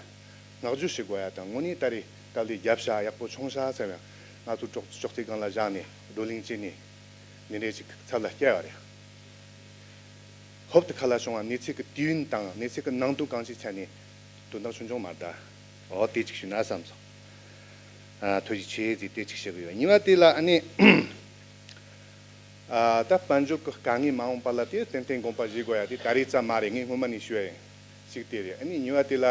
བསྔགས་བརྗོད་ཞུ་དགོས་ཡ་དང་། དངོས་གནས་ད་རེས་དཀའ་ལས་བརྒྱབ་ཤག་ཡག་པོ་བྱུང་ཤག་ཟེར་ཡང་། ང་ཚོ་ཅོག་ཅོག་ཙེ་སྒང་ལ་བཞག་ནས་བགྲོ་གླེང་བྱས་ནས་འདི་འདྲའི་ཅིག་ཚབ་ལ་བསྐྱལ་བ་རེད། ཧོབ་ཏེ་ཁ་ལ་བྱུང་བ། གནས་ཚུལ་གྱི་དུས་ཡུན་དང་གནས་ཚུལ་གྱི་ནང་དོན་གང་ཅིའི་ཆ་ནས་དོན་དག་ཆུང་ཆུང་མ་རེད་ད། འོ་དེ་ཅིག་ཞུས་ན་བསམ་སོང་། ཨ། ཐུགས་རྗེ་ཆེ་ཟེར་དེ་ཅིག་ཞུ་གི་ཡོད། གཉིས་པ་དེ་ལ་ཨ་ནི། ཨ། ད་དཔལ་འབྱོར་གྱི་དཀའ་ངལ་མ་འོངས་པ་ལ་དེ་ཏན་ཏན་དགོངས་པ་བཞེས་དགོས་ཡ་དེ་ད་རེས་ཙམ་མ་རེད། ངས་སྔོན་མ་ནས་ཞུ་ཡ་ཡིན། གཅིག་དེ་རེད། ཨ་ནི་གཉིས་པ་དེ་ལ།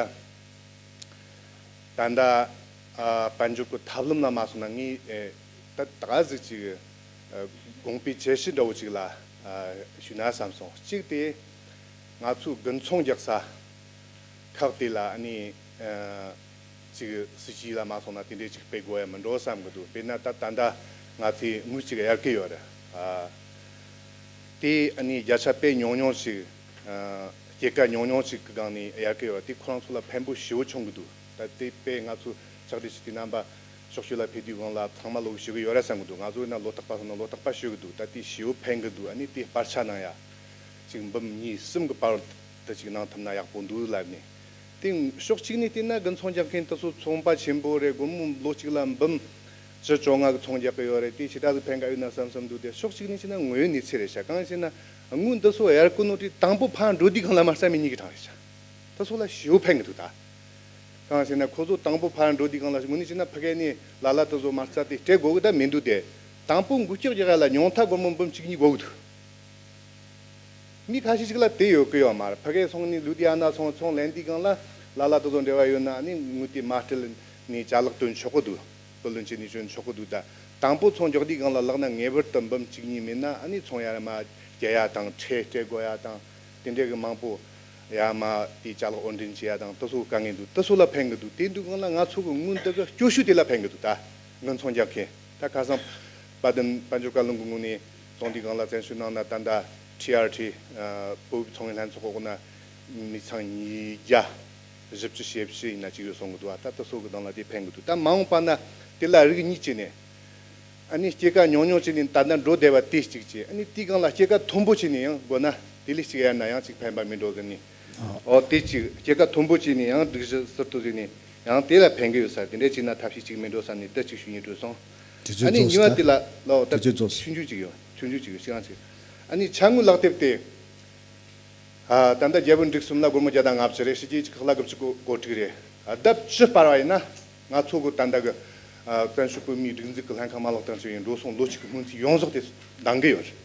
ད་ལྟ། ཨ། དཔལ་འབྱོར་གྱི་ཐབས་ལམ་ལ་མ་སོང་ན་ངས། ཨེ། ད་ད་ག་ཟིག་ཅིག་ཨ། དགོངས་པའི་འཆར་གཞི་འདྲ་བོ་ཅིག་ལ། ཨ། ཞུས་ན་བསམ་སོང་། གཅིག་དེ་ང་ཚོའི་དགུན་ཚོང་རྒྱག་ས་ཁག་དེ་ལ་ཨ་ནི། ཨ། ཅིག་སྲིད་ཇུས་ལ་མ་སོང་ན་དེ་འདྲས་ཅིག་སྤེལ་དགོས་ཡ་མི་འགྲོ་བསམ་གི་འདུག་དཔེར་ན་ད་ད་ལྟ་ང་ཚོས་དངུལ་ཅིག་གཡར་གི་ཡོད་རེད། ཨ། དེ་ཨ་ནི་བརྒྱ་ཆ་དཔེ་ཉུང་ཉུང་ཞིག་ཨ། སྐྱེད་ཀ་ཉུང་ཉུང་ཞིག་གི་སྒང་ནས་གཡར་གི་ཡོད་རེད། དེ་ཁོ་རང་ཚོ་ལ་ཕན་པོ་ཞེ་པོ་བྱུང་གི་འདུག་ད་དེ་དཔེ་ང་ཚོ་ཕྱག་སྦྲེལ་ཞུས་དུས་རྣམ་པ་ཕྱོགས་བཞི་ལ་ཕེབས་དུས་སྒང་ལ་ཚང་མ་ལོག་ཞུ་གི་ཡོད་རེད་བསམ་གི་འདུག་ང་ཚོ་ཡིན་ན་ལོ་རྟག་པ་སོང་ན་ལོ་རྟག་པ་ཞུ་གི་འདུག་ད་དེ་ཞེ་པོ་ཕན་གི་འདུག་ཨ་ནི་དེ་སྤར་ཆ་གནང་ཡ་ཅིག་འབུམ་གཉིས་གསུམ་གི་བར་དུ་ཅིག་གནང་ཐུབ་ན་ཡག་པོ་འདུག་ལབ་ནས། དེ་ཕྱོགས་གཅིག་ནས་བལྟས་ན་དགུན་ཚོང་རྒྱག་མཁན་དེ་ཚོ་ཚོང་པ་ཆེན་པོ་རེད། སྒོར་མོ་ལོ་གཅིག་ལ་འབུམ་བཅུ་བཅོ་ལྔ་གི་ཚོང་རྒྱག་གི་ཡོད་རེད། དེ་ཞེ་དྲག་ཏུ་ཕན་གི་ཡོད་ན་བསམ་བསམ་འདུག་དེ་ཕྱོགས་གཅིག་ནས་བྱས་ན་དངོས་ཡོད་གནས་ཚུལ་རེད་ཤག་གང་ཡིན་ཟེར་ན་དངུལ་འདི་ཚོ་གཡར་གོ་ནོ་དེ་དང་པོ་ཕར་འགྲོ་དུས་སྒང་ལ་མ་རྩ་མེད་ཉིད་ཀྱི་གྲངས་རེད་ཤག་དེ་ཚོ་ལ་ཞེ་པོ་ཕན་གི་འདུག་ད་གང་ཡིན་ཟེར་ན་ཁོ་ཚོ་དང་པོ་ཕར་འགྲོ་དུས་སྒང་ལ་དངོས་གནས་བྱས་ན་ཕ་གི་ནས་ལ་ལ་དེ་ཚོ་མ་རྩ་དེ་སྤྲད་དགོས་གི་ད་མི་འདུག་དེ་དང་པོ་འགུལ་སྐྱོད་རྒྱག་ཡ་ལ་ཉུང་མཐའ་སྒོར་མོ་འབུམ་གཅིག་གཉིས་དགོས་གི་འདུག་མི་ཁ་ཤས་ཤིག་ལ་དེ་ཡོད་གི་ཡོད་མ་རེད། ཕ་གིར་སོང་ནས་ལུ་དྷི་ཡ་ན་སོང་ཚོང་ལེན་དུས་སྒང་ལ་ལ་ལ་དེ་ཚོ་འབྲེལ་བ་ཡོད་ན་ཨ་ནི་དངུལ་དེ་མ་སྤྲད་ནས་ཅ་ལག་སྟོན་ཆོག་གི་འདུག་བུ་ལོན་བྱས་ནས་སྤྲོད་ཆོག་གི་འདུག་ད་དང་པོ་ཚོང་རྒྱག་དུས་སྒང་ལ་ལག་ན་ངེས་པར་དུ་འབུམ་གཅིག་གཉིས་མེད་ན་ཨ་ནི་ཚོང་ཡར་མར་རྒྱག་ཡ་དང་ཁྲལ་སྤྲད་དགོས་ཡ་དང་དེ་འདྲའི་གི་མང་པོ་ཡར་མར་དེའི་ཅ་ལག་དབོར་འདྲེན་བྱེད་ཡ་དང་དེ་ཚོ་དཀའ་ངལ་འདུག་དེ་ཚོ་ལ་ཕན་གི་འདུག་དེ་དུས་སྒང་ལ་ང་ཚོ་གི་དངུལ་འདི་གི་སྐྱོ་ཤོས་དེ་ལ་ཕན་གི་འདུག་ད་དངུལ་ཚོང་རྒྱག་མཁན་ད་ཁ་སང་དཔལ་ལྡན་དཔལ་འབྱོར་བཀའ་བློན་གི་ངོས་ནས། གཏོང་དུས་སྒང་ལ་བཙན་ཞུ་གནང་ན་ད་ལྟ་ཊི་ཨར་ཊི་ཨ་བོད་ཚོང་ངེས་ལྷན་ཚོགས་འོག་ན་མི་ཚང་ཉིས་བརྒྱ་བཞི་བཅུ་ཞེ་བཞི་ཡིན་ན་གཅིག་ཡོད་གསུང་གི་འདུག་ཨ་ད་ལྟ་སོ་གི་དང་ལ་དེ་ཕན་གི་འདུག་ད་མ་འོངས་པ་ན་དེ་ལ་རིགས་གཉིས་བྱས་ནས་ཨ་ནི་སྐྱེད་ཀ་ཉུང་ཉུང་བྱས་ནས་ད་ལྟ་འགྲོ་བསྡད་པ་དེ་གཅིག་བྱས། ཨ་ནི་དེའི་སྒང་ལ་སྐྱེད་ཀ་མཐོན་པོ་བྱས་ནས་ཡང་དགོས་ན་དེ་ལས་གཅིག་ཡར་ན་ཡང་གཅིག་ཕན་པ་མི་འགྲོ་ཟེར་ནས། ཨོ་དེ་གཅིག་སྐྱེད་ཀ་མཐོན་པོ་བྱས་ནས་ཡང་སྒྲིག་གཞི་ཟུར་དུ་བཟོས་ནས་ཡང་དེ་ལ་ཕན་གི་ཡོད་ས་དེ་འདྲ་བྱས་ན་ཐབས་ཤེས་གཅིག་མི་འགྲོ་བསམ་ནས་དེ་གཅིག་ཞུ་སྙིང་བྲོ་སོང་། དུས་ཚོད་ཨ་ནི་རྫོགས་གཉིས་པ་སོང་། དེ་ལ་ལོ་ད་དུས་ཚོད་རྫོགས་སོང་། ཆུང་ཆུང་ཅིག་ཡོད། ཆུང་ཆུང་ཅིག་ཡོད་ཤི་གང་ཅིག་ཨ་ནི་ཅ་དངུལ་ལག་དེབ་དེ། ཨ་ད་ལྟ་རྒྱལ་པོ་འབྲུག་གསུམ་ལ་སྒོར་མོ་བརྒྱ་དང་ལྔ་བཅུ་རེད། ཕྱི་རྒྱལ་གྱི་ཁག་ལ་དགུ་བཅུ་གོ་གོ་དྲུག་རེད། ཨ་ལྡབ་བཅུ་སྤར་བ་ཡིན་ན་ང་ཚོ་གི་ད་ལྟ་གི་ཨ་བཙན་བྱོལ་བོད་མིའི་སྒྲིག་འཛུགས་ཀྱི་ལྷན་ཁང་མ་ལག་དང་བཅས་པའི་འགྲོ་སོང་ལོ་གཅིག་གི་སྔོན་རྩིས་ཡོངས་རྫོགས་དེ་འདང་གི་ཡོད་རེད།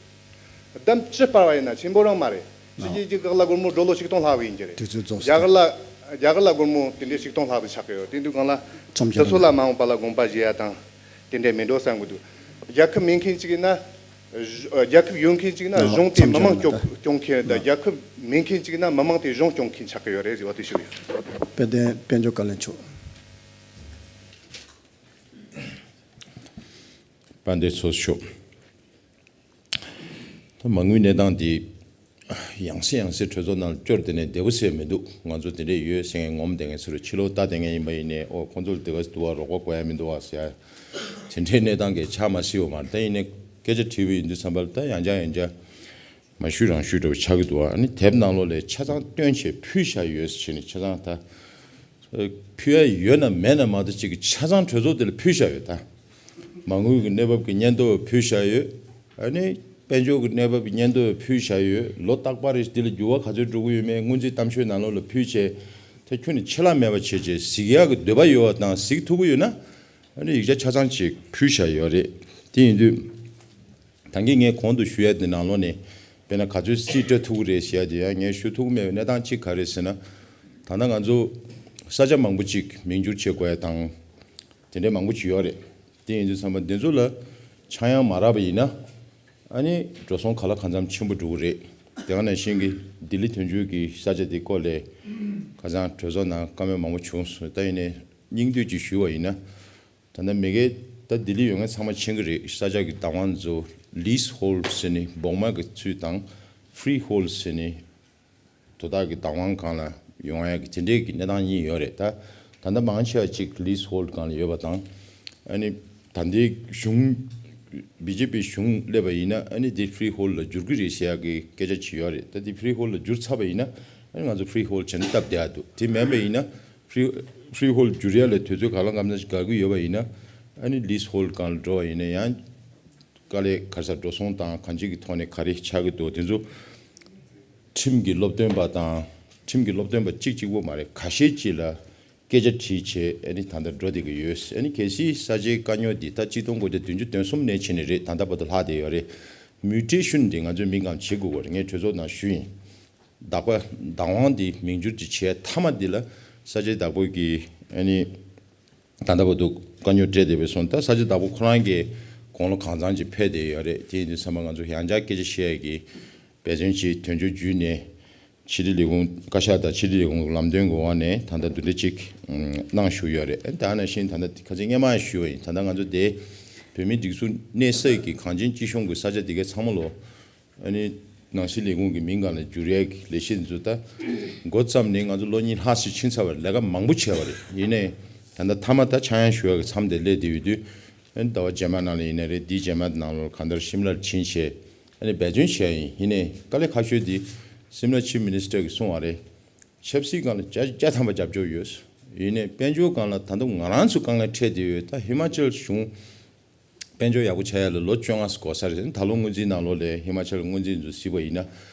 ལྡབ་བཅུ་སྤར་བ་ཡིན་ན་ཆེན་པོ་རང་མ་རེད། ཕྱི་རྒྱལ་གྱི་ཁག་ལ་སྒོར་མོ་ཌོ་ལར་ཆིག་སྟོང་ལྷག་པ་ཡིན་གྱི་རེད། དུས་ཚོད་རྫོགས་རྒྱ་གར་ལ་རྒྱ་གར་ལ་སྒོར་མོ་དེ་འདྲའི་ཆིག་སྟོང་ལྷག་ཏུ་ཆགས་ཀྱི་ཡོད། དེ་དུས་སྒང་ལ་ཁྲོམ་རྒྱག་དེ་ཚོ་ལ་མ་འོངས་པ་ལ་དགོངས་པ་བཞེས་ཡ་དང་དེ་འདྲའི་མི་འགྲོ་བསམ་གི་འདུག་རྒྱལ་ཁབ་མེད་མཁན་ཅིག་ཡིན་ན། རྒྱལ་ཁབ་ཡོད་མཁན་ཅིག་ན་གཞུང་དེས་མི་མང་སྐྱོང་སྐྱོང་མཁན་དང་རྒྱལ་ཁབ་མེད་མཁན་ཅིག་ན་མི་མང་དེས་གཞུང་སྐྱོང་མཁན་ཆགས་ཀྱི་ཡོད་རེད་ཟེར་བ་དེ་ཞུ་གི་ཡོད། དཔལ་ལྡན་དཔལ་འབྱོར་བཀའ་བློན་མཆོག་དཔལ་ལྡན་ཚོགས་གཙོ་མཆོག་ད་མ་དངུལ་གནས་སྟངས་འདི་ཡང་སེ་ཡང་སེ་གྲོས་ཚོགས་ནང་སྐྱོར་དེ་ནས་བདེ་པོ་ཟེར་མི་འདུག་ང་ཚོ་དེ་འདྲས་ཡོད་ཟེར་མཁན་ངོམ་དེ་ངས་ཚུར་ཕྱི་ལོགས་ལྟ་དེ་ངས་ཡིན་པ་ཡིན་ནས་ཨོ་ཁོང་ཚོ་ལ་དེ་ག་ཟེ་འདུག་བ་རོགས་པ་དགོས་ཡ་མི་འདུག་བ་ཟེར་ཡ་དེ་འདྲས་གནས་སྟངས་ཀྱི་ཆ་མ་སྲིད་བ་མ་རེད། ད་ཡིན་ནས་སྐད་ཆ་དྲིས་པ་ཡིན་དུས་ཙམ་པ་ལ་ད་ཡང་བསྐྱར་ཡང་བསྐྱར་མ་ཞུས་རང་ཞུས་འདྲ་བོ་ཆགས་ཀྱི་འདུག་བ། ཨ་ནི་དེབ་ནང་ལོགས་ལ་ཆ་ཚང་བཏོན་བྱས་ཕུལ་བཞག་ཡོད་ཟེར་བྱས་ནས་ཆ་ཚང་ད་ཕུལ་ཡ་ཡོད་ན་མེད་ན་མ་གཏོགས་གཅིག་གི་ཆ་ཚང་གྲོས་ཚོགས་དེ་ལ་ཕུལ་བཞག་ཡོད་ད། མ་དངུལ་གྱི་གནས་བབ་ཀྱི་སྙན་ཐོ་ཕུལ་བཞག་ཡོད། ཨ་ནི་དཔལ་འབྱོར་གྱི་གནས་བབ་ཀྱི་སྙན་ཐོ་ཕུལ་བཞག་ཡོད། ལོ་རྟག་པར་རེ་འདི་ལ་འགྱུར་བ་ག་ཚོད་འགྲོ་གི་ཡོད་མེད་སྔོན་རྩིས་གཏམ་བཤད་ནང་ལོགས་ལ་ཕུལ་བྱས་ད་ཁྱོན་ནས་ཆད་ལྷག་མེད་པ་བྱས་བྱས་གཟིགས་ཡག་གི་འདོད་པ་ཡོད་པ་དང་གཟིགས་ཐུབ་ཀྱི་ཡོད་ན་ཨ་ནི་ཡིག་ཆ་ཆ་ཚང་ཅིག་ཕུལ་བཞག་ཡོད་རེད། དེ་ཡིན་དུས་ད་གིན་ངས་གོང་དུ་ཞུ་ཡ་དེ་ནང་ལོགས་ནས་དཔེར་ན་ག་ཚོད་རྩིས་སྤྲད་ཐུབ་ཀྱི་རེད་ཟེར་ཡ་དེ་ཡང་ངས་ཞུ་ཐུབ་ཀྱི་མེད་པའི་གནས་སྟངས་གཅིག་ག་རེ་ཟེར་ན། ད་ལྟ་ང་ཚོ་ས་ཆ་མང་པོ་ཅིག་མིང་བསྒྱུར་བྱེད་དགོས་ཡ་དང་དེ་འདྲའི་མང་པོ་ཅིག་ཡོད་རེད། དེ་ཡིན་དུས་ཙམ་པ་འདི་ཚོ་ལ་ཆག་ཡང་མ་རག་པ་ཡིན་ན། ཨ་ནི་འགྲོ་སོང་ག་ལ་གང་འཚམ་ཆེན་པོ་འགྲོ་གི་རེད། དེ་ག་ནང་བཞིན་གྱི་ལྡི་ལི་དོན་གཅོད་ཀྱི་ས་ཆ་དེ་སྐོར་ལས་ཁ་སང་གྲོས་ཚོགས་ནང་བཀའ་མོལ་མང་པོ་བྱུང་སོང་། ད་ཡིན་ནའི་སྙིང་བསྡུས་ཀྱིས་ཞུ་བ་ཡིན་ན། ད་ལྟ་མི་སྒེར་ད་ལྡི་ལི་ཡོད་མཁན་ཚང་མ་མཁྱེན་གྱི་རེད། ས་ཆ་གི་བདག་དབང་ཚོ་leasehold་ཟེར་ནས་བོགས་མ་གི་ཚུལ་དང་freehold་ཟེར་ནས་དོ་བདག་གི་བདག་དབང་སྒང་ལ་ཡོང་ཡ་གི་དེ་འདྲའི་གི་གནས་སྟངས་གཉིས་ཡོད་རེད། ད་ད་ལྟ་མང་ཆེ་བ་གཅིག་leasehold་སྒང་ལ་ཡོད་པ་དང་། ཨ་ནི་ད་ལྟའི་གཞུང་བི་ཇེ་པི་གཞུང་སླེབས་པ་ཡིན་ན་ཨ་ནི་དེ་freehold་ལ་འགྱུར་གྱི་རེད་ཟེར་ཡ་གི་སྐད་ཆ་ཅིག་ཡོད་རེད། ད་དེ་freehold་ལ་འགྱུར་ཚར་བ་ཡིན་ན་ཨ་ནི་ང་ཚོ་freehold་བྱས་ནས་སྟབས་བདེ་ཡ་འདུག་དེ་མིན་པ་ཡིན་ན་free freehold་འགྱུར་ཡ་ལ་དུས་ཚོད་ག་ལ་གང་འཚམ་ཞིག་འགོར་གྱི་ཡོད་པ་ཡིན་ན་ཨ་ནི་leasehold་སྒང་ལ་འགྲོ་བ་ཡིན་ན་ཡང་དཀའ་ལས་ག་རེ་ཟ། འགྲོ་སོང་དང་གང་ཅིའི་ཐོག་ནས་ག་རེ་ཆགས་ཀྱི་འདུག་དེ་ཚོ་ཁྲིམས་ཀྱི་སློབ་སྟོན་པ་དང་ཁྲིམས་ཀྱི་སློབ་སྟོན་པ་གཅིག་གཅིག་པོ་མ་རེད། ཁ་ཤས་ཅིག་ལ་སྐད་ཆ་དྲིས་བྱས་ཨ་ནི་ད་ལྟ་འགྲོ་བསྡད་ཀྱི་ཡོད། ཨ་ནི་གལ་སྲིད་ས་ཆའི་དཀའ་རྙོག་འདི་ད་གཅིག་སྟོང་དགུ་བརྒྱ་བདུན་ཅུ་དོན་གསུམ་ནས་བྱས་ནས་རེད། ད་ལྟ་བར་དུ་ལྷག་བསྡད་ཡོད་རེད། mutation་འདི་ང་ཚོས་མི་སྒང་བྱེད་དགོས་ཀྱི་རེད། ངས་གྲོས་ཚོགས་ནང་ཞུས་ཡིན། བདག་པ་བདག་དབང་འདི་མིང་བསྒྱུར་གྱི་བྱས་མཐའ་མ་འདི་ལ་ས་ཆའི་བདག་པོ་གི་ཨ་ནི་ད་ལྟ་བར་དུ་དཀའ་རྙོག་སྤྲད་བསྡད་པའི་སོང་། ད་ས་ཆ་བདག་པོ་ཁོ་རང་གི་དགུང་ལོ་གང་ཚང་ཅིག་ཕེབས་བསྡད་ཡོད་རེད། དེ་ཡིན་དུས་ཚང་མ་ང་ཚོ་ཡང་བསྐྱར་སྐད་ཆ་བཤད་ཡ་གི་འབད་བརྩོན་ཅིག་དོན་གཅོད་བརྒྱུད་ནས་ཕྱི་དྲིལ་ལས་ཁུངས་བཀའ་ཤག་དང་ཕྱི་དྲིལ་ལས་ཁུངས་ལམ་སྟོན་གྱི་འོག་ནས་ད་ལྟ་འདི་འདྲ་ཅིག་གནང་བཞུགས་ཡོད་རེད། ད་ནང་བཞིན་ད་ལྟ་ཁ་སང་སྔོན་མ་ཞུས་པ་ཡིན། ད་ལྟ་ང་ཚོ་དེ་བོད་མིའི་སྒྲིག་འཛུགས་གནས་ས་ཀྱི་གངས་ཅན་སྐྱིད་གཤོངས་ཀྱི་ས་ཆ་དེ་གའི་ཚང་མ་ལོ། ཨ་ནི་ནང་སྲིད་ལས་ཁུངས་ཀྱི་མིང་སྒང་ལ་བསྒྱུར་ཡས་ཀྱི་ལས་གཞི་འདི་ཚོ་ད་འགོ་བརྩམས་ནས་ང་ཚོ་ལོ་གཉིས་ལྷག་ཙམ་ཕྱིན་ཚར་བ་རེད། ལས་ཀ་མང་པོ་བྱས་པ་རེད། ཡིན་ནའི་ད་ལྟ་མཐའ་མ་ད་ཆག་ཡང་ཞུ་ཡ་གི་མཚམས་དེ་སླེབས་བསྡད་ཡོད་དུས། ཨ་ནི་ཟླ་བ་རྗེས་མ་ནང་ལ་ཡིན་ནའི་རེད། འདིའི་རྗེས་མ་ནང་ལོགས་གང་ལྟར་ཤིམ་ལར་ཕྱིན་བྱས་ཨ་ནི་འབད་བརྩོན་བྱས་ཡིན། ཡིན་ནའི་དཀའ་ལས་ཁག་ཤོས་འདི་སིམ་ལ་ཆིབ་མི་ནི་སི་ཊར་གྱིས་གསུངས་པ་རེད། ཆབ་སྲིད་སྒང་ལ་བརྒྱ་ཆ་བརྒྱ་ཐམ་པ་རྒྱབ་སྐྱོར་ཡོད། ཡིན་ནའི་དཔལ་འབྱོར་སྒང་ལ་ད་དུང་ང་རང་ཚོ་དཀའ་ངལ་འཕྲད་བསྡད་ཡོད། ད་ཧི་མ་ཅལ་གཞུང་དཔལ་འབྱོར་ཡག་པོ་ཆགས་ཡ་ལ་ལོ་བཅོ་ལྔ་ཙམ་འགོར་ས་རེད། ད་ལོ་སྔོན་རྩིས་ནང་ལོགས་ལ་ཧི་མ་ཅལ་སྔོན་རྩིས་ཚོ་གཟིགས་པ་ཡིན་ན་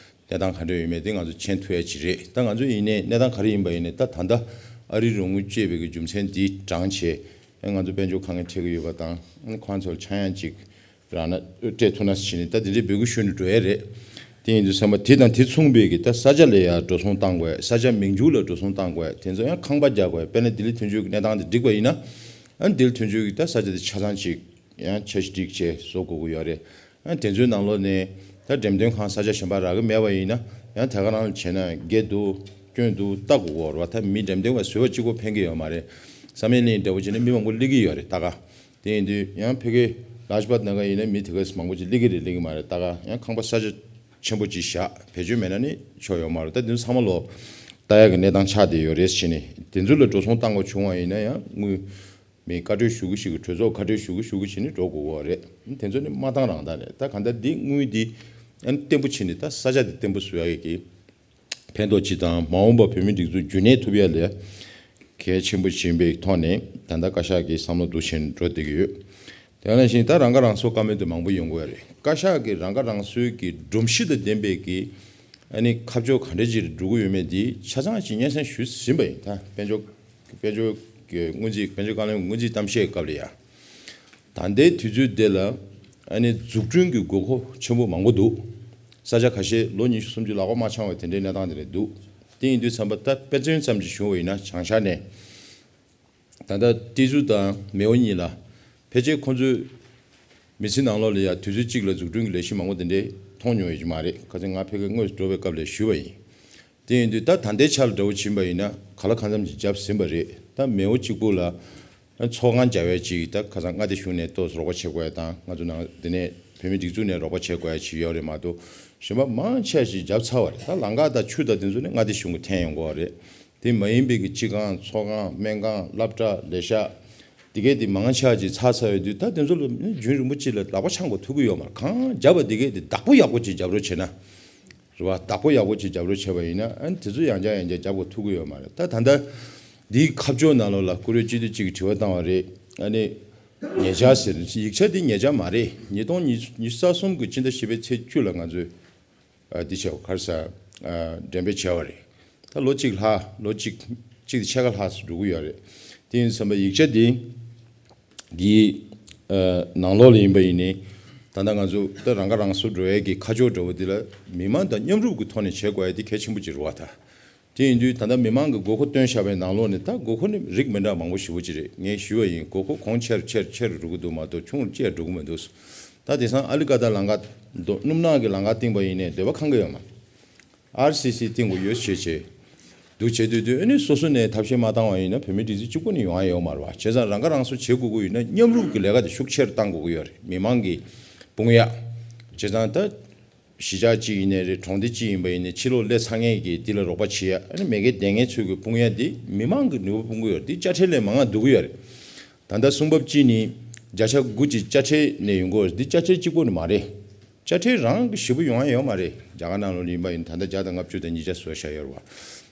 གནས་སྟངས་ག་འདྲ་ཡོད་མེད་དེ་ང་ཚོ་མཁྱེན་ཐུབ་ཡ་ཅིག་རེད། ད་ང་ཚོ་ཡིན་ནའི་གནས་སྟངས་ག་རེ་ཡིན་པ་ཡིན་ནའི་ད་ད་ལྟ་ཨ་རིའི་རོགས་དངུལ་སྤྱད་པའི་གི་རྒྱུ་མཚན་འདི་དྲངས་བྱས་ཨ་ང་ཚོ་དཔལ་འབྱོར་དཀའ་ངལ་འཕྲད་ཀྱི་ཡོད་པ་དང་ཨ་ཁོང་ཚོར་ཆག་ཡང་ཅིག་རང་ན་སྤྲད་ཐུབ་ན་ཟེར་ནས་ད་དེ་འདྲའི་འབོད་སྐུལ་ཞུས་ནས་འགྲོ་ཡ་རེད། དེ་ཡིན་དུས་ཚང་མ་དེ་དང་དེ་མཚུངས་པའི་གི་ད་ས་ཆ་ལ་ཡ་འགྲོ་སོང་བཏང་དགོས། ས་ཆ་མིང་འཇུག་ལ་འགྲོ་སོང་བཏང་དགོས། དེ་ཚོ་ཡང་ཁང་པ་རྒྱག་དགོས། དཔེར་ན་ལྡི་ལི་དོན་གཅོད་ཀྱི་གནས་སྟངས་དེ་འགྲིག་པ་ཡིན་ན་ཨ་ལྡི་ལི་དོན་གཅོད་ཀྱི་ད་ས་ཆ་དེ་ཆ་ཚང་ཅིག་ཡང་འཆར་གཞི་སྒྲིག་བྱས་བཟོ་དགོས་ཀྱི་ཡོད་རེད། ཨ་དེ་ཚོའི་ནང་ལོགས་ནས་ད་འགྲེམས་སྟོན་ཁང་ས་ཆ་གཞན་པ་རག་གི་མེད་པ་ཡིན་ན་ཡང་དེ་ག་རང་ལ་བྱས་ན་དགེ་འདུག་སྐྱོན་འདུག་ལྟ་དགོས་ཀྱི་ཡོད་རེད་བ། ད་མི་འགྲེམས་སྟོན་པ་བཟོས་པ་གཅིག་པོ་ཕན་གྱི་ཡོད་མ་རེད། བསམ་ཡས་གླིང་འདྲ་བོ་བྱས་ན་མི་མང་པོ་སླེབས་ཀྱི་ཡོད་རེད་ད་ག་དེ་ཡིན་དུས་ཡང་ཕ་གི་ལཱཇ་པཱཐ་ནང་ག་ཡིན་ན་མི་དེ་ག་མང་པོ་ཅིག་སླེབས་ཀྱི་རེད་སླེབས་ཀྱི་མ་རེད། ད་ག་ཡང་ཁང་པ་ས་ཆ་ཆེན་པོ་ཅིག་བཞག་བེད་སྤྱོད་མེད་ན་ནི་ཆོ་ཡོད་མ་རེད། ད་དེ་ཚོ་ཚང་མ་ལོ་ལྟ་ཡག་གི་གནས་སྟངས་ཆགས་བསྡད་ཡོད་རེད་བྱས་ནས་དེ་ཚོ་ལ་འགྲོ་སོང་བཏང་དགོས་བྱུང་བ་ཡིན་ན་ཡང་དངུལ་མི་བཀའ་འཁྲོལ་ཞུ་གི་ཞུ་གི་གྲོས་ཚོགས་བཀའ་འཁྲོལ་ཞུ་གི་ཞུ་གི་བྱས་ནས་འགྲོ་དགོས་ཀྱི་རེད། དེ་ཚོ་ནི་མ་བཏང་རང་བཏང་རེད། ད་གང་ལྟར་འདི་དངུལ་འདི་ཨ་ནི་བརྟན་པོ་བྱས་ནས་ད་ས་ཆ་འདི་བརྟན་པོ་བཟོ་ཡག་གི་ཕན་ཐོགས་ཅིག་དང་མ་འོངས་པ་བོད་མིའི་སྒྲིག་འཛུགས་རྒྱུན་གནས་ཐུབ་ཡ་ལ་གལ་ཆེན་པོ་ཡིན་པའི་ཐོག་ནས་ད་ལྟ་བཀའ་ཤག་གིས་བསམ་བློ་འདུ་ཆེན་འགྲོ་བསྡད་ཀྱི་ཡོད། དེ་ནང་བཞིན་ད་རང་ཁ་རང་གསོ་བཀའ་མོལ་དེ་མང་པོ་ཡོང་གི་ཡོད་རེད། བཀའ་ཤག་གིས་རང་ཁ་རང་གསོའི་གི་སྒྲོམ་གཞི་དང་ལྡན་པའི་གི་ཨ་ནི་ཁ་ཕྱོགས་ག་འདྲ་ཅིག་འགྲོ་གི་ཡོད་མེད་དེ་ཆ་ཚང་ཞིག་སྙན་སེང་ཞུས་ཟིན་པ་ཡིན། ད་དཔལ་འབྱོར་དཔལ་འབྱོར་གྱི་སྔོན་རྩིས་དཔལ་འབྱོར་བཀའ་བློན་སྔོན་རྩིས་གཏམ་བཤད་སྐབས་ལ་ཡ། ད་ལྟའི་དུས་ཚོད་འདི་ལ་ཨ་ནི་འཛུགས་སྐྲུན་གྱི་དགོས་མཁོ་ཆེན་པོ་མང་པོ་འདུག་ས་ཆ་ཁ་ཤས་ལོ་ཉི་ཤུ་སུམ་ཅུ་ལག་པ་མ་འཆང་བའི་དེ་འདྲའི་གནས་སྟངས་དེ་འདྲ་འདུག་དེ་ཡིན་དུས་ཙམ་པ་ད་དཔེ་མཚོན་ཙམ་ཞིག་ཞུ་བ་ཡིན་ན་བྱང་ཤར་ནས་ད་ལྟ་ཏི་ཛུ་དང་མེའོ་གཉིས་ལ་ཕལ་ཆེར་ཁོང་ཚོའི་མི་ཚེ་ནང་ལོགས་ལ་ཡ་དུས་ཚོད་གཅིག་ལ་འཛུགས་སྐྲུན་གྱི་ལས་གཞི་མང་པོ་དེ་འདྲའི་མཐོང་མྱོང་ཡོད་ཀྱི་མ་རེད། ཁ་སང་ང་ཕ་གིར་དངོས་སུ་འགྲོ་བའི་སྐབས་ལ་ཞུས་པ་ཡིན། དེ་ཡིན་དུས་ད་ད་ལྟའི་ཆར་འདྲ་བོ་ཕྱིན་པ་ཡིན་ན་ག་ལ་གང་འཚམ་ཅིག་བརྒྱབ་ཟིན་པ་རེད། ད་མེའོ་གཅིག་པུ་ལ་ཚོགས་ཁང་རྒྱག་ཡས་ཅིག་ད་ཁ་སང་མངའ་སྡེ་གཞུང་ནས་ཏོག་ཙམ་རོགས་པ་བྱེད་དགོས་ཡ་དང་ང་ཚོ་ནང་འདི་ནས་བོད་མི་སྒྲིག་འཛུགས་ནས་རོགས་པ་བྱེད་དགོས་ཡ་ཅིག་ཡོད་རེད་མ་གཏོགས་གཞན་པ་མང་ཆེ་བ་ཞིག་བརྒྱབ་ཚར་བ་རེད། ད་ལམ་ཁ་དང་ཆུ་དང་དེ་ཚོ་ནི་མངའ་སྡེ་གཞུང་གི་འཐེན་ཡོང་གི་ཡོད་རེད། དེ་མ་ཡིན་པའི་གི་སྤྱི་ཁང་ཚོགས་ཁང་སྨན་ཁང་སློབ་གྲྭ་ལས་ཤག་དེ་གས་དེ་མང་ཆེ་བ་ཅིག་ཚར་ཚར་ཡོད་དུས་ད་དེ་ཚོ་ལ་རྒྱུན་རིང་པོ་ཅིག་ལ་ལག་པ་འཆང་དགོས་ཐུག་གི་ཡོད་མ་རེད། གང་བརྒྱབ་པ་དེ་གས་དེ་བདག་པོ་ཡག་པོ་ཅིག་རྒྱབ་རོགས་བྱས་ན། རེད་བ། བདག་པོ་ཡག་པོ་ཅིག་རྒྱབ་རོགས་བྱས་པ་ཡིན་ན་ཨ་ནི་དེ་ཚོ་ཡང་བསྐྱར་ཡང་བསྐྱར་རྒྱབ་དགོས་ཐུག་གི་ཡོད་མ་རེད། ད་ད་ལྟ་འདིའི་ཁ་ཕྱོགས་ནང་ལོགས་ལ་བཀུར་འོས་སྤྱི་འཐུས་གཅིག་གིས་དྲི་བ་བཏང་བ་རེད། ཨ་ནི་ཉེ་ཆར་ཟེར་ཡིག་ཆ་འདི་ཉེ་ཆར་མ་རེད། ཉིས་སྟོང་ཉི་ཤུ་རྩ་གསུམ་གི་སྤྱི་ཟླ་བཞི་པའི་ཚེས་བཅུ་ལ་ང་ཚོས་ཨ་འདི་བྱས་པ་ག་རེ་ཟ་ཨ་འགྲེམས་སྤེལ་བྱས་པ་རེད། ད་ལོ་གཅིག་ལྷག་ལོ་གཅིག་གཅིག་དང་ཕྱེད་ཀ་ལྷག་ཙམ་འགྲོ་གི་ཡོད་རེད། དེ་ཡིན་ཙམ་པ་ཡིག་ཆ་འདི། འདིའི་ནང་ལོགས་ལ་ཡིན་པ་ཡིན་ནའི་ད་ལྟ་ང་ཚོ་ད་རང་ཁ་རང་གསོ་འགྲོ་ཡས་ཀྱི་ཁ་ཕྱོགས་འདྲ་བོ་འདི་ལ་མི་མང་དང་མཉམ་རུབ་ཀྱི་ཐོག་ནས་བྱེད་དགོས་ཡས་འདི་གལ་ཆེན་པོ་ཅིག་རེད་བ། ད་དེ་ཡིན་དུས་ད་ལྟ་མི་མང་གི་དགོས་མཁོ་བཏོན་བཞག་པའི་ནང་ལོགས་ནས་ད་དགོས་མཁོ་ནི་རིགས་མི་འདྲ་མང་པོ་ཞེ་པོ་ཅིག་རེད། ངས་ཞུས་པ་ཡིན། དགོས་མཁོ་གོང་ཆེར་ཆེར་ཆེར་འགྲོ་གི་འདུག་མ་གཏོགས་ཆུང་རུ་ཅི་ཡང་འགྲོ་གི་མི་འདུག་ད་དེང་སང་ཨ་ལི་ཀ་ད་ལམ་ཁ་འདུག་སྣུམ་ནག་གི་ལམ་ཁ་བཏིང་པ་ཡིན་ནའི་འདོད་པ་ཁེངས་ཀྱི་ཡོད་མ་རེད། ཨར་སི་སི་བཏིང་དགོས་ཡོད་བྱས་བྱས། འདུག་བྱས་དུས་དུས་ཨ་ནི་སོ་སོ་ནས་ཐབས་ཤེས་མ་བཏང་བ་ཡིན་ན་བོད་མི་སྒྲིག་འཛུགས་གཅིག་པོ་ནས་ཡོང་ཡ་ཡོད་མ་རེད་བ། བྱས་ཙང་རང་ཁ་རང་གསོ་བྱེད་དགོས་ཀྱི་ཡོད་ན་མཉམ་རུབ་ཀྱི་ལས་ཀ་དེ་ཤུགས་ཆེ་རུ་གཏང་དགོས་ཀྱི་ཡོད་རེད། མི་མང་གི་དཔུང་ཡག་བྱས་ཙང་ད། གཞིས་ཆགས་གཅིག་ཡིན་ནའི་རེད། གྲོང་སྡེ་གཅིག་ཡིན་པ་ཡིན་ནའི་ཕྱི་ལོགས་སླེབས་ཚར་མཁན་གྱི་འདི་ལ་རོགས་པ་བྱེད་ཡ། ཨ་ནི་མེས་རྒྱལ་བསྡད་མཁན་ཚོའི་གི་དཔུང་ཡ་འདི་མི་མང་གི་ནུས་པ་སྤུངས་ཀྱི་ཡོད་རེད། འདི་དཔྱ་ཁྲལ་ལས་མང་ང་བསྡུ་གི་ཡོད་རེད། ད་ལྟ་གསུང་འབབ་གཅིག་ནི་བརྒྱ་ཆ་དགུ་གཅིག་དཔྱ་ཁྲལ་ནས་ཡོང་གི་ཡོད་རེད། འདི་དཔྱ་ཁྲལ་གཅིག་པོ་ནི་མ་རེད། དཔྱ་ཁྲལ་རང་གི་ཞེ་པོ་ཡོང་ཡ་ཡོད་མ་རེད། རྒྱ་གར་ནང་ལོགས་ཡིན་པ་ཡིན་ད་ལྟ་བརྒྱ་དང་ལྔ་བཅུ་དང་ཉིས་བརྒྱ་བཟོ་བཞག་ཡོད་རེད་བ།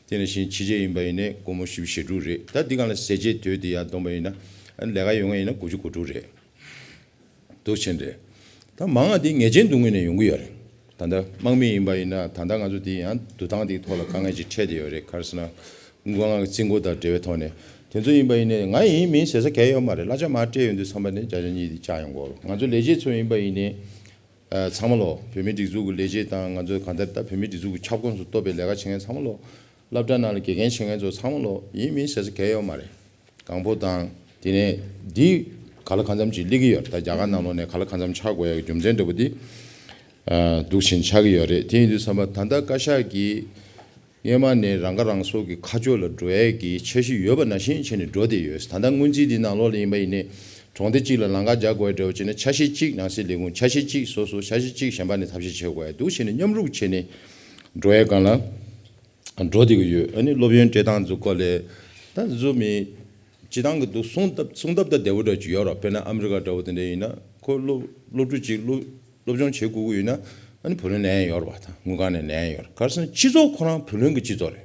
དེ་ནང་བཞིན་ཕྱི་རྒྱལ་ཡིན་པ་ཡིན་ནའི་སྒོར་མོ་བཞི་བཅུ་ཞེ་དྲུག་རེད། ད་འདི་སྒང་ལ་ཟས་བཅད་དོད་དེ་ཡར་བསྡོམས་པ་ཡིན་ན་ཨ་ནི་ལས་ཀ་ཡོང་ཡ་ཡིན་ན་དགུ་བཅུ་གོ་དྲུག་རེད། འདུག་ཕྱིན་རེད། ད་མང་ང་དེ་ངལ་རྐྱེན་སྡུག་བསྔལ་ནས་ཡོང་གི་ཡོད་རེད། ད་ལྟ་དམག་མི་ཡིན་པ་ཡིན་ན་ད་ལྟ་ང་ཚོ་དེ་ཡང་འདུག་སྟངས་དེའི་ཐོག་ལ་དཀའ་ངལ་ཅིག་འཕྲད་བསྡད་ཡོད་རེད། ག་རེ་ཟེར་ན། དངུལ་ཁང་གི་རྩིས་འགོ་དང་འབྲེལ་བའི་ཐོག་ནས་དེ་ཚོ་ཡིན་པ་ཡིན་ནའི་ང་ཡིན་མིན་ཟེར་ས་གང་ཡང་ཡོད་མ་རེད། གླ་ཆ་མར་སྤྲད་ཡོང་དུས་ཙམ་པ་ནས་བརྒྱ་ཆ་གཉིས་དེ་བཅག་ཡོང་གི་ཡོད་རེད། ང་ཚོ་ལས་བྱེད་ཚོ་ཡིན་པ་ཡིན་ནའི། ཨ། ཚང་མ་ལོ་བོད་མིའི་སྒྲིག་འཛུགས་ཀྱི་ལས་བྱེད་དང་ང་ཚོ་གང་ལྟར་ད་བོད་མིའི་སྒྲིག་འཛུགས་ཀྱི་ཁྱབ་ཁོངས་སུ་གཏོགས་པའི་ལས་ཀ་བྱེད་མཁན་ཚང་མ་ལོ། སློབ་གྲྭ་ནང་ལ་དགེ་རྒན་བྱེད་མཁན་ཚོ་ཚང་མ་ལོ་ཡིན་མིན་ཟེར་ས་གང་ཡང་ཡོད་མ་རེད། གང་པོ་དང་དེ་ནས་འདི་ག་ལ་གང་འཚམ་ཅིག་སླེབས་ཀྱི་ཡོད་རེད། ད་རྒྱ་གར་ནང་ལོགས་ནས་ག་ལ་གང་འཚམ་ཆགས་དགོས་ཡ་གི་རྒྱུ་མཚན་འདྲ་པོ་འདི་ཨ་འདུག་བཞིན་ཆགས་ཀྱི་ཡོད་རེད། དེ་ཡིན་དུས་ཙམ་པ་ད་ལྟ་བཀའ་ཤག་གིས་སྔོན་མ་ནས་རང་ཁ་རང་གསོ་གི་ཁ་ཕྱོགས་ལ་འགྲོ་ཡས་ཀྱི་འཆར་གཞི་ཡོད་པ་ནང་བཞིན་བྱས་ནས་འགྲོ་བསྡད་ཡོད། ད་ལྟ་སྔོན་རྩིས་འདི་ནང་ལོགས་ལ་ཡིན་པ་ཡིན་ནའི་གྲོང་སྡེ་གཅིག་ལ་ལམ་ཁ་རྒྱག་དགོས་འདྲ་བོ་བྱས་ན་འཆར་གཞི་གཅིག་ནང་གསེས་ལས་ཁུངས་འཆར་གཞི་གཅིག་སོ་སོ་འཆར་གཞི་གཅིག་གཞན་པ་ནས་ཐབས་ཤེས་བྱེད་དགོས་ཡ་འདུག་བྱས་ནས་མཉམ་རུབ་བྱས་ནས་འགྲོ་ཡས་སྒང་ལ་འགྲོ་བསྡད་ཀྱི་ཡོད། ཨ་ནི་སློབ་ཡོན་སྤྲད་སྟངས་ཚོ་སྐོར་ལས་ད་བཟོ་མི་སྤྱི་བཏང་གི་འདུག་གསུང་སྟབས་གསུང་སྟབས་ད་བདེ་བོ་འདྲ་ཅིག་ཡོད་ར། དཔེར་ན་ཨ་མི་རི་ཀ་འདྲ་བོ་དེ་འདྲ་ཡིན་ན་ཁོ་སློབ་སློབ་ཕྲུག་ཅིག་སློབ་སློབ་སྦྱོང་བྱེད་དགོས་ཀྱི་ཡོད་ན་ཨ་ནི་བུ་ལོན་ལེན་ཡ་ཡོད་ར་བ། ད་དངུལ་ཁང་ནས་ལེན་ཡ་ཡོད་ར། ག་རེ་ཟེར་ན་སྤྱི་ཚོགས་ཁོ་རང་བུ་ལོན་གྱི་སྤྱི་ཚོགས་རེད།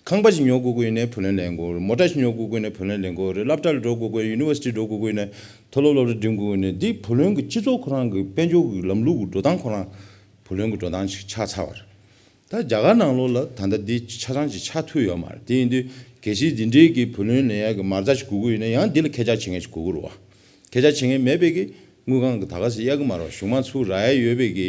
ཁང་པ་ཞིག་ཉོ་དགོས་ཀྱི་ཡོད་ན་བུ་ལོན་ལེན་དགོས་རེད། མོ་ཊ་ཞིག་ཉོ་དགོས་ཀྱི་ཡོད་ན་བུ་ལོན་ལེན་དགོས་རེད། སློབ་གྲྭ་ལ་འགྲོ་དགོས་ཀྱི་ཡོད་ན་ཡུ་ནི་ཝར་སི་ཊི་འགྲོ་དགོས་ཀྱི་ཡོད་ན་མཐོ་སློབ་སློབ་གྲྭ་འགྲིམ་དགོས་ཀྱི་ཡོད་ན་འདི་བུ་ལོན་གྱི་སྤྱི་ཚོགས་ཁོ་རང་གི་དཔལ་འབྱོར་གྱི་ལམ་ལུགས་ཀྱི་འགྲོ་སྟངས་ཁོ་རང་བུ་ལོན་གྱི་འགྲོ་སྟངས་ཤིག་ཆགས་ཚར་བ་རེད། ད་རྒྱ་གར་ནང་ལོགས་ལ་ད་ལྟ་འདི་ཆ་ཚང་ཅིག་ཆགས་ཐུབ་ཡོད་མ་རེད། དེ་ཡིན་དུས་གལ་སྲིད་འདི་འདྲའི་གི་བུ་ལོན་ལེན་ཡག་གི་མ་རྩ་ཞིག་དགོས་ཀྱི་ཡོད་ན་ཡང་འདི་ལ་ཁྱད་ཆ་བྱེད་མཁན་ཞིག་དགོས་ཀྱི་རེད་བ། ཁྱད་ཆ་བྱེད་མཁན་མེད་པའི་གི་དངུལ་ཁང་གི་ད་ག་སེ་གཡར་གི་མ་རེད་བ། གཞུང་མང་ཚུར་རག་ཡ་ཡོད་པའི་གི་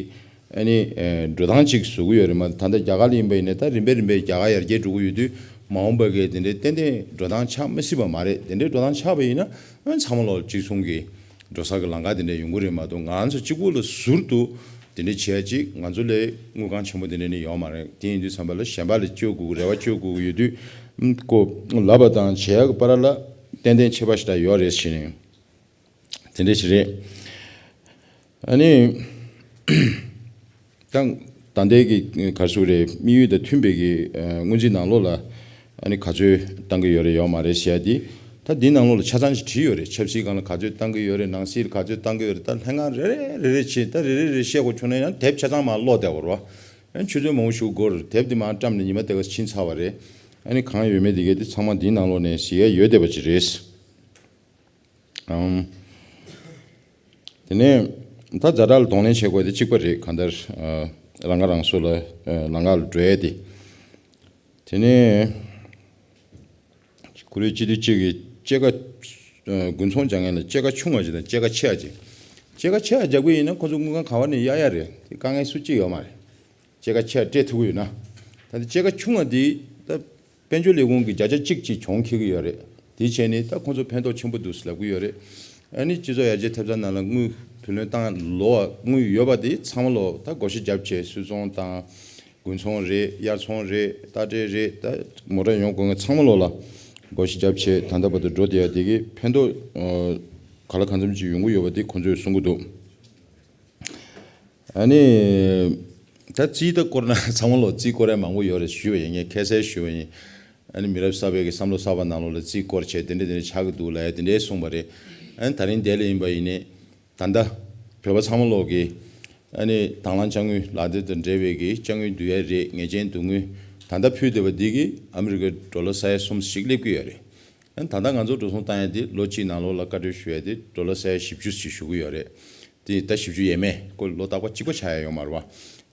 ཨ་ནི་ཨེ་འགྲོ་སྟངས་ཅིག་བཟོ་གི་ཡོད་རེད་མ་གཏོགས། ད་ལྟ་རྒྱ་གར་ལ་ཡིན་པ་ཡིན་ན་ད་རིམ་པས་རིམ་པས་རྒྱ་གར་ཡར་རྒྱས་འགྲོ་གི་ཡོད་དུས་མ་འོངས་པ་གི་དེ་འདྲའི་ཏན་ཏན་འགྲོ་སྟངས་ཆགས་མི་སྲིད་པ་མ་རེད། དེ་འདྲའི་འགྲོ་སྟངས་ཆགས་པ་ཡིན་ན་ཨ་ཚང་མ་ལོག་གཅིག་མཚུངས་གི་འགྲོ་ས་གི་ལམ་ཁ་དེ་འདྲ་ཡོང་གི་རེད་མ་གཏོགས། ང་རང་ཚོ་གཅིག་པུ་ལ་ཟུར་དུ་དེ་འདྲ་བྱེད་ཡ་ཅིག་ང་ཚོ་ལས་དངུལ་ཁང་ཆེན་པོ་དེ་འདྲ་ནི་ཡོད་མ་རེད། དེ་ཡིན་དུས་ཙམ་པ་ལ་གཞན་པ་ལ་བཅོལ་དགོས་ཀྱི་རེ་བ་བཅོལ་དགོས་ཀྱི་ཡོད་དུས་ཨམ་ཀོ་ལབ་པ་དང་བྱེད་ཡ་གི་བར་ལ་ཏན་ཏན་ཁྱད་པར་ཞེ་དྲག་ཡོད་རེད་ཟེར་ནས་དེ་འདྲ་ཞིག་རེད། ཨ་ནི། ད་ད་ལྟའི་གི་ག་རེ་ཟེར་དགོས་རེད། དམིགས་ཡུལ་དང་མཐུན་པའི་གི་ཨ་སྔོན་རྩིས་ནང་ལོགས་ལ་ཨ་ནི་ག་ཚོད་བཏང་གི་ཡོད་རེད་ཡོད་མ་རེད་ཟེར་ཡ་དེ། ད་འདིའི་ནང་ལོགས་ལ་ཆ་ཚང་ཞིག་བྲིས་ཡོད་རེད། ཆབ་སྲིད་སྒང་ལ་ག་ཚོད་བཏང་གི་ཡོད་རེད། ནང་སྲིད་ལ་ག་ཚོད་བཏང་གི་ཡོད་རེད། ད་ལྷན་ཁང་རེ་རེ་རེ་རེ་བྱས་ད་རེ་རེ་རེ་བཤད་དགོས་བྱུང་ན་ཡང་དེབ་ཆ་ཚང་མར་ཀློག་བསྡད་པ་རེད་བ། ཨ་ནི་ཆུ་ཚོད་མང་པོ་ཞིག་འགོར། དེབ་དེ་མར་བཀྲམ་ནས་ཉི་མ་དེ་ག་ཕྱིན་ཚར་བ་རེད། ཨ་ནི་གང་ཡོད་མེད་དེ་གས་དེ་ཚང་མ་འདིའི་ནང་ལོགས་ནས་གཟིགས་ཡ་ཡོད་བསྡད་པ་ཅིག་རེད། ཨམ། དེ་ནས་ད་ཛ་དྲག་ལ་གདོང་ལེན་བྱེད་དགོས་དེ་གཅིག་པ་རེད། གང་ལྟར་ཨ་རང་ཁ་རང་གསོ་ལ་ཨ་ལམ་ཁ་ལ་འགྲོ་ཡས་དེ། དེ་ནས་ཁོ་རེ་སྤྱི་འཐུས་གཅིག་གིས་སྐྱེད་ཀ་ཨ་དགུན་ཚོང་རྒྱག་མཁན་ལ་སྐྱེད་ཀ་ཆུང་བ་ཅིག་དང་སྐྱེད་ཀ་ཆེ་བ་ཅིག་སྐྱེད་ཀ་ཆེ་བ་རྒྱག་པ་ཡིན་ན་ཁོ་ཚོ་དངུལ་ཁང་ག་པ་ནས་གཡར་ཡ་རེད། དེ་དཀའ་ངལ་སུ་གཅིག་ཡོད་མ་རེད། སྐྱེད་ཀ་ཆེ་བ་སྤྲད་ཐུབ་ཀྱི་ཡོད་ན། ད་ལྟ་སྐྱེད་ཀ་ཆུང་བ་འདི་ད་དཔལ་འབྱོར་ལས་ཁུངས་ཀྱི་བརྒྱ་ཆ་གཅིག་ཅིག་གྱོང་ཁེལ་གྱི་ཡོད་རེད། དེ་བྱས་ནས་ད་ཁོང་ཚོ་ཕན་ཐོགས་ཆེན་པོ་འདུག་ཟེར་ལབ་ཀྱི་ཡོད་རེད། ཨ་ནི་སྤྱི་ཚོགས་ཡར་རྒྱས་ཐེབས་རྩ་ནང་ལ་དངུལ་བུ་ལོན་བཏང་ལོ་བ་དངུལ་ཡོད་པ་དེ་ཚང་མ་ལོ་ད་བགོ་བཤའ་རྒྱབ་བྱས་སུད་ཚོང་དང་དགུན་ཚོང་རེད། དབྱར་ཚོང་རེད། རྟ་དྲེལ་རེད། ད་མོ་ཊ་ཡོང་དགོས་མཁན་ཚང་མ་ལོ་ལ་བགོ་བཤའ་རྒྱབ་བྱས་ད་ལྟ་བར་དུ་འགྲོ་བསྡད་ཡ་དེ་གི་ཕན་ཐོགས་ག་ལ་གང་འཚམ་ཅིག་ཡོང་གི་ཡོད་པ་དེ་ཁོང་ཚོས་གསུང་གི་འདུག་ཨ་ནི། ད་རྩིས་ད་སྐོར་ན་ཚང་མ་ལོ་རྩིས་སྐོར་ཡ་མང་པོ་ཡོད་རེད་ཞུ་བ་ཡིན། ངས་ཁ་གསལ་ཞུ་བ་ཡིན། ཨ་ནི་མི་རབས་གསར་པའི་གི་བསམ་བློ་གསར་པ་ནང་ལོགས་ལ་རྩིས་སྐོར་བྱས་དེ་འདྲ་དེ་འདྲ་ཆགས་ཀྱི་འདུག་ལབ་ཡ་དེ་འདྲའི་གསུངས་པ་རེད། ཨ་ནི་ད་རིང་འདི་ལ་ཡིན་པ་ཡིན་ནའི་ད་ལྟ་བོད་པ་ཚང་མ་ལོག་གི་ཨ་ནི་དང་བླངས་དཔྱ་དངུལ་ལག་དེབ་དང་འབྲེལ་བའི་གི་དཔྱ་དངུལ་བསྡུ་ཡ་རེད། ངེས་ཅན་བསྡུ་དངུལ་ད་ལྟ་ཕུལ་བསྡད་པ་འདི་གི་ཨ་མི་རི་ཀའི་ཌོ་ལར་ས་ཡ་གསུམ་ཞིག་སླེབས་ཀྱི་ཡོད་རེད། ཨ་ནི་ད་ལྟ་ང་ཚོ་འགྲོ་སོང་བཏང་ཡ་དེ་ལོ་གཅིག་ནང་ལོགས་ལ་བཀའ་འཁྲོལ་ཞུ་ཡ་དེ་ཌོ་ལར་ས་ཡ་བཞི་བཅུ་ཞིག་ཞུ་གི་ཡོད་རེད། དེ་ད་བཞི་བཅུ་ཡས་མས། ཁོ་ལོ་རྟག་པ་གཅིག་པ་ཆགས་ཡ་ཡོད་མ་རེད་བ།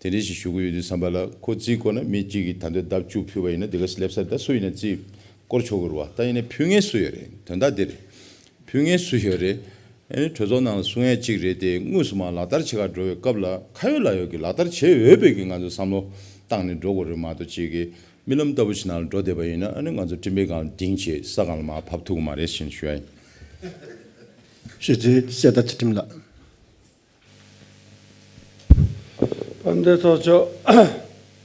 དེ་འདྲ་ཞིག་ཞུ་གི་ཡོད་དུས་ཙམ་པ་ལ་ཁོ་རྩིས་སྐོར་ན་མི་གཅིག་གིས་ད་འདོད་ལྡབ་བཅུ་ཕུལ་བ་ཡིན་ན་དེ་ག་སླེབས་ས་ད་སུ་ཡིན་ན་རྩིས་སྐོར་ཆོག་གི་རེད་བ། ད་ཡིན་ན་ཕུལ་མཁན་སུ་ཡོད་རེད། དོན་དག་དེ་རེད། ཕུལ་མཁན་སུ་ཡོད་རེད། ཨ་ནི་གྲོས་ཚོགས་ནང་ལ་གསུང་ཡ་གཅིག་རེད་དེ་དངོས་སུ་མར་ལག་བསྟར་བྱེད་ག་འགྲོ་བའི་སྐབས་ལ་ཁ་ཡོད་ལག་ཡོད་ཀྱི་ལག་བསྟར་བྱེད་འོས་པའི་གི་ང་ཚོ་བསམ་བློ་བཏང་ནས་འགྲོ་དགོས་རེད་མ་གཏོགས་གཅིག་གིས་རྨི་ལམ་ལྟ་བུ་ཞིག་ནང་ལ་འགྲོ་བསྡད་པ་ཡིན་ན་ཨ་ནི་ང་ཚོ་སྤྲིན་པའི་སྒང་ལ་ལྡིང་བྱས་ས་སྒང་ལ་མར་བབས་ཐུབ་ཀྱི་མ་རེད་ཞེས་ཞུ་ཡ་ཡིན། ཞུ་རྩིས་གསལ་ཐང་ཚུལ་ཁྲིམས་ལགས། དཔལ་ལྡན་ཚོགས་མཆོག་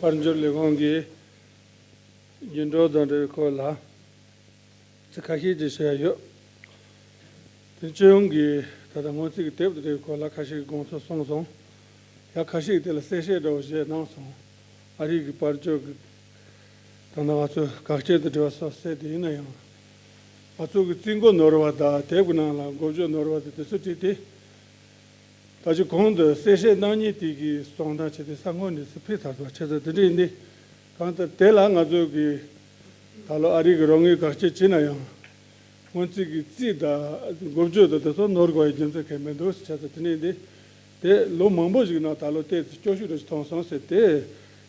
དཔལ་འབྱོར་ལས་ཁུངས་ཀྱི་རྒྱུན་སྒྲོག་དང་འབྲེལ་བའི་སྐོར་ལ་ཚིག་ཁ་ཤས་ཅིག་བཤད་ཡོད། དེ་སྤྱི་ཡོངས་ཀྱི་ད་ལྟ་སྔོན་རྩིས་ཀྱི་དེབ་དེའི་སྐོར་ལ་ཁ་ཤས་ཀྱིས་དགོངས་ཚུལ་གསུངས་སོང་། ཡང་ཁ་ཤས་ཀྱིས་དེ་ལ་གསལ་བཤད་འདྲ་བོ་བྱས་གནང་སོང་། ཨ་རི་གི་དཔལ་འབྱོར་གྱི་ད་ལྟ་ང་ཚོས་དགག་བྱ་དང་འབྲེལ་བ་སོགས་གསལ་དེ་ཡིན་ན་ཡང་། ང་ཚོ་གི་རྩིས་འགོ་ནོར་བ་དང་དེབ་ཀྱི་ནང་ལ་འགོ་བརྗོད་ནོར་བ་དང་དེ་ཚོ་བྲིས་ཏེ། ད་ཅི་གོང་དུ་གསལ་བཤད་གནང་མཁན་དེ་གི་གསུང་སྟངས་བྱས་ཏེ་ས་སྔོན་ནས་སུ་ཕེབས་ཚར་བ་བྱས་ཙང་དེ་འདྲ་ཡིན་ཏེ། གང་ལྟར་དེ་ལ་ང་ཚོ་གི་ད་ལོ་ཨ་རི་གི་རོགས་དངུལ་དགག་བྱ་བྱས་ན་ཡང་། སྔོན་རྩིས་ཀྱི་རྩིས་དང་འགོ་བརྗོད་དང་དེ་ཚོ་ནོར་དགོས་ཡ་རྒྱུ་མཚན་གང་མི་འདུག་བྱས་ཙང་དེ་འདྲ་ཡིན་ཏེ། དེ་ལོ་མང་པོ་ཞིག་ནང་ད་ལོ་ཏོག་ཙམ་སྐྱོ་ཤོས་འདྲ་ཞིག་མཐོང་སོང་ཟེར་ཏེ།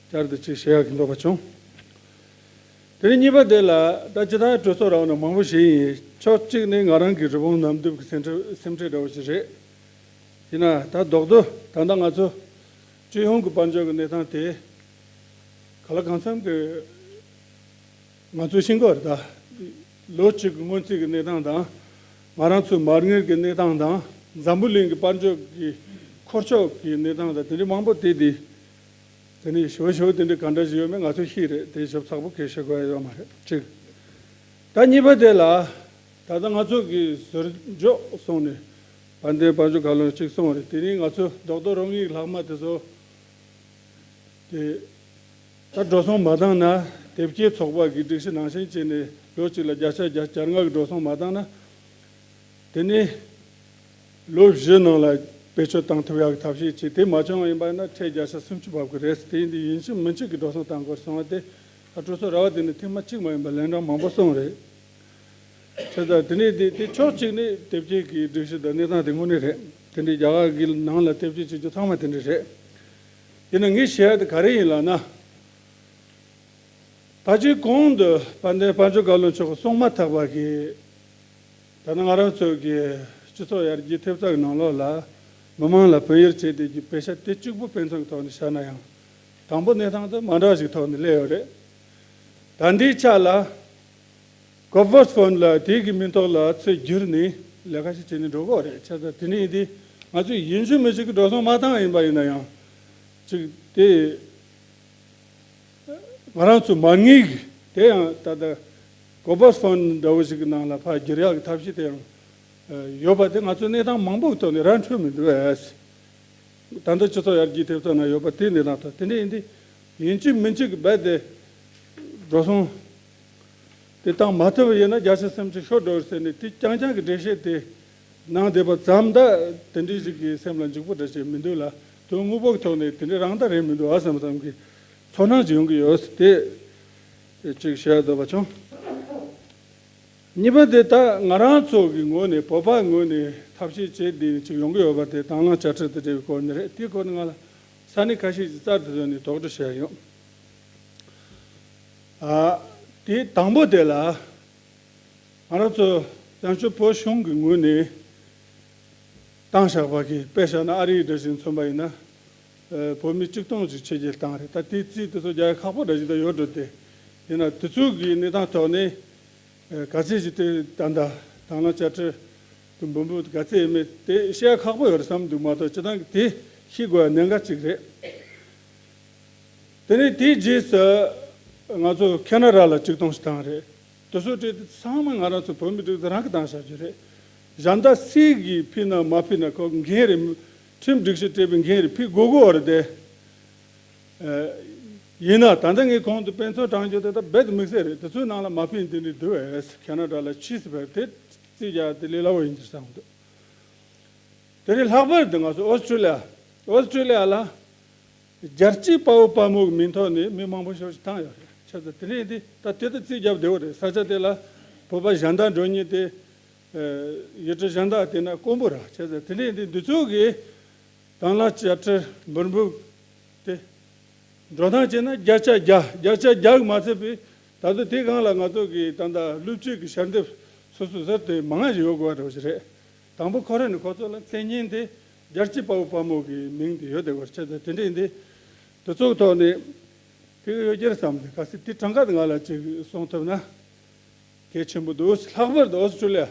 བསྐྱར་དུ་ཅིག་བཤད་ཡག་གི་འདོད་པ་བྱུང་། དེ་ནས་གཉིས་པ་དེ་ལ་ད་ཇི་ལྟར་གྲོས་ཚོགས་རང་ནང་མང་པོ་ཞིག་ཡིན། ཕྱོགས་གཅིག་ནས་ང་རང་གི་རི་བོང་གནམ་རྡིབ་ཀྱི་སེམས་ཁྲལ་སེམས་ཁྲལ་འདྲ་བོ་ཞིག་རེད། ཡིན་ན་ད་རྡོག་རྡོག་ད་ལྟ་ང་ཚོ་སྤྱི་ཡོངས་ཀྱི་དཔལ་འབྱོར་གྱི་གནས་སྟངས་དེ་ག་ལ་གང་འཚམ་གྱི་ང་ཚོས་ཤེས་ཀྱི་ཡོད་རེད་ད། ལོ་གཅིག་གི་སྔོན་རྩིས་ཀྱི་གནས་སྟངས་དང་། ང་རང་ཚོའི་མ་དངུལ་གྱི་གནས་སྟངས་དང་། འཛམ་བུ་གླིང་གི་དཔལ་འབྱོར་གྱི་འཁོར་ཕྱོགས་ཀྱི་གནས་སྟངས་དང་དེ་འདྲའི་མང་པོ་དེ་དེ། དེ་ནས་ཞུ་བ་ཞུ་བ་དེ་འདྲ་ག་འདྲ་ཞིག་ཡོད་མེད་ང་ཚོས་ཤེས་རེད། དེ་ཞིབ་ཚགས་པོ་གང་ཡང་བཤད་དགོས་ཡ་ཡོད་མ་རེད་གཅིག་ད་གཉིས་པ་དེ་ལ་ད་ལྟ་ང་ཚོ་གི་ཟུར་འཇོག་སོང་ནས་དཔལ་ལྡན་དཔལ་འབྱོར་བཀའ་བློན་གཅིག་སོང་བ་རེད། དེ་ནས་ང་ཚོ་རྡོག་རྡོག་རང་ཉིད་ལྷག་མ་དེ་ཚོ་དེ་ད་འགྲོ་སོང་མ་བཏང་ན་དེབ་སྐྱེལ་ཚོགས་པ་གི་སྒྲིག་གཞི་ནང་བཞིན་བྱས་ནས་ལོ་གཅིག་ལ་བརྒྱ་ཆ་བརྒྱ་ཆ་ལྔ་གི་འགྲོ་སོང་མ་བཏང་ན། དེ་ནས་ལོ་བཞི་ནང་ལ་བེད་སྤྱོད་བཏང་ཐུབ་ཡག་གི་ཐབས་ཤེས་བྱས། དེ་མ་བྱུང་བ་ཡིན་པ་ཡིན་ན་ཁྲལ་བརྒྱ་ཆ་སུམ་ཅུ་འབབ་གི་རེད། དེ་ཡིན་དུས་ཡིན་གཅིག་མིན་གཅིག་གི་འགྲོ་སོང་བཏང་དགོས་སོང་བ་དེ་ད་གྲོས་ཚོགས་ར་བ་དེ་ནི་ཐེངས་མ་གཅིག་མ་ཡིན་པ་ལན་གྲངས་མང་པོ་སོང་རེད། བྱས་ཙང་དེ་ནས་དེ་དེ་ཕྱོགས་གཅིག་ནས་དེབ་སྐྱེལ་གྱི་སྒྲིག་གཞི་དང་གནས་སྟངས་དེ་དངོས་གནས་རེད། དེ་འདྲའི་རྒྱ་གར་གྱི་ནང་ལ་དེབ་སྐྱེལ་བྱེད་རྒྱུ་ཚང་མ་དེ་འདྲ་རེད། ཡིན་ན་ངས་བཤད་ཡ་དེ་ག་རེ་ཡིན་ལབ་ན། ད་ཅི་གོང་དུ་དཔལ་ལྡན་དཔལ་འབྱོར་བཀའ་བློན་མཆོག་གིས་གསུངས་མ་ཐག་པ་གི། ད་ནི་ང་རང་ཚོ་གི་སྤྱི་ཚོགས་ཡར་རྒྱས་ཐེབས་རྩ་གི་ནང་ལོགས་ལ་མི་མང་ལ་ཕན་ཡོད་བྱས་ཏེ་ཀྱི་པེ་ཤ་དེ་གཅིག་པུ་དཔེ་མཚོན་གྱི་ཐོག་ནས་བཤད་ན་ཡང་། དང་པོ་གནས་སྟངས་དེ་མ་འདྲ་བ་ཞིག་ཐོག་ནས་སླེབས་ཡོད་རེད། ད་འདིའི་ཆ་ལ། ཀོ་ཝར་ཕོན་ལ་དེ་གི་མིང་ཐོག་ལ་ཚུར་བསྒྱུར་ནས་ལས་ཀ་ཞིག་བྱས་ནས་འགྲོ་དགོས་རེད། བྱས་ཙང་དེ་ནས་ཡིན་དུས་ང་ཚོས་ཡིན་གཅིག་མིན་གཅིག་གི་འགྲོ་སོང་མ་བཏང་ཡིན་པ་ཡིན་ན་ཡང་། ཅིག་དེ་ང་རང་ཚོའི་མ་དངུལ་གྱི་དེ་ཡང་ད་ལྟ་ཀོ་ཝར་ཕོན་འདྲ་བོ་ཞིག་གི་ནང་ལ་ཕར་བསྒྱུར་ཡག་གི་ཐབས་ཤེས་དེ་ཡང་ཡོད་པ་དེ་ང་ཚོའི་གནས་སྟངས་མང་པོ་གི་ཐོག་ནས་ར་འཕྲོད་མི་འདུག་ཨེ། ད་ལྟ་སྤྱི་ཚོགས་ཡར་རྒྱས་ཐེབས་རྩ་ན་ཡོད་པ་དེ་གནས་སྟངས་ཐོག་དེ་འདྲ་ཡིན་དུས་ཡིན་གཅིག་མིན་གཅིག་གི་རྦད་དེ་འགྲོ་སོང་དེ་བཏང་མ་ཐུབ་པ་ཡིན་ན་བརྒྱ་ཆ་སུམ་ཅུ་ཤོར་འགྲོ་ཟེར་ནས་དེ་རྐྱང་རྐྱང་གི་འགྲེལ་བཤད་དེ་གནང་བསྡད་པ་ཙམ་ད་དེ་འདྲའི་ཞིག་གི་སེམས་ལ་འཇུག་པོ་འདྲ་ཞིག་མི་འདུག་ལ། དོན་དངོས་པོ་གི་ཐོག་ནས་དེ་འདྲ་རང་ད་རེད་མི་འདུག་ཨ་བསམ་བསམ་གི་ཚོར་སྣང་ཅིག་ཡོང་གི་ཡོད་དེ་ཅིག་བཤད་འདོད་པ་བྱུང་། གཉིས་པ་དེ་ད་ང་རང་ཚོ་གི་ངོས་ནས་བོད་པ་ངོས་ནས་ཐབས་ཤེས་བྱས་དེ་ཅིག་ཡོང་གི་ཡོད་པ་དེ་དང་བླངས་དཔྱ་ཁྲལ་དེ་འབྲེལ་བའི་སྐོར་ནས་རེད། དེའི་སྐོར་ནས་ང་ལ་ས་གནས་ཁ་ཤས་ཀྱིས་རྩར་དུ་བཟོས་ནས་དོགས་འདྲི་བྱས་ཡོད། ཨ། དེ་དང་པོ་དེ་ལ་ང་རང་ཚོ་བཙན་བྱོལ་བོད་གཞུང་གི་ངོས་ནས་བཏང་བཞག་པ་གི་དཔེ་བཞག་ན་ཨ་རིའི་འདྲ་ཞིག་མཚོན་པ་ཡིན་ན། ཨ། བོད་མི་གཅིག་སྟོང་ཞིག་ཕྱི་རྒྱལ་བཏང་རེད། ད་དེ་རྩིས་དེ་ཚོ་རྒྱག་ཡ་ཁག་པོ་འདྲ་ཞིག་ད་ཡོད་འགྲོ་དེ། ཡིན་ན་དེ་ཚོ་གི་གནས་སྟངས་ཐོག་ནས་ཨ། ག་ཚད་ཞིག་དེ་ད་ལྟ་དང་བླངས་དཔྱ་ཁྲལ་གི་འབོར་འབབ་ག་ཚད་ཡོད་མེད་དེ་བཤད་ཡ་ཁག་པོ་ཡོད་རེད་བསམ་འདུག་མ་གཏོགས་སྤྱིར་བཏང་གི་དེ་ཤེས་དགོས་ཡ་གནད་འགག་ཅིག་རེད། དེ་ནས་དེའི་རྗེས་སུ་ང་ཚོ་ཁེ་ན་ཌ་ལ་གཅིག་སྟོང་ཞིག་བཏང་རེད། དེ་ཚོ་སྤྲད་དེ་ཚང་མ་ང་རང་ཚོ་བོད་མི་སྒྲིག་འཛུགས་རང་གིས་བཏང་བཞག་རྒྱུ་རེད། གཞན་དག་སུས་གིས་ཕུལ་ན་མ་ཕུལ་ན་ཁོ་འགན་རེད། ཁྲིམས་སྒྲིག་གཞི་སྤྲད་པའི་འགན་རེད། ཕུལ་དགོས་དགོས་རེད་དེ། ཨ། ཡིན་ན་ད་ལྟ་ངས་གོང་དུ་དཔེ་མཚོན་དྲངས་རྒྱུ་དེ་ད་རྦད་དེ་དམིགས་བསལ་རེད། དེ་ཚོའི་ནང་ལ་མ་ཕུལ་དེ་འདྲ་འདུག་ཨེ། ཁེ་ན་ཌ་ལ་ཕྱིས་སུ་ཕེབས་དེ་རྩིས་རྒྱག་དེ་ལས་སླ་བོ་ཡིན་གྱི་བསམ་འདུག་དེ་ནས་ལྷག་པར་དུ་ང་ཚོ་ཨོ་སི་ཀྲི་ལི་ཡ། ཨོ་སི་ཀྲི་ལི་ཡ་ལ་རྒྱལ་གཅེས་དཔའ་བོ་དཔའ་མོ་གི་མིང་ཐོག་ནས་མི་མང་པོ་ཞིག་བཏང་ཡོད་རེད། བྱས་ཙང་དེ་ནས་འདི་ད་དེ་ད་རྩིས་རྒྱབ་བདེ་བོ་རེད། ས་ཆ་དེ་ལ་བོད་པ་གཞན་དག་འགྲོ་མཁན་དེ་ཡུལ་གྲུ་གཞན་དག་དེ་ན་དཀོན་པོ་རེད། བྱས་ཙང་དེ་ནས་འདི་འདི་ཚོ་གིས་དང་བླངས་དཔྱ་ཁྲལ་འབོར་འབབ་དེ། འགྲོ་སྟངས་བྱས་ན་བརྒྱ་ཆ་བརྒྱ། བརྒྱ་ཆ་བརྒྱ་གི་མ་ཚད་པའི་ད་དུང་དེའི་སྒང་ལ་ང་ཚོ་གི་ད་ལྟ་སློབ་ཕྱིའི་གི་ཞལ་འདེབས་སོ་སོ་ཟུར་དེ་མང་ང་ཞིག་ཡོད་དགོས་པ་འདྲ་བོ་ཞིག་རེད། དང་པོ་ཁོ་རང་ནས་ཁོ་ཚོ་ལ་མཚན་སྙན་དེ་རྒྱལ་གཅེས་དཔའ་བོ་དཔའ་མོ་གི་མིང་དེ་ཡོད་བསྡད་དགོས་རེད། བྱས་ཙང་དེ་འདྲ་ཡིན་དུས་དེ་ཚོ་གི་ཐོག་ནས་ཕ་གི་ཡོད་རྒྱུ་རེད་བསམ་སྟེ། གལ་སྲིད་དེ་གྲངས་ཀ་དེ་ང་ལ་ཅིག་གསུང་ཐུབ་ན་གལ་ཆེན་པོ་འདུག་ལྷག་པར་དུ་ཨོ་སི་ཀྲི་ལི་ཡ།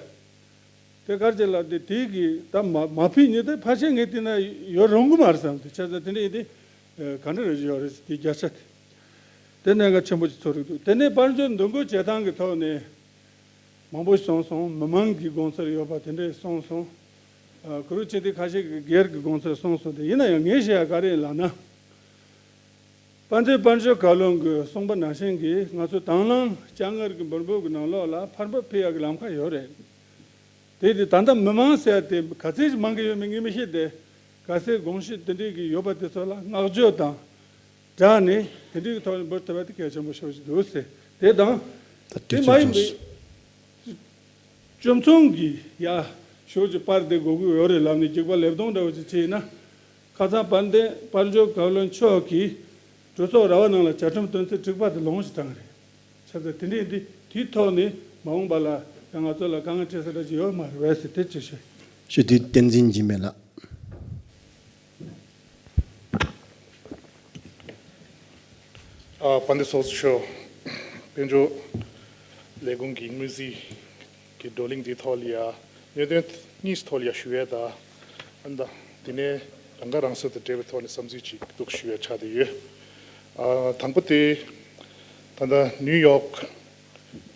དེ་གར་ཅིག་ལ་དེ་དེའི་གི་ད་མ་མ་ཕུལ་ཉིན་དེ་ཕལ་ཆེར་ངས་བལྟས་ན་ཡོད་རུང་གི་མ་རེད་བསམ་སྟེ། བྱས་ཙང་དེ་འདྲ་ཡིན་དུས་ ག་འདྲ་རེ་ཡོད་རེད། དེ་བརྒྱ་ཆ་དེ་གནད་འགག་ཆེན་པོ་ཞིག་ཚོར་གི་འདུག་དེ་ནས་དཔལ་འབྱོར་འདུ་འགོད་བྱེད་སྟངས་ཀྱི་ཐོག་ནས་མང་པོ་ཞིག་གསུངས་སོང་། མི་མང་གི་དགོངས་ཚུལ་ཡོད་པ་དེ་འདྲས་གསུངས་སོང་། ཨ། གུ་རུ་ཆེ་དེ་ཁ་ཤས་ཀྱིས་སྒེར་གྱི་དགོངས་ཚུལ་གསུངས་སོང་། དེ་ཡིན་ན་ཡང་ངས་བཤད་ཡ་ག་རེ་ཡིན་ལབ་ན། དཔལ་ལྡན་དཔལ་འབྱོར་བཀའ་བློན་གྱིས་གསུངས་པ་ནང་བཞིན་གྱིས་ང་ཚོ་དང་བླངས་དཔྱ་ངར་གྱི་འབུར་འབུར་གྱི་ནང་ལོགས་ལ་ཕར་འབབ་ཕུད་ཡག་གི་ལམ་ཁ་ཡོད་རེད། དེ་དེ་ད་ལྟ་མི་མང་ཟེར་དེ་ག་ཚད་ཅིག་མང་གི་ཡོད་མེད་ངས་མི་ཤེས་ཏེ། ག་ཚད་དགོངས་གཞི་དེ་འདྲས་ཀྱི་ཡོད་པ་དེ་ཚོ་ལ་བསྔགས་བརྗོད་དང་སྦྲགས་ནས་དེ་འདྲས་ཀྱི་ཐོག་ནས་འབུལ་ཐུབ་པ་དེ་གལ་ཆེན་པོ་ཞེ་པོ་ཅིག་འདུག་ཟེར། དེ་དང་། ད་དེ་དེ་མ་ཡིན་པའི་བཅོམ་ཚོང་གི་ཡ་ཞེ་པོ་ཅིག་པར་དེ་དགོས་ཀྱི་ཡོད་རེད་ལབ་ནས་རྒྱུག་པ་ལེབ་སྟོང་འདྲ་བོ་ཅིག་བྱས་ན། ཁ་སང་དཔལ་ལྡན་དཔལ་འབྱོར་བཀའ་བློན་མཆོག་གིས་གྲོས་ཚོགས་ར་བ་ནང་ལ་བཅའ་ཁྲིམས་དོན་ཚན་དྲུག་པ་དེ་ལོངས་སུ་བཏང་རེད། བྱས་ཙང་དེ་འདྲས་འདི་དེའི་ཐོག་ནས་མ་འོངས་པ་ལ་ཡང་ང་ཚོ་ལ་དཀའ་ངལ་འཕྲད་ས་འདྲ་ཅིག་ཡོད་མ་རེད་པས་ཟེར་དེ་ཅིག་ཞུ། ཞུ་དུས་བསྟན་འཛིན་འཇིགས་མེད་ལགས། ཨ། དཔལ་ལྡན་ཚོགས་གཙོ་མཆོག་དཔལ་འབྱོར་ལས་ཁུངས་ཀྱི་དངུལ་རྩིས་ཀྱི་བགྲོ་གླེང་འདིའི་ཐོག་ལ་ཡ་གནད་དོན་གཉིས་ཐོག་ལ་ཡ་ཞུ་ཡས་དང་། ཨ་ནི་ད་དེ་ནས་རང་ཁ་རང་གསོ་དང་འབྲེལ་བའི་ཐོག་ནས་བསམ་ཚུལ་ཅིག་འདུག་ཞུ་ཡས་ཆགས་བསྡད་ཡོད། ཨ། དང་པོ་དེ། ད་ལྟ་ནིའུ་ཡོག་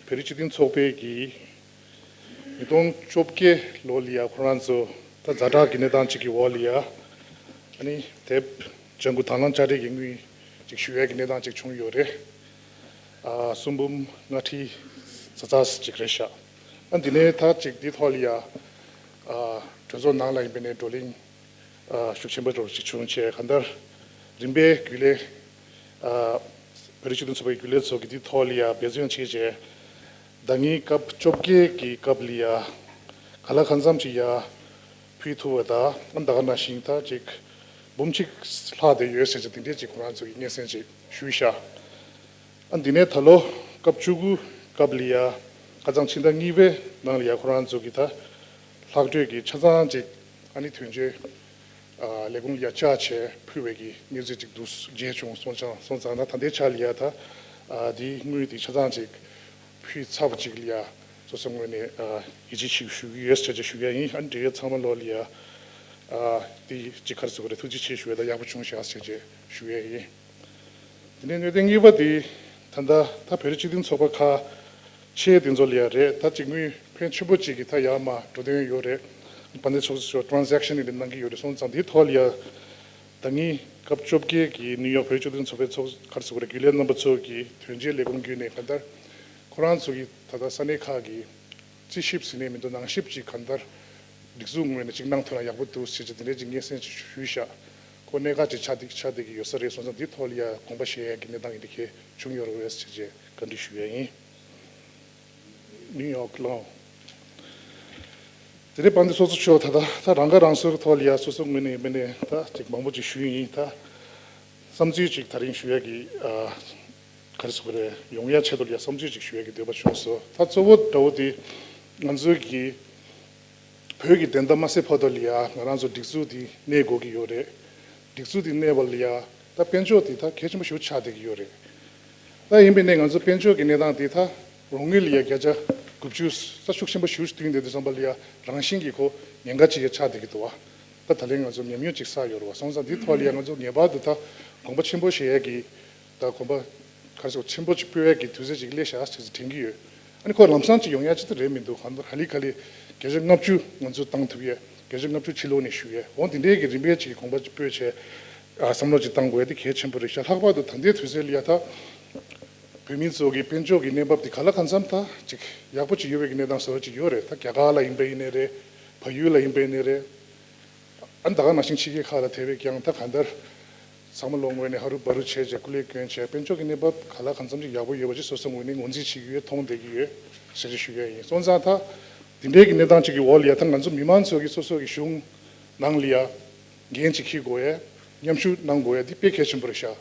བོད་རིགས་སྤྱི་མཐུན་ཚོགས་པའི་གི་ཉིས་སྟོང་བཅོ་བརྒྱད་ལོ་ལ་ཡ་ཁོ་རང་ཚོ་ད་ཛ་དྲག་གི་གནས་སྟངས་ཅིག་གི་འོག་ལ་ཡ། ཨ་ནི་དེབ་ལྗང་གུ་དང་བླངས་དཔྱ་ཁྲལ་གྱི་དངུལ་ཅིག་ཞུ་ཡས་ཀྱི་གནས་སྟངས་ཅིག་བྱུང་ཡོད་རེད། ཨ། སུམ་འབུམ་ལྔ་ཁྲི་ཙག་ཙག་ཅིག་རེད་ཤག་ཨ། འདི་ནས་ད་ཅིག་འདི་ཐོག་ལ་ཡ། ཨ། གྲོས་ཚོགས་ནང་ལ་ཡིན་པ་ནས་བགྲོ་གླེང་། ཨ། ཤུགས་ཆེན་པོ་འདྲ་བོ་ཅིག་བྱུང་བྱས། གང་ལྟར་རིམ་པས་རྒྱུན་ལས། ཨ། བོད་རིགས་སྤྱི་མཐུན་ཚོགས་པའི་རྒྱུན་ལས་ཚོ་གིས་འདི་ཐོག་ལ་ཡ་འབད་བརྩོན་བྱས་བྱས། ཟླ་ཉིན་སྐབས་བཅོ་བརྒྱད་ཀྱི་སྐབས་ལ་ཡ་ག་ལ་གང་འཚམ་ཅིག་ཡ་ཕུལ་ཐུབ་པ་དང་། ཨ། ད་ག་ནང་བཞིན་ད་ཅིག་འབུམ་གཅིག་ལྷག་བསྡད་ཡོད་ཟེར་བྱས་འདི་འདྲས་ཅིག་ཁོ་རང་ཚོ་གིས་སྙན་སེང་ཅིག་ཞུས་ཤག་ཨ། འདི་ནས་ད་ལོ་སྐབས་བཅུ་དགུ་སྐབས་ལ་ཡ་ཁ་སང་ཕྱི་ཟླ་གཉིས་པའི་ནང་ལ་ཡ་ཁོ་རང་ཚོ་གིས་ད་ལྷག་འཕྲོས་ཀྱི་ཆ་ཚང་ཅིག་ཨ་ནི་དོན་གཅོད། ཨ། ལས་ཁུངས་ལ་ཡ་བཅར་བྱས་ཕུལ་བའི་གི་གནས་ཚུལ་ཅིག་འདུག་མཇལ་བྱུང་སོང་ཙང་། སོང་ཙང་ད་ད་ལྟའི་ཆ་ལ་ཡ་ད། ཨ། འདིའི་དངུལ་འདི་ཆ་ཚང་ཅིག་ཕུལ་ཚར་བ་ཅིག་ལ་ཡ་སོ་སོའི་ངོས་ནས། ཨ། ཡིད་ཆེས་ཞུ་ཞུ་གི་ཡོད་ཟེར་བྱས་ཞུ་ཡ་ཡིན། ཨ་ནི་འབྲེལ་ཡོད་ཚང་མ་ལོག་ལ་ཡ། ཨ། འདི་ཅིག་ག་རེ་ཟེར་དགོས་རེད། ཐུགས་རྗེ་ཆེ་ཞུ་ཡ་དང་ཡག་པོ་བྱུང་ཤག་ཟེར་བྱས་ཞུ་ཡ་ཡིན། དེ་ནས་གནད་དོན་གཉིས་པ་དེ། ད་ལྟ་ད་བོད་རིགས་སྤྱི་མཐུན་ཚོགས་པ་ཁག་ཆེ་དེ་ཚོ་ལ་ཡ་རེད། ད་ཅིག་དངུལ་ཕོན་ཆེན་པོ་ཅིག་གི་ད་ཡར་མར་འགྲོ་དོན་ཡོད་རེད། དཔལ་ལྡན་ཚོགས་གཙོ་མཆོག་ཊ་རན་སེག་ཤན་ནི་གནང་གི་ཡོད་རེད། སོང་ཙང་དེའི་ཐོག་ལ་ཡ་ཟླ་ཉིན་སྐབས་བཅོ་བརྒྱད་ཀྱི་ནིའུ་ཡོག་བོད་རིགས་སྤྱི་མཐུན་ཚོགས་པའི་ཚོགས་ག་རེ་ཟེར་དགོས་རེད། རྒྱུན་ལས་རྣམ་པ་ཚོ་གིས་དོན་གཅོད་ལས་ཁུངས་བརྒྱུད་ནས་གང་ལྟར་ཁོ་རང་ཚོ་གིས་ད་ལྟ་ས་གནས་ཁག་གི་རྩིས་ཞིབ་ཟེར་ནས་མི་འདུག་ནང་ཞིབ་ཅིག་གང་ལྟར་སྒྲིག་འཛུགས་ངོས་ནས་ཅིག་གནང་ཐུབ་ན་ཡག་པོ་འདུག་ཟེར་བྱས་དེ་འདྲའི་ཅིག་སྙན་སེང་ཅིག་ཞུས་ཤག་ཁོ་གནད་འགག་ཅིག་ཆགས་བསྡད་ཆགས་བསྡད་ཀྱི་ཡོད་ས་རེད། སོང་ཙང་འདི་ཐོག་ལ་ཡ་དགོངས་པ་བཞེས་ཡ་གི་གནས་སྟངས་འདི་གས་བྱུང་ཡོད་རེད་པས་ཟེར་བྱས་བཀའ་འདྲི་ཞུ་ཡ་ཡིན། ནིའུ་ཡོག་ལོ། དེ་ནས་དཔལ་ལྡན་ཚོགས་གཙོ་མཆོག་ད་ལྟ་ད་རང་ཁ་རང་གསོའི་ཐོག་ལ་ཡ་སོ་སོ་ངོས་ནས་ཡིན་པ་ནས་ད་ཅིག་མང་པོ་ཅིག་ཞུས་ཡིན། ད་བསམ་ཚུལ་ཅིག་ད་རིང་ཞུ་ཡ་གི། ཨ། ག་རེ་ཟེར་དགོས་རེད། ཡོང་ཡ་ཆེད་དུ་ལ་ཡ་བསམ་ཚུལ་ཅིག་ཞུ་ཡ་གི་འདོད་པ་བྱུང་སོང་། ད་གཙོ་བོ་འདྲ་བོ་དེ་ང་ཚོའི་གི་བོད་ཀྱི་བདེན་མཐའ་མ་གསལ་བར་དུ་ལ་ཡ་ང་རང་ཚོ་སྒྲིག་འཛུགས་འདི་གནས་དགོས་ཀྱི་ཡོད་རེད། སྒྲིག་འཛུགས་འདི་གནས་པ་ལ་ཡ་ད་དཔལ་འབྱོར་འདི་ད་གལ་ཆེན་པོ་ཞེ་པོ་ཆགས་བསྡད་ཀྱི་ཡོད་རེད། ད་ཡིན་པས་ནས་ང་ཚོ་དཔལ་འབྱོར་གྱི་གནས་སྟངས་འདི་ད་རང་ངོས་ལ་ཡ་བརྒྱ་ཆ་དགུ་བཅུ་ས་ཤུགས་ཆེན་པོ་ཞེ་པོ་ཞིག་བསྟུན་བསྡད་དུས་ཙམ་པ་ལ་ཡ་རང་བཞིན་གྱིས་ཁོ་ཉེན་ཁ་ཅིག་ཡ་ཆགས་བསྡད་ཀྱི་འདུག་བ། ད་ད་ལན་ང་ཚོ་ཉམས་མྱོང་ཅིག་བསགས་ཡོད་རེད་བ། སོང་ཙང་འདི་ཐོག་ལ་ཡ་ང་ཚོ་ངེས་པར་དུ་ད་གོམ་པ་ཆེན་པོ་བཞེས་ཡ་གི་ད་གོམ་པ་ག་རེ་ཟེར་ཆེན་པོ་ཅིག་སྤོ་ཡ་གི་དུས་ཚོད་ཅིག་སླེབས་ཤག་ཅེས་དྲན་གྱི་ཡོད། ཨ་ནི་ཁོ་ལམ་སང་ཅིག་ཡོང་ཡ་ཅིག་ད་རེད་མི་འདུག་གང་ལྟར་ཧ་ལི་ཁ་ལི་བརྒྱ་ཆ་ལྔ་བཅུ་ང་ཚོ་བཏང་ཐུབ་ཡས། བརྒྱ་ཆ་ལྔ་བཅུ་ཕྱི་ལོགས་ནས་ཞུ་ཡས། འོ་འདི་འདྲའི་གི་རིམ་པས་ཅིག་གོམ་པ་ཅིག་སྤོས་བྱས། ཨ། བསམ་བློ་ཅིག་བཏང་དགོས་ཡ་དེ་གལ་ཆེན་པོ་རེད་ཤག་ལྷག་པར་དུ་ད་ལྟའི་དུས་ཚོད་ལ་ཡ་ད་བོད་མི་ཚོ་གི་དཔལ་འབྱོར་གྱི་གནས་བབ་དེ་ག་ལ་གང་འཚམ་ད་ཅིག་ཡག་པོ་ཅིག་ཡོད་པའི་གི་གནས་སྟངས་བཟོ་འདྲ་ཅིག་ཡོད་རེད། ད་རྒྱ་གར་ལ་ཡིན་པ་ཡིན་ནའི་རེད། བལ་ཡུལ་ལ་ཡིན་པ་ཡིན་ནའི་རེད། ཨ་ནི་ད་ག་ནང་བཞིན་ཕྱི་རྒྱལ་ཁག་ལ་དེ་བས་ཀྱང་ད་གང་ལྟར་ཚང་མ་ལོ་ངོས་ནས་ཧ་རུ་བ་རུ་བྱས་བྱས་སྐུ་ལས་བསྐྱོན་བྱས་དཔལ་འབྱོར་གྱི་གནས་བབ་ག་ལ་གང་འཚམ་ཅིག་ཡག་པོ་ཡོད་པ་ཅིག་སོ་སོ་ངོས་ནས་ངོས་འཛིན་བྱེད་ཀྱི་ཡོད། མཐོང་བསྡད་ཀྱི་ཡོད་ཟེར་ཅིག་ཞུ་ཡ་ཡིན། སོང་ཙང་ད་འདི་འདྲའི་གི་གནས་སྟངས་ཅིག་གི་འོག་ལ་ཡ་ད་ང་ཚོ་མི་མང་ཚོ་གིས་སོ་སོ་གི་གཞུང་ནང་ལ་ཡ་འགན་ཅིག་འཁྱེར་དགོས་ཡ། མཉམ་ཞུགས་གནང་དགོས་ཡ་འདི་དཔེ་གལ་ཆེན་པོ་རེད་ཤག་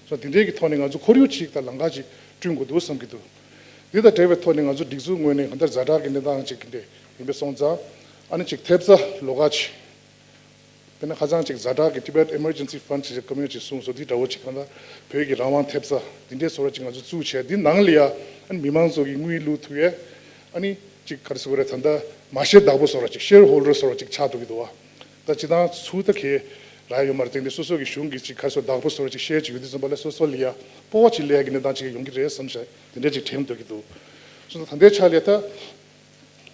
སོ་འདི་འདྲའི་གི་ཐོག་ནས་ང་ཚོ་ཁོར་ཡུག་ཅིག་དང་ལམ་ཁ་ཅིག་བསྐྲུན་དགོས་འདུག་བསམ་གྱི་འདུག་འདི་དང་འབྲེལ་བའི་ཐོག་ནས་ང་ཚོ་སྒྲིག་འཛུགས་ངོས་ནས་གང་ལྟར་ཛ་དྲག་གི་གནས་སྟངས་ཅིག་འདི་ཡིན་པས་སོང་ཙང་། ཨ་ནི་ཅིག་ཐེབས་རྩ་ལོགས་ཀ་ཅིག་དཔེར་ན་ཁ་སང་ཅིག་ཛ་དྲག་གི་Tibet Emergency Fund ཅེས་བཀའ་མོལ་ཅིག་གསུངས་སོང་། འདི་འདྲ་བོ་ཅིག་གང་ལྟར་བོད་ཀྱི་རང་དབང་ཐེབས་རྩ་འདི་འདྲའི་བཟོ་འདྲ་ཅིག་ང་ཚོ་བཙུགས་བྱས། འདི་ནང་ལ་ཡ་ཨ་ནི་མི་མང་ཚོ་གི་དངུལ་བླུག་ཐུབ་ཡས། ཨ་ནི་ཅིག་ག་རེ་ཟེར་དགོས་རེད། ད་ལྟ་མ་ཤེར་བདག་པོ་བཟོ་འདྲ་ཅིག་ཤེར་ཧོལ་ཌར་བཟོ་འདྲ་ཅིག་ཆགས་འདུག་གི་འདུག་བ། ད་སྤྱིར་བཏང་ཚུར་ད་གས་ རག་ཡོད་མ་རེད། དེ་འདི་སོ་སོ་གི་གཞུང་གི་ཅིག་ག་རེ་ཟེར་བདག་པོ་བཟོ་ར་ཅིག་བཤད་ཅིག་ཡོད་དུས་ཙམ་པ་ལ་སོ་སོ་ལ་ཡ་སྤོབས་པ་ཅིག་སླེབས་ཡ་གི་གནས་སྟངས་ཅིག་ཡོང་གི་རེད་བསམ་བྱས་དེ་འདྲ་ཅིག་དྲན་འདོད་ཀྱི་འདུག་སོང་ཙང་ད་ལྟའི་ཆ་ལ་ད་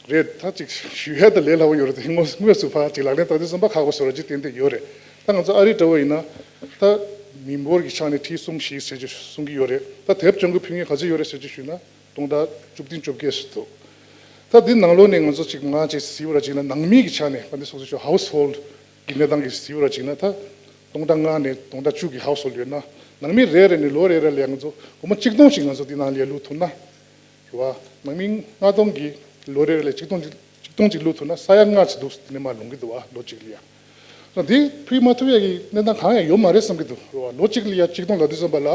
རེད། ད་ཅིག་ཞུ་ཡ་ད་ལས་སླ་པོ་ཡོད་རེད། དེ་དངོས་དངོས་སུ་ཕར་ཅིག་ལག་ལེན་བསྟར་དུས་ཙམ་པ་ཁག་པོ་བཟོ་ར་ཅིག་ཏན་ཏན་ཡོད་རེད། ད་ང་ཚོ་ཨ་རི་འདྲ་བོ་ཡིན་ན་ད་མི་འབོར་གྱི་ཆ་ནས་ཁྲི་གསུམ་བཞི་ཟེར་ཅིག་གསུང་གི་ཡོད་རེད། ད་དེབ་སྦྱང་གི་ཕན་ངེས་ག་ཚོད་ཡོད་རེད་ཟེར་ཅིག་ཞུས་ན། སྟོང་ཕྲག་བཅུ་བདུན་བཅོ་བརྒྱད་ཞིག་འདུག་ད་འདི་ནང་ལོགས་ནས་ང་ཚོ་ཅིག་ང་ཅིག་གཟིགས་པ་ར་ཅིག་ན་ནང་མི་གི་ཆ་ནས་ཕ་ནི་སོ་སོ་ཅིག་ཧའུ་སི་ཧོལ་གི་གནས་སྟངས་ཀྱི་གཟིགས་པ་ར་ཅིག་ན་ད་སྟོང་ཕྲག་ལྔ་ནས་སྟོང་ཕྲག་བཅུ་གི་ཧའུ་སི་ཧོལ་ཡོད་ན། ནང་མི་རེ་རེ་ནས་ལོ་རེ་རེ་ལ་ང་ཚོ་སྒོར་མོ་གཅིག་སྟོང་ཞིག་ང་ཚོ་འདི་ནང་ལ་བླུག་ཐུབ་ན། རེད་བ། ནང་མི་ལྔ་སྟོང་གི་ལོ་རེ་རེ་ལ་གཅིག་སྟོང་ཅིག་གཅིག་སྟོང་ཅིག་བླུག་ཐུབ་ན་ས་ཡ་ལྔ་ཅིག་འདུག་དེ་ནས་མར་ལོངས་ཀྱི་འདུག་བ། ལོ་གཅིག་ལ་ཡ། ད་འདི་ཕུལ་མ་ཐུབ་ཡ་གི་གནས་སྟངས་གང་ཡང་ཡོད་མ་རེད་བསམ་གྱི་འདུག་རེད་བ། ལོ་གཅིག་ལ་ཡ་གཅིག་སྟོང་ལབ་དུས་ཙམ་པ་ལ།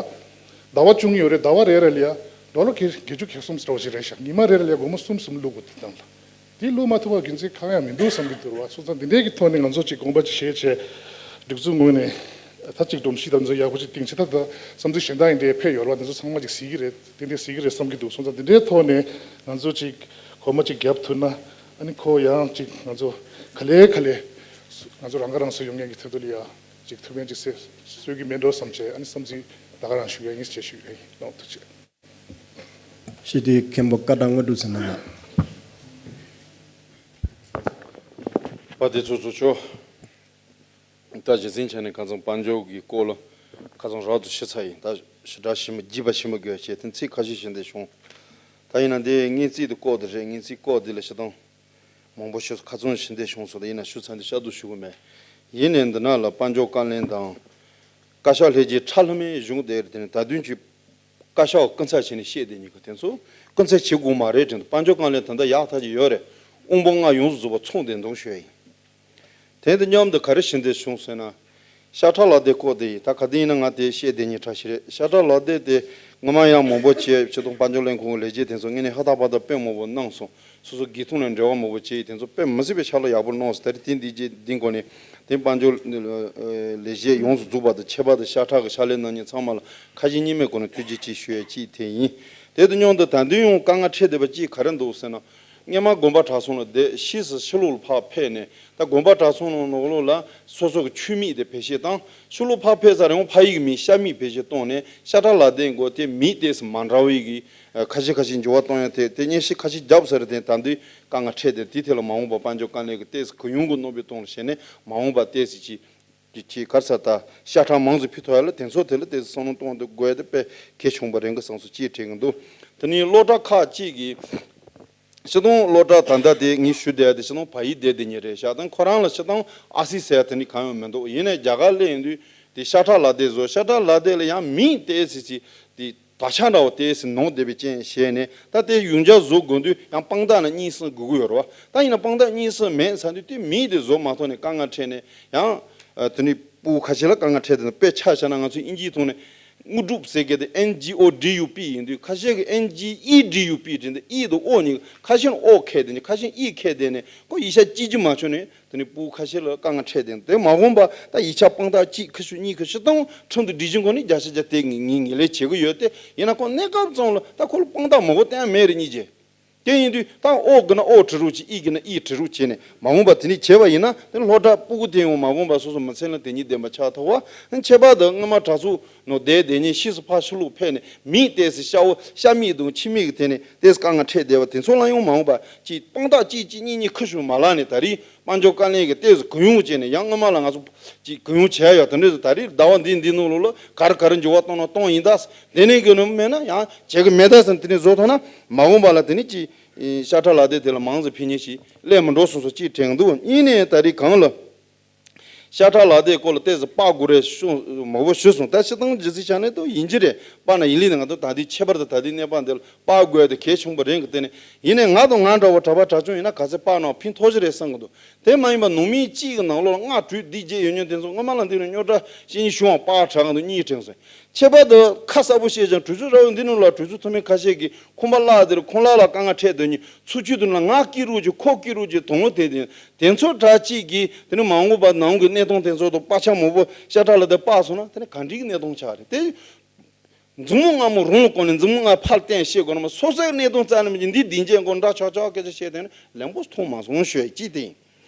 ཟླ་བ་བཅུ་གཉིས་ཡོད་རེད། ཟླ་བ་རེ་རེ་ལ་ཡ་ཌོ་ལར་བརྒྱད་ཅུ་གྱ་གསུམ་ཙམ་ཞིག་རེད་ཤག་ཉི་མ་རེ་རེ་ལ་ཡ་སྒོར་མོ་གསུམ་གསུམ་བླུག་དགོས་དེ་སྟངས་ལ། དེ་བླུག་མ་ཐུབ་པ་རྒྱུ་མཚན་གང་ཡང་མི་འདུག་བསམ་གྱི་འདུག་རེད་བ། སོང་ཙང་འདི་འདྲའི་གི་ཐོག་ནས་ང་ཚོ་ཅིག་དགོངས་པ་ཅིག་བཞེས་བྱས། སྒྲིག་འཛུགས་ངོས་ནས་ད་ཅིག་སྒྲོམ་གཞི་དང་ཚོ་ཡག་པོ་ཅིག་བཏིང་བྱས། ད་ད་བསམ་ཚུལ་གཞན་དག་ཡིན་འདྲའི་ཕེབས་ཡོད་རེད་བ། འདི་ཚོ་ཚང་མ་ཅིག་གཟིགས་ཀྱི་རེད། ཏན་ཏན་གཟིགས་ཀྱི་རེད་བསམ་གྱི་འདུག་སོང་ཙང་འདི་འདྲའི་ཐོག་ནས་ང་ཚོ་ཅིག་གོ་མ་ཅིག་རྒྱབ་ཐུབ་ན། ཨ་ནི་ཁོ་ཡང་ཅིག་ང་ཚོ་ག་ལེ་ག་ལེ་ང་ཚོ་རང་ཁ་རང་གསོ་ཡོང་མཁན་གྱི་ཐད་དུ་ལ་ཡ་ཅིག་ཐུགས་ཕན་ཅིག་གསོས་གསོས་ཀྱི་མེད་འགྲོ་བསམ་བྱས། ཨ་ནི་བསམ་ཚུལ་ད་ག་རང་ཞུ་ཡ་ཡིན་ཅེས་ཞུ་ཡ་ཡིན། ལགས་འོ། ཐུགས་རྗེ་ཆེ། སྤྱི་འཐུས་མཁན་པོ་ཀ་ཌ་དངོས་གྲུབ་ཟེར་ན་ལགས། པ་དེ་ཚོ་ཚོ་ཆོ། ད་གཞི་འཛིན་ཆ་ནས་ཁ་སང་དཔལ་འབྱོར་གྱི་སྐོར་ལ་ཁ་སང་རག་ཏུ་ཞུ་ཚར་ཡིན། ད་ཞེ་དྲག་ཞུ་མི་བགྱིས་པ་ཞུ་མི་དགོས་བྱས་དེ་ཚིག་ཁ་ཤས་ཞུ་འདོད་བྱུང་། ད་ཡིན་ན་འདི་ངའི་རྩིས་དེ་ལྐོག་དེ་རེད། ངའི་རྩིས་ལྐོག་དེ་ལ་ཞུ་སྟངས་མང་པོ་ཞུ་ཁ་ཚོན་ཞུ་འདོད་བྱུང་སོང་། ད་ཡིན་ན་ཞུ་ཚར་འདི་བཤད་དུ་ཞུ་གི་མེད། ཡིན་ནའི་འདི་ན་ལ་དཔལ་འབྱོར་བཀའ་བློན་དང་བཀའ་ཤག་ལྷན་རྒྱས་ཁྲ་ལྷམ་མའི་གཞུང་དེ་རེད། དེ་ནས་ད་དུང་གི་བཀའ་ཤག་སྐུ་ཚབ་བྱས་ནས་བཤད་བསྡད་མཁན་གྱི་དེ་ཚོ་སྐུ་ཚབ་བྱེད་དགོས་མ་རེད་དྲན། དཔལ་འབྱོར་བཀའ་བློན་ད་ལྟ་ཡག་ཐག་ཆོད་ཡོད་རེད། དབང་པོ་ལྔ་ཡོངས་སུ་རྫོགས་པ་ཚང་བསྡད་འདུག་ཞུ་ཡ་ཡིན། དེ་དང་མཉམ་དུ་ག་རེ་ཞུ་འདོད་བྱུང་ཟེར་ན། ཤ་ཁྲག་ལག་དེབ་སྐོར་དེ་ཡིན། ད་ག་དུས་ཡིན་ན་ང་དེ་བཤད་བསྡད་མཁན་འདྲ་ཞིག་རེད། ཤ་ཁྲག་ལག་དེབ་དེ་སྔོན་མ་ཡང་མང་པོ་བྱས། སྤྱི་འཐུས་དཔལ་འབྱོར་ལས་ཁུངས་ཀྱི་ལས་བྱེད་དེ་ཚོ་ངོས་ནས་ཧ་ཐག་པ་ཐག་དཔེ་མང་པོ་གནང་སོང་། སོ་སོ་སྒེར་ཐོག་ནས་འབྲེལ་བ་མང་པོ་བྱས། དེ་ཚོ་དཔེ་མི་སྲིད་པའི་ཕྱག་ལས་ཡག་པོ་གནང་སོང་། ད་རེས་དེ་འདི་རྗེས་འདི་འགོ་ནས་དེ་དཔལ་འབྱོར་ལས་བྱེད་ཡོངས་སུ་རྫོགས་པ་དང་། ཁྱད་པར་དུ་ཤ་ཁྲག་གི་ཕྱག་ལས་གནང་མཁན་ཚང་མ་ལ་ཁ་ཞེ་གཉིས་མེད་སྒོ་ནས་ཐུགས་རྗེ་ཆེ་ཞུ་ཡ་གཅིག་དེ་ཡིན། དེ་དང་མཉམ་དུ་ད་དུང་ཡང་དཀའ་ངལ་འཕྲད་བསྡད་པ་གཅིག་ག་རེ་འདུག་ཟེར་ན། སྔོན་མ་དགོན་པ་གྲྭ་ཚང་ལ་བསྡད། ཕྱིས་སུ་ཕྱི་ལོགས་ལ་ཕར་ཕེབས་ནས། ད་དགོན་པ་གྲྭ་ཚང་ནང་ལོགས་ལ་སོ་སོ་གི་ཆོས་མེད་དེ་བེད་སྤྱོད་བཏང་། ཕྱི་ལོགས་ཕར་ཕེབས་ཚར་རིང་ཕ་ཡུལ་གྱི་མིང་ཤ་མེད་བེད་སྤྱོད་བཏང་ནས། ཤ་ཁྲག་ལག་དེབ་འགོ་དེ་མིང་ཏོག་ཙམ་མ་འདྲ་བའི་གི་ཁ་ཤས་ཁ་ཤས་འགྱུར་བ་གཏོང་ཡ་དེ་དེ་གཉེར་ཞིག་ཁ་ཤས་བརྒྱབ་ཚར་རེད། དེ་ད་དུང་དཀའ་ངལ་འཕྲད་དེ། དེའི་ཐད་ལ་མ་འོངས་པ་དཔལ་འབྱོར་བཀའ་བློན་གྱིས་ཏོག་ཙམ་གུ་ཡངས་ཀྱི་རྣམ་པའི་སྟེང་ལ་བྱས་ནས་མ་འོངས་པ་ཏོག་ཙམ་ཅིག་ཅིག་ཅིག་ག་རེ་ཟེར། ད་ཤ་ཁྲག་མང་ཙམ་ཕུལ་ཐུབ་ཡ་ལ་དེ་ཚོ་དེ་ལ་ཏོག་ཙམ་བསམ་བློ་གཏོང་དགོས་དེ་དཔེ་གལ་ཆེན་པོ་རེད་འགའ་བསམ་སོང་ཅེས་དྲན་གྱི་འདུག་དེ་ནས་སློབ་གྲྭ་ཁག་ཅིག་གིས། སྤྱིར་བཏང་སློབ་གྲྭ་ད་ལྟ་དེ་ངས་ཞུ་བསྡད་དེ་སྤྱིར་བཏང་བོད་ཡིག་བསྡད་བསྡད་མཁན་རེད་ཤག་དང་ཁོ་རང་ལ་སྤྱིར་བཏང་ཨ་སི་ཟེར་དེ་འདྲ་གང་ཡང་མི་འདུག་ཡིན་ནའི་རྒྱ་གར་སླེབས་ཡོང་དུས་དེ་ཤ་ཁྲག་ལག་དེབ་བཟོ། ཤ་ཁྲག་ལག་དེབ་ལ་ཡང་མིང་ཏོག་ཙམ་ཅིག་དེ་དག་ཆ་འདྲ་བོ་ཏོག་ཙམ་ནོར་བསྡད་པའི་རྐྱེན་བྱས་ནས། ད་དེ་ཡོངས་ཁྱབ་བཟོ་དགོས་དུས་ཡང་དཔང་རྟགས་ནང་གཉིས་གསུམ་དགོས་ཀྱི་ཡོད་རེད་བ། ད་ཡིན་ན་དཔང་རྟགས་གཉིས་གསུམ་མེད་ཚར་དུས་དེ་མིང་དེ་བཟོ་མ་ཐུབ་ནས་དཀའ་ངལ་འཕྲད་ནས། ཡང་དེ་ནས་ཕྲུ་གུ་ཁ་ཤས་ལ་དཀའ་ངལ་འཕྲད་དེ། དཔེ་ཆ་བཞག་ན་ང་ཚོ་དབྱིན་ཇིའི་ཐོག་ནས་དངོས་གྲུབ་ཟེར་མཁན་དེ་ཨེན་ཇི་ཨོ་ཌི་ཡུ་པི་ཡིན་དུས། ཁ་ཤས་ཀྱིས་ཨེན་ཇི་ཨི་ཌི་ཡུ་པི་དྲན་ཏེ་ཨི་དང་ཨོ་གཉིས། ཁ་ཤས་ཨོ་འཁྱེར་བསྡད་ནས། ཁ་ཤས་ཨི་འཁྱེར་བསྡད་ནས་ཁོ་ཡིག་ཆ་བཅུ་གཅིག་མ་ཆོད་ནས། དེ་ནས་ཕྲུ་གུ་ཁ་ཤས་ལ་དཀའ་ངལ་འཕྲད་དེ། དེ་མ་འོངས་པ་ད་ཡིག་ཆ་དཔང་རྟགས་གཅིག་ཁ་ཤས་གཉིས་ཁ་ཤས་བཏང་ཁྲིམས་དང་སྒྲིག་གཞི་སྒོ་ནས་བརྒྱ་ཆ་བརྒྱ་དེ་ངས་ངས་ངོས་ལེན་བྱེད་ཀྱི་ཡོད་དེ། ཡིན་ན་ཁོ་གནས་སྐབས་ཙམ་ལ་ད་ཁོ་ལ་དཔང་རྟགས་མང་པོ་བསྟན་ཡ་མེད་རེད། གཉིས་བྱས། དེ་ཡིན་དུས་ད་ཨོ་དགོས་ན་ཨོ་བྲི་རོགས་བྱེད། ཨི་དགོས་ན་ཨི་བྲི་རོགས་བྱས་ནས། མ་འོངས་པ་དེ་ནས་བྱས་པ་ཡིན་ན་དེ་སློབ་གྲྭ་ཕྲུ་གུ་དེ་ཡང་མ་འོངས་པ་སོ་སོ་མི་ཚེ་ལ་དོན་སྙིང་ལྡན་པ་ཆགས་ཐུབ་པ། ཁྱད་པར་དུ་སྔོན་མ་གྲྭ་ཚང་ནང་བསྡད་བསྡད་མཁན་ཕྱིས་སུ་ཕར་ཕྱི་ལོགས་ཕེབས་ནས་མིང་ཏོག་ཙམ་ཤ་བོ་ཤ་མིག་དང་ཁྱི་མིག་གི་ཐད་ནས་ཏོག་ཙམ་དཀའ་ངལ་འཕྲད་བསྡད་པ་དེ་ཚོ་ལ་ཡང་མ་འོངས་པ་ཅིག་དཔང་རྟགས་གཅིག་གཅིག་གཉིས་གཉིས་ཁུར་ཤོག་མ་ལབ་ནས། ད་རེས་དཔལ་འབྱོར་བཀའ་བློན་གྱིས་ཏོག་ཙམ་གུ་ཡངས་བྱས་ནས། ཡང་སྔོན་མ་ལ་ང་ཚོ་ཅིག་གུ་ཡངས་བྱས་ཡོད། དེ་འདྲ་ཟེར། ད་རེས་ཟླ་བ་འདི་འདི་ནང་ལོགས་ལ་ག་རེ་ག་རེ་འགྱུར་བ་གཏོང་ན་གཏོང་ཡིན་ད། དེ་ནས་གི་ནི་མེད་ན་ཡང་བྱེད་གི་མེད་ད་ཟེར། དེ་ནས་བཟོ་ཐུབ་ན་མ་འོངས་པ་ལ་དེ་ནས་ཅིག་ཤ་ཁྲག་ལག་དེབ་དེ་ལ་མང་ཙམ་ཕུལ་མཁན་ཞིག་སླེབས་མི་འགྲོ་སོང་ཟེར་ཅིག་དྲན་འདུག་ཡིན་ནའི་ད་རེས་གང་ལ་ཤ་ཁྲག་ལག་དེབ་སྐོར་ལ་ཏོག་ཙམ་དཔར་དགོས་རེད་ཞུ་མང་པོ་ཞུས་སོང་། ད་སྤྱིར་བཏང་ཇི་སྲིད་ཆ་ནས་ད་ཡིན་གྱི་རེད། དཔར་ན་ཡིན་ལེ་ནས་ང་ཚོ་ད་ལྟའི་ཁྱད་པར་དུ་ད་ལྟའི་གནས་སྟངས་འདི་ལ་དཔར་དགོས་དེ་གལ་ཆེན་པོ་རེད་གི། དེ་ནས་ཡིན་ནའི་ང་དང་ང་འདྲ་བོ་གྲྭ་པ་གྲྭ་ཆུང་ཡིན་ན་ག་ཚད་དཔར་ན་ཕན་ཐོགས་ཀྱི་རེད་བསམ་གི་འདུག་དེ་མ་ཡིན་པ་ནང་མི་གཅིག་གི་ནང་ལོགས་ལ་ལྔ་དྲུག་འདི་བརྒྱད་ཡོད་མཁན་དེ་ཚོ་སྔོན་མ་ལ་འདི་རུ་རྙོག་དྲ་ཤེས་ཉེན་བྱུང་བ་པར་དྲག་གི་འདུག་གཉིས་དྲན་སོང་། ཁྱད་པར་དུ་ཁ་གསལ་པོ་བཤད་ཀྱང་གྲོས་ཚོགས་ར་བ་འདི་ནང་ལ་གྲོས་ཚོགས་འཐུས་མི་ཁ་ཤས་ཀྱིས་ཁང་པ་གླ་དེར་ཁང་གླ་ལ་དཀའ་ངལ་འཕྲད་དོན་གཉིས། ཚུར་ཕྱོགས་དུ་ན་ང་སྐྱིད་རུ་ཅིག་ཁོ་སྐྱིད་རུ་ཅིག་དང་པོ་དེ་དེ་དེ་ཚོ་དྲ་གཅིག་གིས་དེ་ནི་མ་འོངས་པ་ནང་གི་གནས་སྟངས་དེ་ཚོ་དང་པར་ཆ་མང་པོ་ཤ་ཁྲག་ལ་དེ་དཔར་སོང་ན་དེ་ནི་ག་འདྲའི་གནས་སྟངས་ཆགས་རེད་དེ། མཛུབ་མོ་སྔ་མོ་རང་ལ་བསྐོར་ནས་མཛུབ་མོ་སྔ་ཕར་བསྟན་བཤད་དགོས་ན་མ་སོ་སོའི་གནད་དོན་རྩ་ནས་མི་འདི་སྡིངས་ཆའི་མགོ་འདྲ་ཆག་ཆག་སྐད་ཆ་བཤད་དེ་ནི་ལན་པོ་མཐོང་མ་སོང་ཞུ་ཡ་གཅིག་དེ་ཡིན།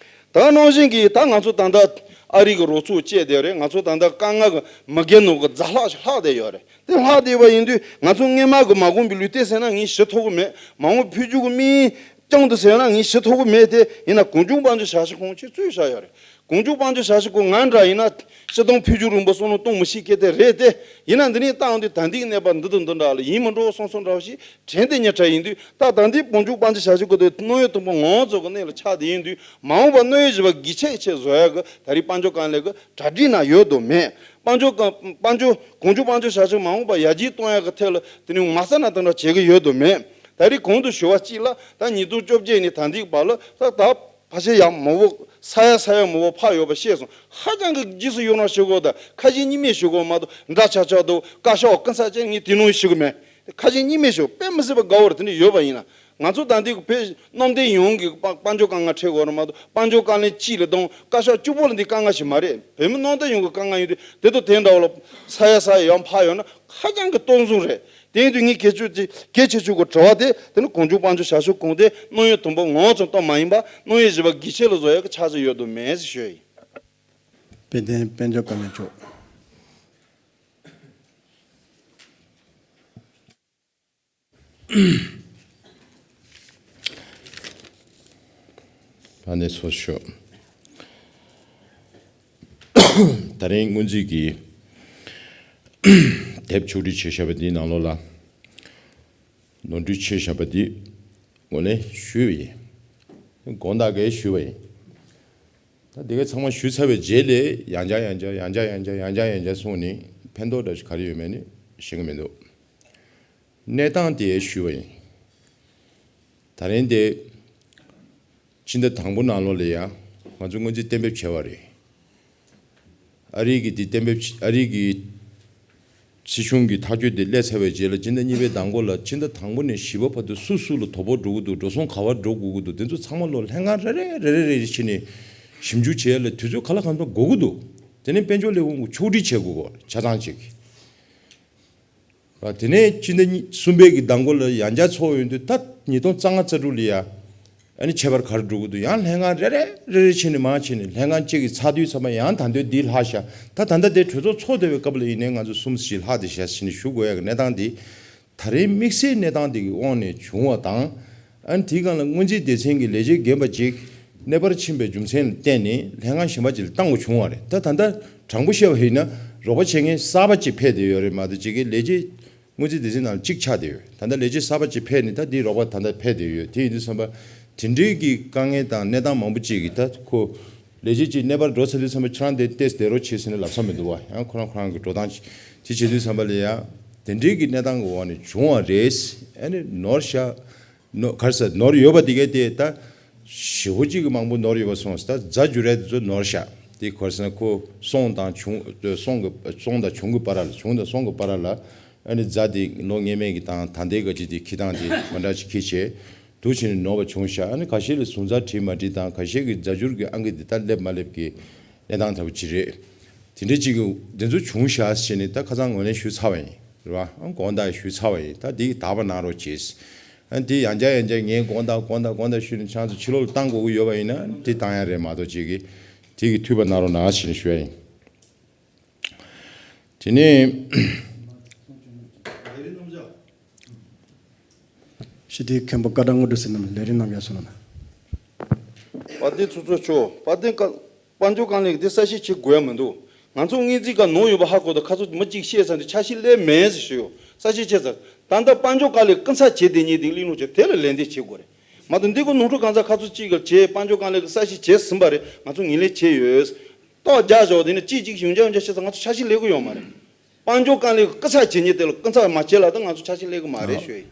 ད་ནང་བཞིན་གྱི་ད་ང་ཚོ་ད་ལྟ་ཨ་རི་གི་རོགས་ཚོགས་བཅས་དེ་རེད། ང་ཚོ་ད་ལྟ་དཀའ་ངལ་གྱི་མི་སྒེར་ནང་གི་ཛ་ལྷག་ཞིག་ལྷག་བསྡད་ཡོད་རེད། དེ་ལྷག་བསྡད་པ་ཡིན་དུས་ང་ཚོ་སྔས་མ་གི་མ་གོམས་པའི་ལུས་རྟེན་ཟེར་ན་ངས་ཞུ་ཐུབ་ཀྱི་མེད། མ་འོངས་ཕུལ་རྒྱུ་གི་དམིགས་ཡུལ་རྐྱང་དུ་ཟེར་ན་ངས་ཞུ་ཐུབ་ཀྱི་མེད། དེ་ཡིན་ན་གངས་ལྗོངས་དཔལ་འབྱོར་ཞབས་ཞུ་ཁང་ཆེད་བཙུགས་བཞག་ཡོད་རེད། གངས་ལྗོངས་དཔལ་འབྱོར་ཞབས་ཞུ་ཁང་ང་འདྲ་ཡིན་ན་སྤྱིར་བཏང་ཕུལ་རྒྱུ་རིང་པོ་བསམ་བློ་གཏོང་མི་ཤེས་མཁན་དེ་རེད་དེ། ཡིན་ན་འདི་ནས་བཏང་དུས་ད་ལྟའི་གནས་བབ་འདི་དང་འདི་འདྲ་ལ་ཡིན་མི་འགྲོ་བསམ་བསམ་འདྲ་བ་ཞིག་དྲན་དེ་ཉེ་དྲ་ཡིན་དུས། ད་ད་ལྟའི་གངས་ལྗོངས་དཔལ་འབྱོར་ཞབས་ཞུ་ཁང་དེ་གནད་ཡོད་དང་པོ་ང་ཚོ་གི་གནས་ལ་ཆགས་བསྡད་ཡིན་དུས། མ་འོངས་པ་གནད་ཡོད་བཞི་པ་གི་ཆེད་ཆེད་བཟོ་ཡག་གི་ད་རེས་དཔལ་འབྱོར་དཀའ་ལས་གི་གྲ་སྒྲིག་ན་ཡོད་དོ་མེད། དཔལ་འབྱོར་ག་དཔལ་འབྱོར་གངས་ལྗོངས་དཔལ་འབྱོར་ཞབས་ཞུ་མ་འོངས་པ་ཡར་རྒྱས་གཏོང་ཡག་གི་ཐད་ལ་དེ་ནས་མ་ས་ན་དང་འདྲ་བྱེད་གི་ཡོད་དོ་མེད། ད་རེས་གོང་དུ་ཞུ་བ་གཅིག་ལ་ད་ཉིས་སྟོང་བཅོ་བརྒྱད་ནས་ད་ལྟའི་བར་ལ་ད་ད་ཕལ་ཆེར་ཡང་མང་པོ་ས་ཡ་ས་ཡ་མང་པོ་འཕར་ཡོད་པ་ཤེས་སོང་། ཧ་ཅང་གི་རྗེས་སུ་ཡི་རང་ཞུ་དགོས་དང་ཁ་ཞེ་གཉིས་མེད་ཞུ་དགོས་མ་གཏོགས། འདྲ་ཆགས་ཆགས་འདུག་བཀའ་ཤག་གི་ས་ཆ་ངས་དེ་ནང་ཞུ་གི་མེད། ཁ་ཞེ་གཉིས་མེད་ཞུ། དཔེ་མི་སྲིད་པ་དགའ་བོར་དེ་འདྲ་ཡོད་པ་ཡིན་ན། ང་ཚོ་ད་ལྟའི་བོད་གནམ་བསྟན་ཡོངས་ཀྱི་དཔལ་དཔལ་འབྱོར་དཀའ་ངལ་འཕྲད་དགོས་རེད་མ་གཏོགས། དཔལ་འབྱོར་དཀའ་ངལ་གཅིག་ལ་དང་བཀའ་ཤག་བཅུ་པོ་ལ་འདི་དཀའ་ངལ་ཞིག་མ་རེད། བོད་མི་གནམ་བསྟན་ཡོངས་ཀྱི་དཀའ་ངལ་ཡིན་དུས་དེ་དང་དེ་འདྲ་བ་ལ་ས་ཡ་ས་ཡ་ཡང་འཕར་ཡོད་ན་ཧ་ཅང་གི་སྟོང་བཟུང་རེད། དེ་ཡིན་དུས་ངས་གལ་ཆེ་གལ་ཆེ་ཆུ་གི་དྲི་བ་དེ་དེ་ནི་གངས་ལྗོངས་དཔལ་འབྱོར་ཞབས་ཞུ་ཁང་དེ་གནད་ཡོད་དང་པོ་ང་ཚོ་གཏོང་མ་ཡིན་པ་གནད་ཡོད་བཞི་པ་གི་ཆེད་ལ་བཟོ་ཡག་གི་འཆར་གཞི་ཡོད་དོ་མེད་ཟེར་ཞུ་ཡ་ཡིན། དཔལ་ལྡན་དཔལ་འབྱོར་བཀའ་བློན་མཆོག་ཕ་ནས་ཚོ་ཤོག་ད་རིང་སྔོན་རྩིས་ཀྱི་དེབ་ཕྱོགས་སྒྲིག་བྱས་བཞག་པ་འདིའི་ནང་ལོགས་ལ་ནོར་འཁྲུལ་ཕྱེ་བཞག་པ་འདི་ངོས་ལེན་ཞུས་པ་ཡིན། དགོངས་དག་གིས་ཞུས་པ་ཡིན། ད་དེ་ག་ཚང་མ་ཞུས་ཚར་བའི་རྗེས་ལས་ཡང་བསྐྱར་ཡང་བསྐྱར་ཡང་བསྐྱར་ཡང་བསྐྱར་ཡང་བསྐྱར་ཡང་བསྐྱར་གསུངས་ནས་ཕན་ཐོགས་འདྲ་ཞིག་ག་རེ་ཡོད་མེད་ནི་ཤེས་ཀྱི་མི་འདུག་གནས་སྟངས་དེ་ཞུས་པ་ཡིན། ད་རིང་དེ་སྤྱི་ཟླ་དང་པོ་ནང་ལོགས་ལ་ཡང་ང་ཚོ་སྔོན་རྩིས་གཏན་འབེབས་བྱས་པ་རེད། ཨ་རི་གི་དེ་གཏན་འབེབས་བྱས། ཨ་རི་གི་སྲིད་གཞུང་གི་ཐག་གཅོད་དེ་སླེབས་ཚར་བའི་རྗེས་ལ་སྤྱི་ཟླ་གཉིས་པའི་ཟླ་མགོ་ལ་སྤྱི་ཟླ་དང་པོ་ནས་བཞི་པ་བར་དུ་སུ་སུ་ལ་དོ་ཕོག་འགྲོ་གི་འདུག་འགྲོ་སོང་ག་པར་འགྲོ་དགོས་ཀྱི་འདུག་དེ་ཚོ་ཚང་མ་ལོ་ལྷན་ཁང་རེ་རེ་རེ་རེ་རེ་རེ་བྱས་ནས་ཞིབ་འཇུག་བྱེད་ཡ་ལ་དུས་ཚོད་ག་ལ་གང་འཚམ་འགོར་གི་འདུག་དེ་ནས་དཔལ་འབྱོར་ལས་ཁུངས་ཀྱི་ཕྱོགས་སྒྲིག་བྱེད་དགོས་པ་ཆ་ཚང་ཅིག་ཨ། དེ་ནས་སྤྱི་ཟླ་གཉིས་གསུམ་པའི་གི་ཟླ་མགོ་ལ་ཡང་བསྐྱར་ཚོགས་ཡོང་དུས་ད་ཉིས་སྟོང་རྩ་ལྔ་རྩ་དྲུག་ལ་ཡ། ཨ་ནི་ཁྱད་པར་ག་རེ་འགྲོ་གི་འདུག་ཡང་ལྷན་ཁང་རེ་རེ་རེ་རེ་བྱས་ནས་མར་བྱས་ནས་ལྷན་ཁང་གཅིག་གི་ཚར་དུས་ཚང་མ་ཡང་ད་འདོད་འདི་ལྷག་ཤག་ད་ད་ལྟ་དེ་གྲོས་ཚོགས་ཚོགས་བསྡད་པའི་སྐབས་ལ་ཡིན་ནའི་ང་ཚོ་གསུམ་བཞི་ལྷག་དེ་བཞག་བྱས་ནས་ཞུ་དགོས་ཡ་གི་གནས་སྟངས་འདི། ད་རེས་དམིགས་བསལ་གནས་སྟངས་འདི་གི་དབང་ནས་བྱུང་བ་དང་། ཨ་ནི་དེའི་སྒང་ལ་སྔོན་རྩིས་སྡེ་ཚན་གྱི་ལས་བྱེད་རྒན་པ་ཅིག་གནས་སྤར་ཕྱིན་པའི་རྒྱུ་མཚན་ལ་བརྟེན་ནས་ལྷན་ཁང་གཞན་པ་ཅིག་ལ་བཏང་དགོས་བྱུང་བ་རེད། ད་ད་ལྟ་དྲང་པོ་བཤད་པ་ཡིན་ན་རོགས་པ་བྱེད་མཁན་གསར་པ་ཅིག་ཕེབས་བསྡད་ཡོད་རེད་མ་གཏོགས་ཅིག་གི་ལས་བྱེད་སྔོན་རྩིས་སྡེ་ཚན་ནང་ལ་གཅིག་ཆགས་བསྡད་ཡོད། ད་ལྟ་ལས་བྱེད་གསར་པ་ཅིག་ཕེབས་ནས་ད་འདིའི་རོགས་པ་ད་ལྟ་ཕེབས་བསྡད་ཡོད། དེ་ཡིན་དུས་ཙམ་པ་དེ་འདྲའི་གི་དཀའ་ངལ་དང་གནས་སྟངས་མང་པོ་ཅིག་གི་ད་ཁོ་ལས་བྱེད་ཅིག་གནས་སྤར་འགྲོ་ཚར་དུས་ཙམ་པ་ཁྱེད་རང་དེ་ཏོག་ཙམ་བསྡད་རོགས་བྱེད་ཟེར་ནས་ལབ་ས་མི་འདུག་བ། ཡང་ཁོ་རང་ཁོ་རང་གི་འགྲོ་སྟངས་ཅིག་དེ་བྱེད་དུས་ཙམ་པ་ལ་ཡ་དེ་འདྲའི་གི་གནས་སྟངས་ཀྱི་འོག་ནས་བྱུང་བ་རེད། ཨ་ནི་ནོར་ཤག་ནོ་ག་རེ་ཟེར་ནོར་ཡོད་པ་དེ་གས་དེ་ད་ཞེ་པོ་ཅིག་གི་མང་པོ་ནོར་ཡོད་པ་སོང་ད་རྫ་འགྱུར་རེད་དེ་ཚོ་ནོར་ཤག་དེ་ག་རེ་ཟེར་ན་ཁོ་སོང་དང་བྱུང་སོང་གི་སོང་དང་བྱུང་གི་བར་ལ་བྱུང་དང་སོང་གི་བར་ལ་ཨ་ནི་རྫ་དེ་ལོ་སྔས་མའི་གི་དང་ད་ལྟའི་ག་ཅིག་དེ་ཁྱི་དང་དེ་ག་འདྲ་ཅིག་ཁྱི་བྱས་དུ་ཕྱིན་ནོར་བ་བྱུང་ཤག་ཨ་ནི་ཁ་ཤས་ལ་ཟུངས་རྫ་བྲིས་མ་བྲིས་དང་ཁ་ཤས་ཀྱི་རྫ་འགྱུར་གྱི་ཨང་ཀི་དེ་ད་སླེབས་མ་སླེབས་ཀྱི་གནས་སྟངས་ལྟ་བུ་ཅིག་རེད། དེ་འདྲ་ཅིག་གི་དེ་ཚོ་བྱུང་ཤག་ཟེར་ནས་ད་ཁ་སང་ངོས་ལེན་ཞུས་ཚར་བ་ཡིན་རེད་བ། ཨང་དགོངས་དག་ཞུས་ཚར་བ་ཡིན། ད་དེ་གི་དག་པ་གནང་རོགས་གྱིས། ཨ་དེ་ཡང་བསྐྱར་ཡང་བསྐྱར་ངས་དགོངས་དག་དགོངས་དག་དགོངས་དག་ཞུས་ནས་ཆང་ཚོ་ཕྱི་ལོགས་ལ་བཏང་དགོས་ཀྱི་ཡོད་པ་ཡིན་ན་དེ་བཏང་ཡ་རེད་མ་གཏོགས་ཅིག་གི་དེ་གི་འཐུས་པ་གནང་རོགས་གནང་ཞེས་ཞུ་ཡ་ཡིན། དེ་ནས་ཞི་བདེའི་མཁན་པོ་བཀའ་དྲང་དངོས་གྲུབ་ཟེར་རྣམས་ལས་རིམ་རྣམས་ཡར་སོང་ལ། དཔལ་ལྡན་ཚོགས་གཙོ་མཆོག་དཔལ་ལྡན་བཀའ་དཔལ་འབྱོར་བཀའ་བློན་གྱིས་འདི་གསལ་བཤད་བྱེད་དགོས་ཡ་མི་འདུག་ང་ཚོ་སྔོན་རྩིས་ཁང་ནང་ཡོད་པ་ཧ་གོ་དང་ཁ་ཚོ་མི་གཅིག་བཤད་ཚར་འདི་ཆ་ཤས་ལས་མེད་ཟེར་ཞུ་ཡོད། གསལ་བཤད་བྱས་ཚར། ད་ལྟ་དཔལ་འབྱོར་བཀའ་བློན་སྐུ་ཚབ་བྱེད་བསྡད་མཁན་དེ་གླེང་སློང་བྱས་དེ་ལ་ལན་འདེབས་བྱེད་དགོས་རེད། མ་གཏོགས་འདི་གོ་ནོར་འཁྲུལ་གང་ཚ་ཁ་ཚོ་གཅིག་གིས་བྱས་དཔལ་འབྱོར་བཀའ་བློན་གྱིས་གསལ་བཤད་བྱས་ཟིན་པ་རེད། ང་ཚོ་ངོས་ལེན་བྱས་ཡོད། ཏོག་རྒྱག་བཞག་དེ་ནི་གཅིག་གཅིག་གཞུང་རྒྱག་གཞུང་རྒྱག་བྱས་ཚར། ང་ཚོ་ཆ་ཤས་ལས་དགོས་ཡོད་མ་རེད། དཔལ་འབྱོར་བཀའ་བློན་གྱིས་སྐུ་ཚབ་བྱེད་མཁན་དེ་ལ་སྐུ་ཚབ་མ་བྱེད་ལ་ད་ང་ཚོ་ཆ་ཤས་ལས་དགོས་མ་རེད་ཞུ་ཡིན།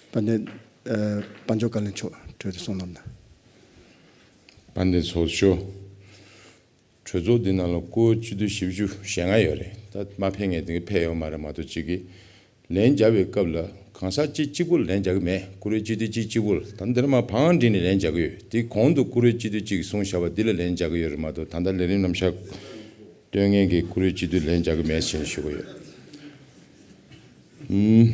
དཔལ་ལྡན་ཨ་དཔལ་འབྱོར་བཀའ་བློན་མཆོག་གྲོས་དེ་གསུང་གནང་ན། དཔལ་ལྡན་ཚོགས་གཙོ། གྲོས་ཚོགས་འདི་ནང་ལ་བཀུར་འོས་སྤྱི་འཐུས་བཞི་བཅུ་ཞེ་ལྔ་ཡོད་རེད། ད་མ་ཕེབས་མཁན་དེ་ག་ཕེབས་ཡོད་མ་རེད་མ་གཏོགས་གཅིག་གིས་ལན་རྒྱག་པའི་སྐབས་ལ་གང་ཟག་གཅིག་གཅིག་པུ་ལ་ལན་རྒྱག་གི་མེད། བཀུར་འོས་སྤྱི་འཐུས་གཅིག་གཅིག་པུ་ལ་ད་འདིར་མ་བང་བསྒྲིགས་ནས་ལན་རྒྱག་གི་ཡོད། དེ་གོང་དུ་བཀུར་འོས་སྤྱི་འཐུས་གཅིག་གིས་གསུངས་བཞག་པ་འདི་ལ་ལན་རྒྱག་གི་ཡོད་རེད་མ་གཏོགས་ད་ལྟ་ལས་རིམ་རྣམ་གཞག་སྟོན་མཁན་གྱིས་བཀུར་འོས་སྤྱི་འཐུས་ལན་རྒྱག་གི་མེད་ཟེར་ནས་ཞུ་གི་ཡོད། ཨུམ།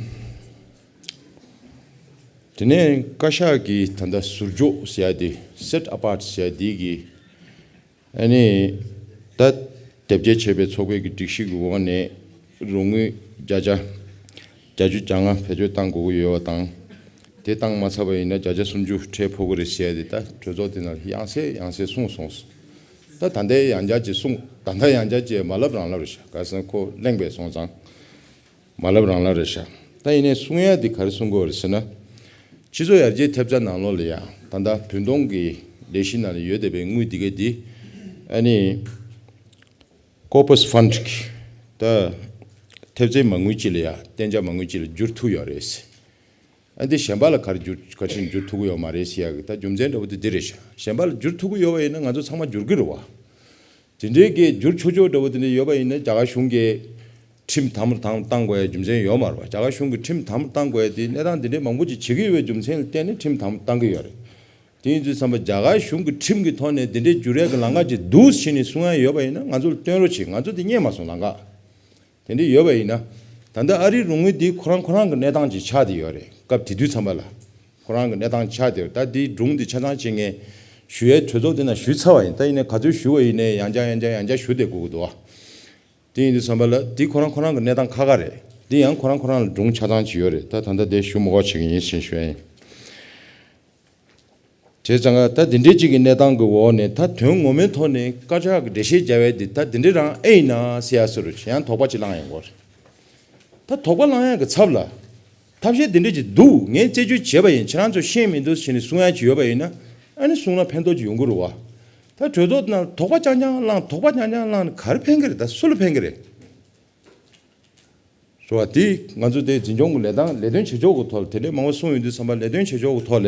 དེ་ནས་བཀའ་ཤག་གིས་ད་ལྟ་ཟུར་འཇོག་ཟེར་ཡ་དེ་set apart་ཟེར་ཡ་དེ་གི་ ཨ་ནི་ད་དེབ་སྐྱེལ་བྱས་པའི་ཚོགས་པའི་གི་སྒྲིག་གཞི་གི་འོག་ནས་རོགས་དངུལ་བརྒྱ་ཆ་བརྒྱད་ཅུ་གྱ་ལྔ་བེད་སྤྱོད་བཏང་དགོས་ཀྱི་ཡོད་པ་དང་། དེ་བཏང་མ་ཚར་བ་ཡིན་ན་བརྒྱ་ཆ་སུམ་ཅུ་ཁྲལ་ཕོག་གི་རེད་ཟེར་ཏེ། ད་གྲོས་ཚོགས་དེ་ནང་ཡང་སེ་ཡང་སེ་གསུངས་སོང་། ད་ད་ལྟའི་ཡང་བསྐྱར་ཅིག་གསུངས། ད་ལྟ་ཡང་བསྐྱར་ཅིག་མ་ལབ་རང་ལབ་རེད་ཤག་ག་ཟེར་ན་ཁོ་གླེང་བས་སོང་ཙང་། མ་ལབ་རང་ལ་རེད་ཤག་ད་ཡིན་ནའི་གསུང་ཡ་འདི་ག་རེ་གསུང་དགོས་རེད་ཟེར་ན། སྤྱི་ཚོགས་ཡར་རྒྱས་ཐེབས་རྩ་ནང་ལོགས་ལ་ཡ་ད་ལྟ་བུན་གཏོང་གི་ལས་གཞི་ནང་ལ་ཡོད་བསྡད་པའི་དངུལ་འདི་ག་འདི་ཨ་ནི་ཀོར་པས་ཕན་ཌི་གི་ད་ཐེབས་རྩའི་མ་དངུལ་ཅིག་ལ་ཡ་གཏན་འཇགས་མ་དངུལ་ཅིག་ལ་བསྒྱུར་ཐུབ་ཡོད་རེད། ཨ་འདི་གཞན་པ་ལ་ག་རེ་བསྒྱུར་ག་ཅིག་བསྒྱུར་ཐུབ་ཀྱི་ཡོད་མ་རེད་ཟེར་ཡ་གི་ད་རྒྱུ་མཚན་འདྲ་བོ་དེ་འདི་རེད་ཤག་གཞན་པ་ལ་བསྒྱུར་ཐུབ་ཀྱི་ཡོད་པ་ཡིན་ན་ང་ཚོ་ཚང་མ་བསྒྱུར་གི་རེད་བ། དེ་འདྲའི་གི་བསྒྱུར་ཆོག་ཆོག་འདྲ་བོ་དེ་འདྲ་ཡོད་པ་ཡིན་ན་རྒྱ་གར་གཞུང་གིས་ཁྲིམས་དམ་པོ་དང་བཏང་དགོས་ཡ་རྒྱུ་མཚན་ཡོད་མ་རེད་བ། རྒྱ་གར་གཞུང་གིས་ཁྲིམས་དམ་པོ་བཏང་དགོས་ཡ་དེ་གནས་སྟངས་དེ་འདྲའི་མང་པོ་ཅིག་བྱེད་ཀྱི་ཡོད་པའི་རྒྱུ་མཚན་ལ་བརྟེན་ནས་ཁྲིམས་དམ་པོ་བཏང་གི་ཡོད་རེད། དེ་ཡིན་དུས་ཙམ་པ་རྒྱ་གར་གཞུང་གི་ཁྲིམས་ཀྱི་ཐོག་ནས་དེ་འདྲའི་བསྒྱུར་ཡ་གི་ལམ་ཁ་ཅིག་འདུག་ཟེར་ནས་གསུང་ཡ་ཡོད་པ་ཡིན་ན་ང་ཚོ་ལ་སྟོན་རོགས་བྱེད། ང་ཚོ་དེ་རྙེད་མ་སོང་ལམ་ཁ། དེ་འདྲ་ཡོད་པ་ཡིན་ན། ད་ལྟ་ཨ་རིའི་རོགས་དངུལ་འདི་ཁོ་རང་ཁོ་རང་གི་གནས་སྟངས་ཅིག་ཆགས་བསྡད་ཡོད་རེད། སྐབས་དེ་དུས་ཙམ་པ་ལ། ཁོ་རང་གི་གནས་སྟངས་ཆགས་བསྡད་ཡོད། ད་འདིའི་སྒྲུང་འདི་ཆ་ཚང་བྱེད་མཁན་ཞུ་ཡའི་གྲོས་ཚོགས་དེ་ན་ཞུས་ཚར་བ་ཡིན། ད་ཡིན་ནའི་ག་ཚོད་ཞུ་བ་ཡིན་ནའི་ཡང་བསྐྱར་ཡང་བསྐྱར་ཡང་བསྐྱར་ཞུ་བསྡད་དགོས་ཀྱི་འདུག་བ། དེ་ཡིན་དུས་ཙམ་པ་ལ་འདི་ཁོ་རང་ཁོ་རང་གི་གནས་སྟངས་ཁག་ཁག་རེད། འདི་ཡང་ཁོ་རང་ཁོ་རང་ལ་སྒྲུང་ཆ་ཚང་ཅིག་ཡོད་རེད། ད་ད་ལྟ་དེ་ཞུ་མི་དགོས་བྱེད་ཀྱི་ཡིན་ཞེས་ཞུ་ཡ་ཡིན། བྱས་ཙང་ད་འདི་འདྲའི་གཅིག་གི་གནས་སྟངས་ཀྱི་འོག་ནས་ད་དོན་ངོ་མའི་ཐོག་ནས་བཀའ་ཤག་གི་འགྲེལ་བཤད་བརྒྱབ་ཡས་འདི་ད་འདི་འདྲའི་རང་ཨེ་ཡིན་ན་ཟེར་ཡ་སུ་རུ་ཡང་དོགས་པ་ཅིག་ལངས་ཡོང་གི་རེད། ད་དོགས་པ་ལངས་ཡ་གི་ཚབ་ལ་ཐབས་ཤེས་འདི་འདྲ་ཅིག་འདུག་ངས་རྩད་གཅོད་བྱས་པ་ཡིན། ཁྱེད་རང་ཚོ་ཤེས་མི་འདུག་ཟེར་ནས་གསུང་ཡ་ཅིག་ཡོད་པ་ཡིན་ན། ཨ་ནི་གསུང་ན་ཕན་ཐོགས་ཅིག་ཡོང་གི་རེད་བ། ད་གྲོས་ཚོགས་ནང་དོགས་པ་རྐྱང་རྐྱང་ལངས། དོགས་པ་རྐྱང་རྐྱང་ལངས་ནས་ག་རེ་ཕན་གི་རེད། ད་སུ་ལ་ཕན་གི་རེད། རེད་བ། དེ་ང་ཚོ་དེ་འཛིན་སྐྱོང་གི་ལས་སྟངས་ལས་དོན་བྱེད་ཕྱོགས་ཀྱི་ཐོག་ལ་དེ་འདྲའི་མང་པོ་གསུངས་ཡོང་དུས་ཙམ་པ་ལས་དོན་བྱེད་ཕྱོགས་ཀྱི་ཐོག་ལ་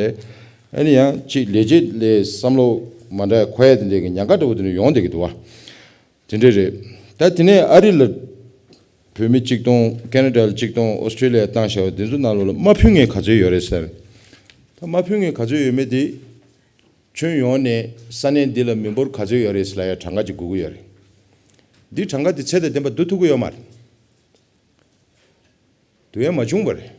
ཨ་ནི་ཡང་ཅིག་ལས་བྱེད་ལས་བསམ་བློ་མ་འདྲ་འཁོར་ཡ་དེ་འདྲའི་གི་ཉེན་ཁ་འདྲ་བོ་དེ་འདྲ་ཡོང་བསྡད་ཀྱི་འདུག་བ། དེ་འདྲ་རེད། ད་དེ་ནས་ཨ་རི་ལ་བོད་མི་གཅིག་སྟོང་། ཁེ་ན་ཌ་ལ་གཅིག་སྟོང་། ཨོ་སི་ཀྲེ་ལི་ཡ་བཏང་བཞག་པ་དེ་ཚོ་ནང་ལོགས་ལ་དམག་ཕུལ་མཁན་ག་ཚོད་ཡོད་རེད་ཟེར། ད་དམག་ཕུལ་མཁན་ག་ཚོད་ཡོད་མེད་དེ། ཁྱོན་ཡོངས་ནས་ས་གནས་འདི་ལ་མི་འབོར་ག་ཚོད་ཡོད་རེད་ཟེར་ལབ་ཡ་གྲངས་ཀ་ཅིག་དགོས་ཀྱི་ཡོད་རེད། འདི་གྲངས་ཀ་འདི་ཚད་དང་ལྡན་པ་བསྡུ་ཐུབ་ཀྱི་ཡོད་མ་རེད། བསྡུ་ཡ་མ་བྱུང་བ་རེད། རེད་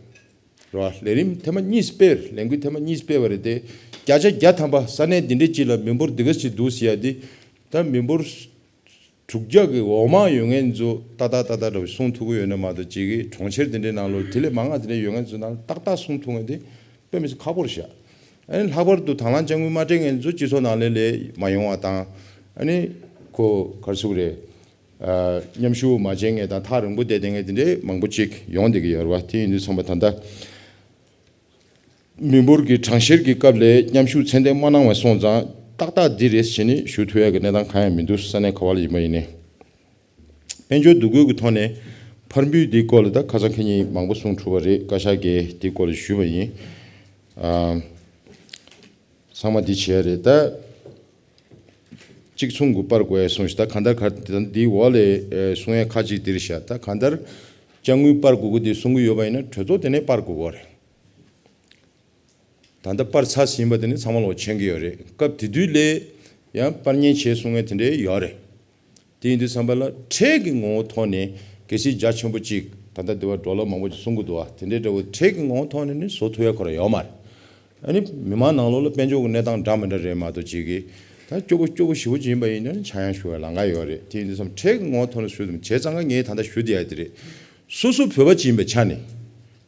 བ། ལས་རིམ་ཐེངས་མ་གཉིས་སྤེལ། ལས་འགུལ་ཐེངས་མ་གཉིས་སྤེལ་བ་རེད་དེ། བརྒྱ་ཆ་བརྒྱ་ཐམ་པ་ས་གནས་འདི་འདྲའི་ཅིག་ལ་མི་འབོར་འདི་ག་ཅིག་འདུག་ཟེར་ཡ་འདི། ད་མི་འབོར་དྲུག་བརྒྱ་གི་འོག་མ་ཡོད་མཁན་ཚོ་ཏག་ཏག་ཏག་ཏག་འདྲ་བོ་གསུང་ཐུབ་ཀྱི་ཡོད་ན་མ་གཏོགས། ཅིག་གི་གྲོང་ཁྱེར་འདི་འདྲའི་ནང་ལོགས་དེ་ལས་མང་ང་དེ་འདྲ་ཡོད་མཁན་ཚོ་ནང་ཏག་ཏག་གསུང་ཐུབ་མཁན་དེ་དཔེ་མི་སྲིད་ཁག་པོ་རེད་ཤག་ཨ་ནི་ལྷག་པར་དུ་དང་བླངས་དཔྱ་དངུལ་མ་སྤྲད་མཁན་ཚོ་སྤྱི་ཚོགས་ནང་ལ་ལས་མ་ཡོང་བ་དང་། ཨ་ནི་ཁོ་ག་རེ་ཟེར་དགོས་རེད། ཨ། མཉམ་ཞུགས་མ་བྱས་མཁན་དང་ཐག་རིང་པོ་བསྡད་བསྡད་མཁན་དེ་འདྲའི་མང་པོ་ཅིག་ཡོང་བསྡད་ཀྱི་ཡོད་རེད་བ། དེ་ཡིན་དུས་ཙམ་པ་ད་ལྟ་མི་འབོར་གྱི་གྲངས་བཤེར་གྱི་སྐབས་ལ་མཉམ་ཞུགས་ཚད་ལྡན་མ་གནང་བ་སོང་ཙང་ཏག་ཏག་འདི་རེད་ཟེར་ནས་ཞུ་ཐུབ་ཡ་གི་གནས་སྟངས་གང་ཡང་མི་འདུག་ས་གནས་ག་བ་ལ་ཡིན་པ་ཡིན་ནའི། དཔལ་འབྱོར་འདུ་འགོད་ཀྱི་ཐོག་ནས་ཕར་འབུད་འདིའི་སྐོར་ལ་ད་ཁ་སང་ཁ་ཉིན་མང་པོ་གསུང་གྲུབ་པ་རེད། བཀའ་ཤག་གིས་འདིའི་སྐོར་ལ་ཞུས་པ་ཡིན། ཨ། ཚང་མ་འདི་བྱས་རེད་ད། གཅིག་མཚུངས་ཀྱི་སྤར་དགོས་གསུངས་ཤག་ད་གང་ལྟར་ག་འདིའི་འོག་ལ་ཨེ་གསུང་ཡ་ཁག་ཅིག་འདིར་བཞག་ད་གང་ལྟར་དཔྱ་དངུལ་སྤར་དགོས་ཀྱི་འདི་གསུང་གི་ཡོད་པ་ཡིན་ན་གྲོས་ཚོགས་དེ་ནས་སྤར་དགོས་ཀྱི་རེད། ད་ལྟ་སྤར་ཚར་ཟིན་པ་དེ་ནི་ཚང་མ་ལོག་མཁྱེན་གྱི་ཡོད་རེད། སྐབས་དེ་དུས་ལས་ཡང་སྤར་ཉེན་བྱས་གསུང་མཁན་དེ་འདྲའི་ཡོད་རེད། དེ་ཡིན་དུས་ཙམ་པ་ལ་ཁྲལ་གྱི་ངོ་བོ་ཐོག་ནས་གལ་སྲིད་རྒྱ་ཆེན་པོ་གཅིག་ད་ལྟ་འདི་བ་ཌོ་ལར་མང་པོ་ཅིག་གསུང་གི་འདུག་བ། དེ་འདྲའི་འདྲ་བོ་ཁྲལ་གྱི་ངོ་བོ་ཐོག་ནས་ནི་བཟོ་ཐུབ་ཡ་ཁོ་རང་ཡོད་མ་རེད། ཨ་ནི་མི་མང་ནང་ལོགས་ལ་དཔལ་འབྱོར་གྱི་གནས་སྟངས་འདྲ་མི་འདྲ་རེད་མ་གཏོགས་ཅིག་གིས་ད་སྐྱོ་པོ་སྐྱོ་པོ་ཞེ་པོ་ཅིག་ཡིན་པ་ཡིན་ན་ནི་ཆག་ཡང་ཞུ་བའི་ལམ་ཁ་ཡོད་རེད། དེ་ཡིན་དུས་ཙམ་ཁྲལ་གྱི་ངོ་བོ་ཐོག་ནས་ཞུ་དུས་བྱས་ཙང་ཀ་ངས་ད་ལྟ་ཞུ་བསྡད་ཡ་དེ་རེད། སོ་སོ་བོད་པ་ཅིག་ཡིན་པའི་ཆ་ནས།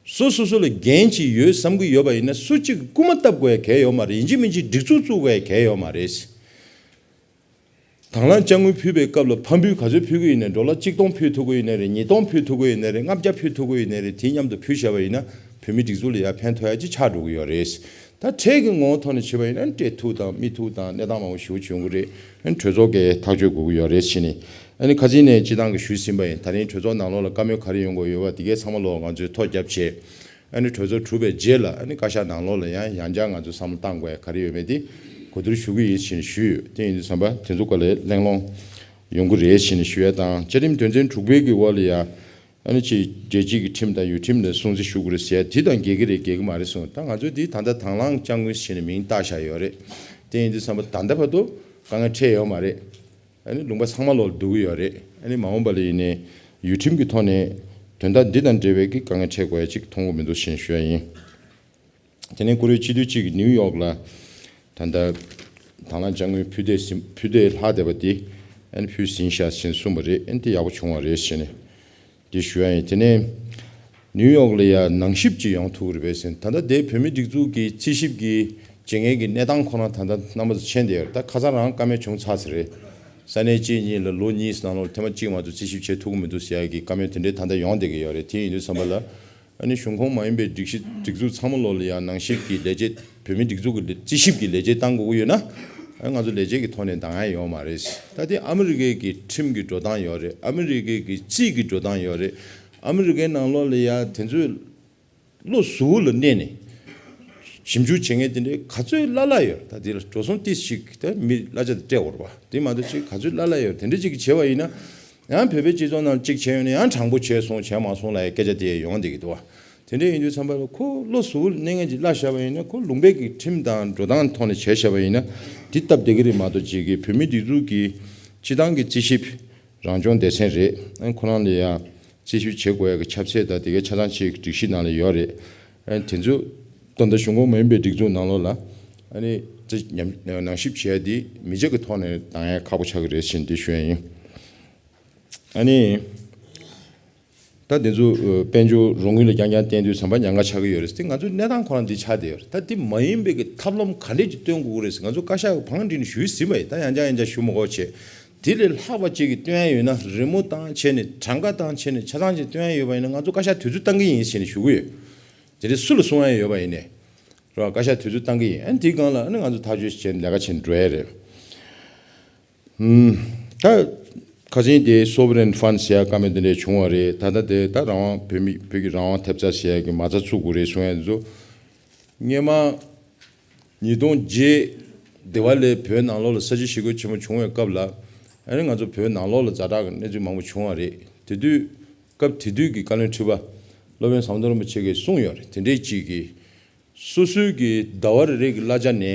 སོ་སོ་སོ་ལ་འགན་ཅིག་ཡོད་བསམ་གྱི་ཡོད་པ་ཡིན་ན་སུ་གཅིག་གིས་རྐུ་མ་བཏབ་དགོས་ཡ་གལ་ཡོད་མ་རེད། ཡིན་གཅིག་མིན་གཅིག་སྒྲིག་འཛུགས་བཙུགས་དགོས་ཡ་གལ་ཡོད་མ་རེད། དང་བླངས་དཔྱ་དངུལ་ཕུལ་བའི་སྐབས་ལ་ཕམ་འབུལ་ག་ཚོད་ཕུལ་གི་ཡིན་ནའི་ཌོ་ལར་གཅིག་སྟོང་ཕུལ་ཐུབ་གི་ཡིན་ནའི་རེད། ཉིས་སྟོང་ཕུལ་ཐུབ་གི་ཡིན་ནའི་རེད། ལྔ་བརྒྱ་ཕུལ་ཐུབ་གི་ཡིན་ནའི་རེད། དེའི་མཉམ་དུ་ཕུལ་བཞག་པ་ཡིན་ན་བོད་མི་སྒྲིག་འཛུགས་ལ་ཡ་ཕན་ཐོགས་ཡ་ཅིག་ཆགས་འགྲོ་གི་ཡོད་རེད། ད་ཁྲལ་གྱི་ངོ་བོ་ཐོག་ནས་བྱས་པ་ཡིན་ན་སྤྲད་ཐུབ་དང་མི་ཐུབ་དང་གནས་སྟངས་མང་པོ་ཞེ་པོ་ཅིག་ཡོང་གི་རེད། ཨ་ནི་གྲོས་ཚོགས་ཀྱིས་ཐག་གཅོད་དགོས་ཀྱི་ཡོད་རེད་ཟེར་ནས། ཨ་ནི་ཁ་སང་ནས་སྤྱི་བཏང་གི་ཞུས་ཟིན་པ་ཡིན། ད་རིང་གྲོས་ཚོགས་ནང་ལོགས་ལ་བཀའ་མོལ་ག་རེ་ཡོང་དགོས་ཡོད་པ་དེ་གའི་ཚང་མ་ལོག་ང་ཚོས་ཐོ་བརྒྱབ་བྱས། ཨ་ནི་གྲོས་ཚོགས་གྲུབ་པའི་རྗེས་ལ་ཨ་ནི་བཀའ་ཤག་ནང་ལོགས་ལ་ཡང་ཡང་བསྐྱར་ང་ཚོས་བསམ་བློ་བཏང་དགོས་ཡ་ག་རེ་ཡོད་མེད་དེ་གོ་བསྡུར་ཞུ་གི་ཡིན་ཞེས་ཞུས་ཡོད། དེ་ཡིན་དུས་ཙམ་པ་དེ་ཚོ་སྐོར་ལ་གླེང་སློང་ཡོང་གི་རེད་ཞེས་ནས་ཞུ་ཡ་དང་། བཅའ་ཁྲིམས་དོན་ཚན་དྲུག་པའི་གི་འོག་ལ་ཡ་ཨ་ནི་ཅིག་རྒྱལ་སྤྱི་གི་ཁྲིམས་དང་ཡུལ་ཁྲིམས་ལ་སྲུང་བརྩི་ཞུ་དགོས་རེད་ཟེར་ཡ་དེ་དང་འགལ་གི་རེད་འགལ་གི་མ་རེད་གསུངས། ད་ང་ཚོས་དེ་ད་ལྟ་དང་བླངས་དཔྱ་དངུལ་ཞེས་ནས་མིང་བཏགས་བཞག་ཡོད་རེད། དེ་ཡིན་དུས་ཙམ་པ་ད་ལྟ་བར་དུ་དཀའ་ངལ་འཕྲད་ཡོད་མ་རེད། ཨ་ནི་ལུང་པ་ཚང་མ་ལོག་འདུག་གི་ཡོད་རེད། ཨ་ནི་མ་འོངས་པ་ལ་ཡིན་ནའི་ཡུལ་ཁྲིམས་ཀྱི་ཐོག་ནས་དོན་དག་འདི་དང་འབྲེལ་བའི་གི་དཀའ་ངལ་འཕྲད་དགོས་ཡ་ཅིག་མཐོང་གི་མི་འདུག་ཞེས་ཞུ་ཡ་ཡིན། དེ་ནས་ཀུ་རེ་སྤྱི་འཐུས་གཅིག་གིས་ནིའུ་ཡོག་ལ་ད་ལྟ་ དང་བླངས་དཔྱ་དངུལ་ཕུལ་བསྡད་ཟིན་ཕུལ་བསྡད་ལྷག་བསྡད་པ་དེ་ཨ་ནི་ཕུལ་ཟིན་ཤག་ཟིན་གསུངས་པ་རེད། ཨ་ནི་དེ་ཡག་པོ་བྱུང་བ་རེད་ཟེར་ནས་དེ་ཞུ་ཡ་ཡིན། དེ་ནས་ནིའུ་ཡོག་ལ་ཡ་ནང་ཞིབ་ཅིག་ཡོང་ཐུབ་ཀྱི་རེད་པས་ཟེར། ད་ལྟ་དེ་བོད་མིའི་སྒྲིག་འཛུགས་ཀྱི་རྩིས་ཞིབ་ཀྱི་བྱེད་མཁན་གྱི་གནས་སྟངས་ཁོ་རང་ད་ལྟ་རྣམ་པ་ཚོ་མཁྱེན་བསྡད་ཡོད་རེད། ད་ཁ་སང་རང་བཀའ་མོལ་བྱུང་ཚར་ཚར་རེད། ས་གནས་གཅིག་གཉིས་ལ་ལོ་གཉིས་ནང་ལོགས་ཐེངས་མ་གཅིག་མ་གཏོགས་རྩིས་ཞིབ་བྱེད་ཐུབ་ཀྱི་མི་འདུག་ཟེར་ཡ་གི་བཀའ་མོལ་དེ་འདྲའི་ད་ལྟ་ཡོང་བསྡད་ཀྱི་ཡོད་རེད། དེ་ཡིན་དུས་ཙམ་པ་ལ་ཨ་ནི་གཞུང་ཁོངས་མ་ཡིན་པའི་སྒྲིག་གཞི་སྒྲིག་འཛུགས་ཚང་མ་ལོགས་ལ་ཡང་ནང་ཞིབ་ཀྱི་ལས་བྱེད་བོད་མིའི་སྒྲིག་འཛུགས་ཀྱི་ལས་རྩིས་ཞིབ་ཀྱི་ལས་བྱེད་བཏང་དགོས་ཀྱི་ཡོད་ན་ཨ་ང་ཚོ་ལས་བྱེད་ཀྱི་ཐོག་ནས་འདང་ཡ་ཡོད་མ་རེད། ད་དེ་ཨ་མི་རི་ཀའི་གི་ཁྲིམས་ཀྱི་འགྲོ་སྟངས་ཡོད་རེད། ཨ་མི་རི་ཀའི་གི་རྩིས་ཀྱི་འགྲོ་སྟངས་ཡོད་རེད། ཨ་མི་རི་ཀའི་ནང་ལོགས་ལ་ཡ་དེ་ཚོས་བློ་གཟུ་བོ་ལ་གནས་ནས་ཞིབ་འཇུག་བྱེད་མཁན་དེ་འདྲའི་ག་ཚོད་སླ་སླ་ཡོད། ད་དེ་ལ་འགྲོ་སོང་ཏིས་ཞིག་ད་མི་གླ་ཆ་དེ་སྤྲད་འོར་བ་དེ་མ་གཏོགས་ཅིག་ག་ཚོད་སླ་སླ་ཡོད། དེ་འདྲ་ཅིག་བྱས་པ་ཡིན་ན་ཡང་བོད་པའི་སྤྱི་ཚོགས་ནང་གཅིག་བྱས་ཡོད་ན་ཡང་དྲང་པོ་བྱས་སོང་བྱས་མ་སོང་ལ་སྐད་ཆ་དེ་ཡོང་བསྡད་ཀྱི་འདུག་བ། དེ་འདྲ་ཡིན་དུས་ཙམ་པ་ལ་ཁོ་བློ་གཟུ་བོ་ལ་གནས་མཁན་ཅིག་གླ་བཞག་པ་ཡིན་ན་ཁོ་ལུང་པའི་གི་ཁྲིམས་དང་འགྲོ་སྟངས་ཐོག་ནས་བྱས་བཞག་པ་ཡིན་ན་དེ་སྟབས་བདེ་གི་རེད་མ་གཏོགས་ཅིག་གི་བོད་མིའི་སྒྲིག་འཛུགས་ཀྱི་སྤྱི་བཏང་གི་རྩིས་ཞིབ་རང་སྐྱོང་སྡེ་ཚན་རེད། ཨ་ཁོ་རང་ལ་ཡང་རྩིས་ཞིབ་བྱེད་དགོས་ཡ་གི་ཁྱབ་ཚད་དང་དེ་གའི་ཆ་ཚང་ཅིག་སྒྲིག་གཞི་ནང་ལ་ཡོད་རེད། ཨ་དེ་ཚོ་ད་ལྟ་གཞུང་ཁོངས་མ་ཡིན་པའི་སྒྲིག་འཛུགས་ནང་ལོགས་ལ་ཨ་ནི་རྩིས་ཉམས་ནང་ཞིབ་བྱས་ཏེ་མི་རྗེ་གི་ཐོག་ནས་བཏང་ཡ་ཁག་པོ་ཆགས་ཀྱི་རེད་ཟེར་འདི་ཞུ་ཡ་ཡིན། ཨ་ནི་ད་དེ་ཚོ་དཔལ་འབྱོར་རོགས་དངུལ་ལ་རྐྱང་རྐྱང་བརྟེན་དུས་ཙམ་པ་ཉེན་ཁ་ཆགས་ཀྱི་ཡོད་རེད་ཟེར་ཏེ་ང་ཚོའི་གནས་སྟངས་ཁོ་རང་འདི་ཆགས་བསྡད་ཡོད་རེད། ད་འདི་མ་ཡིན་པའི་གི་ཐབས་ལམ་ག་འདྲས་ཀྱི་སྟོན་དགོས་ཀྱི་རེད་ཟེར། ང་ཚོ་བཀའ་ཤག་གི་བང་སྒྲིག་ནས་ཞུས་ཟིན་པ་ཡིན། ད་ཡང་བསྐྱར་ཡང་བསྐྱར་ཞུ་མི་དགོས་བྱས། དེ་ལས་ལྷག་པ་ཅིག་གི་སྟོན་ཡ་ཡོད་ན་རི་མོ་བཏང་བྱས་ནས་གྲངས་ཀ་བཏང་བྱས་ནས་ཆ་ཚང་ཅིག་སྟོན་ཡ་ཡོད་པ་ཡིན་ན་ང་ཚོ་བཀའ་ཤག་དུས་ཚོད་བཏང་གི་ཡིན་ཟེར་ནས་ཞུ་གི་ཡོད། དེ་འདྲས་སུ་ལ་གསུང་ཡ་ཡོད་པ་ཡིན་ནས་རོ། བཀའ་ཤག་དུས་ཚོད་བཏང་གི་ཡིན། ཨ་ནི་དེའི་སྒང་ལ་ཨ་ནི་ང་ཚོ་ཐག་གཅོད་བྱས་ནས་ལས་ཀ་བྱས་ནས་འགྲོ་ཡ་རེད། ཨུམ། ད་ཁ་སང་དེ་Sovereign Fund ཟེར་ཡ་བཀའ་མོལ་དེ་འདྲས་བྱུང་བ་རེད། ད་ལྟ་དེ་ད་རང་དབང་བོད་མི་བོད་ཀྱི་རང་དབང་ཐེབས་རྩ་ཟེར་ཡ་གི་མ་རྩ་བཙུགས་དགོས་རེད་གསུང་ཡ་དེ་ཚོ། སྔོན་མ་ཉིས་སྟོང་བརྒྱད་དེ་བ་ལས་བོད་ནང་ལོགས་ལ་ས་བྱི་ཞི་རྒོལ་ཆེན་མོ་བྱུང་བའི་སྐབས་ལ་ཨ་ནི་ང་ཚོ་བོད་ནང་ལོགས་ལ་ཛ་དྲག་གི་གནས་ཚུལ་མང་པོ་བྱུང་བ་རེད། དེ་དུས་སྐབས་དེ་དུས་ཀྱི་བཀའ་བློན་ཁྲི་པ་སློབ་དཔོན་ཟམ་གདོང་རིན་པོ་ཆེ་གིས་གསུངས་ཡོད་རེད། དེ་འདྲས་ཅིག་གིས་སོ་སོའི་གི་ཟླ་བ་རེ་རེ་གི་གླ་ཆ་ནས་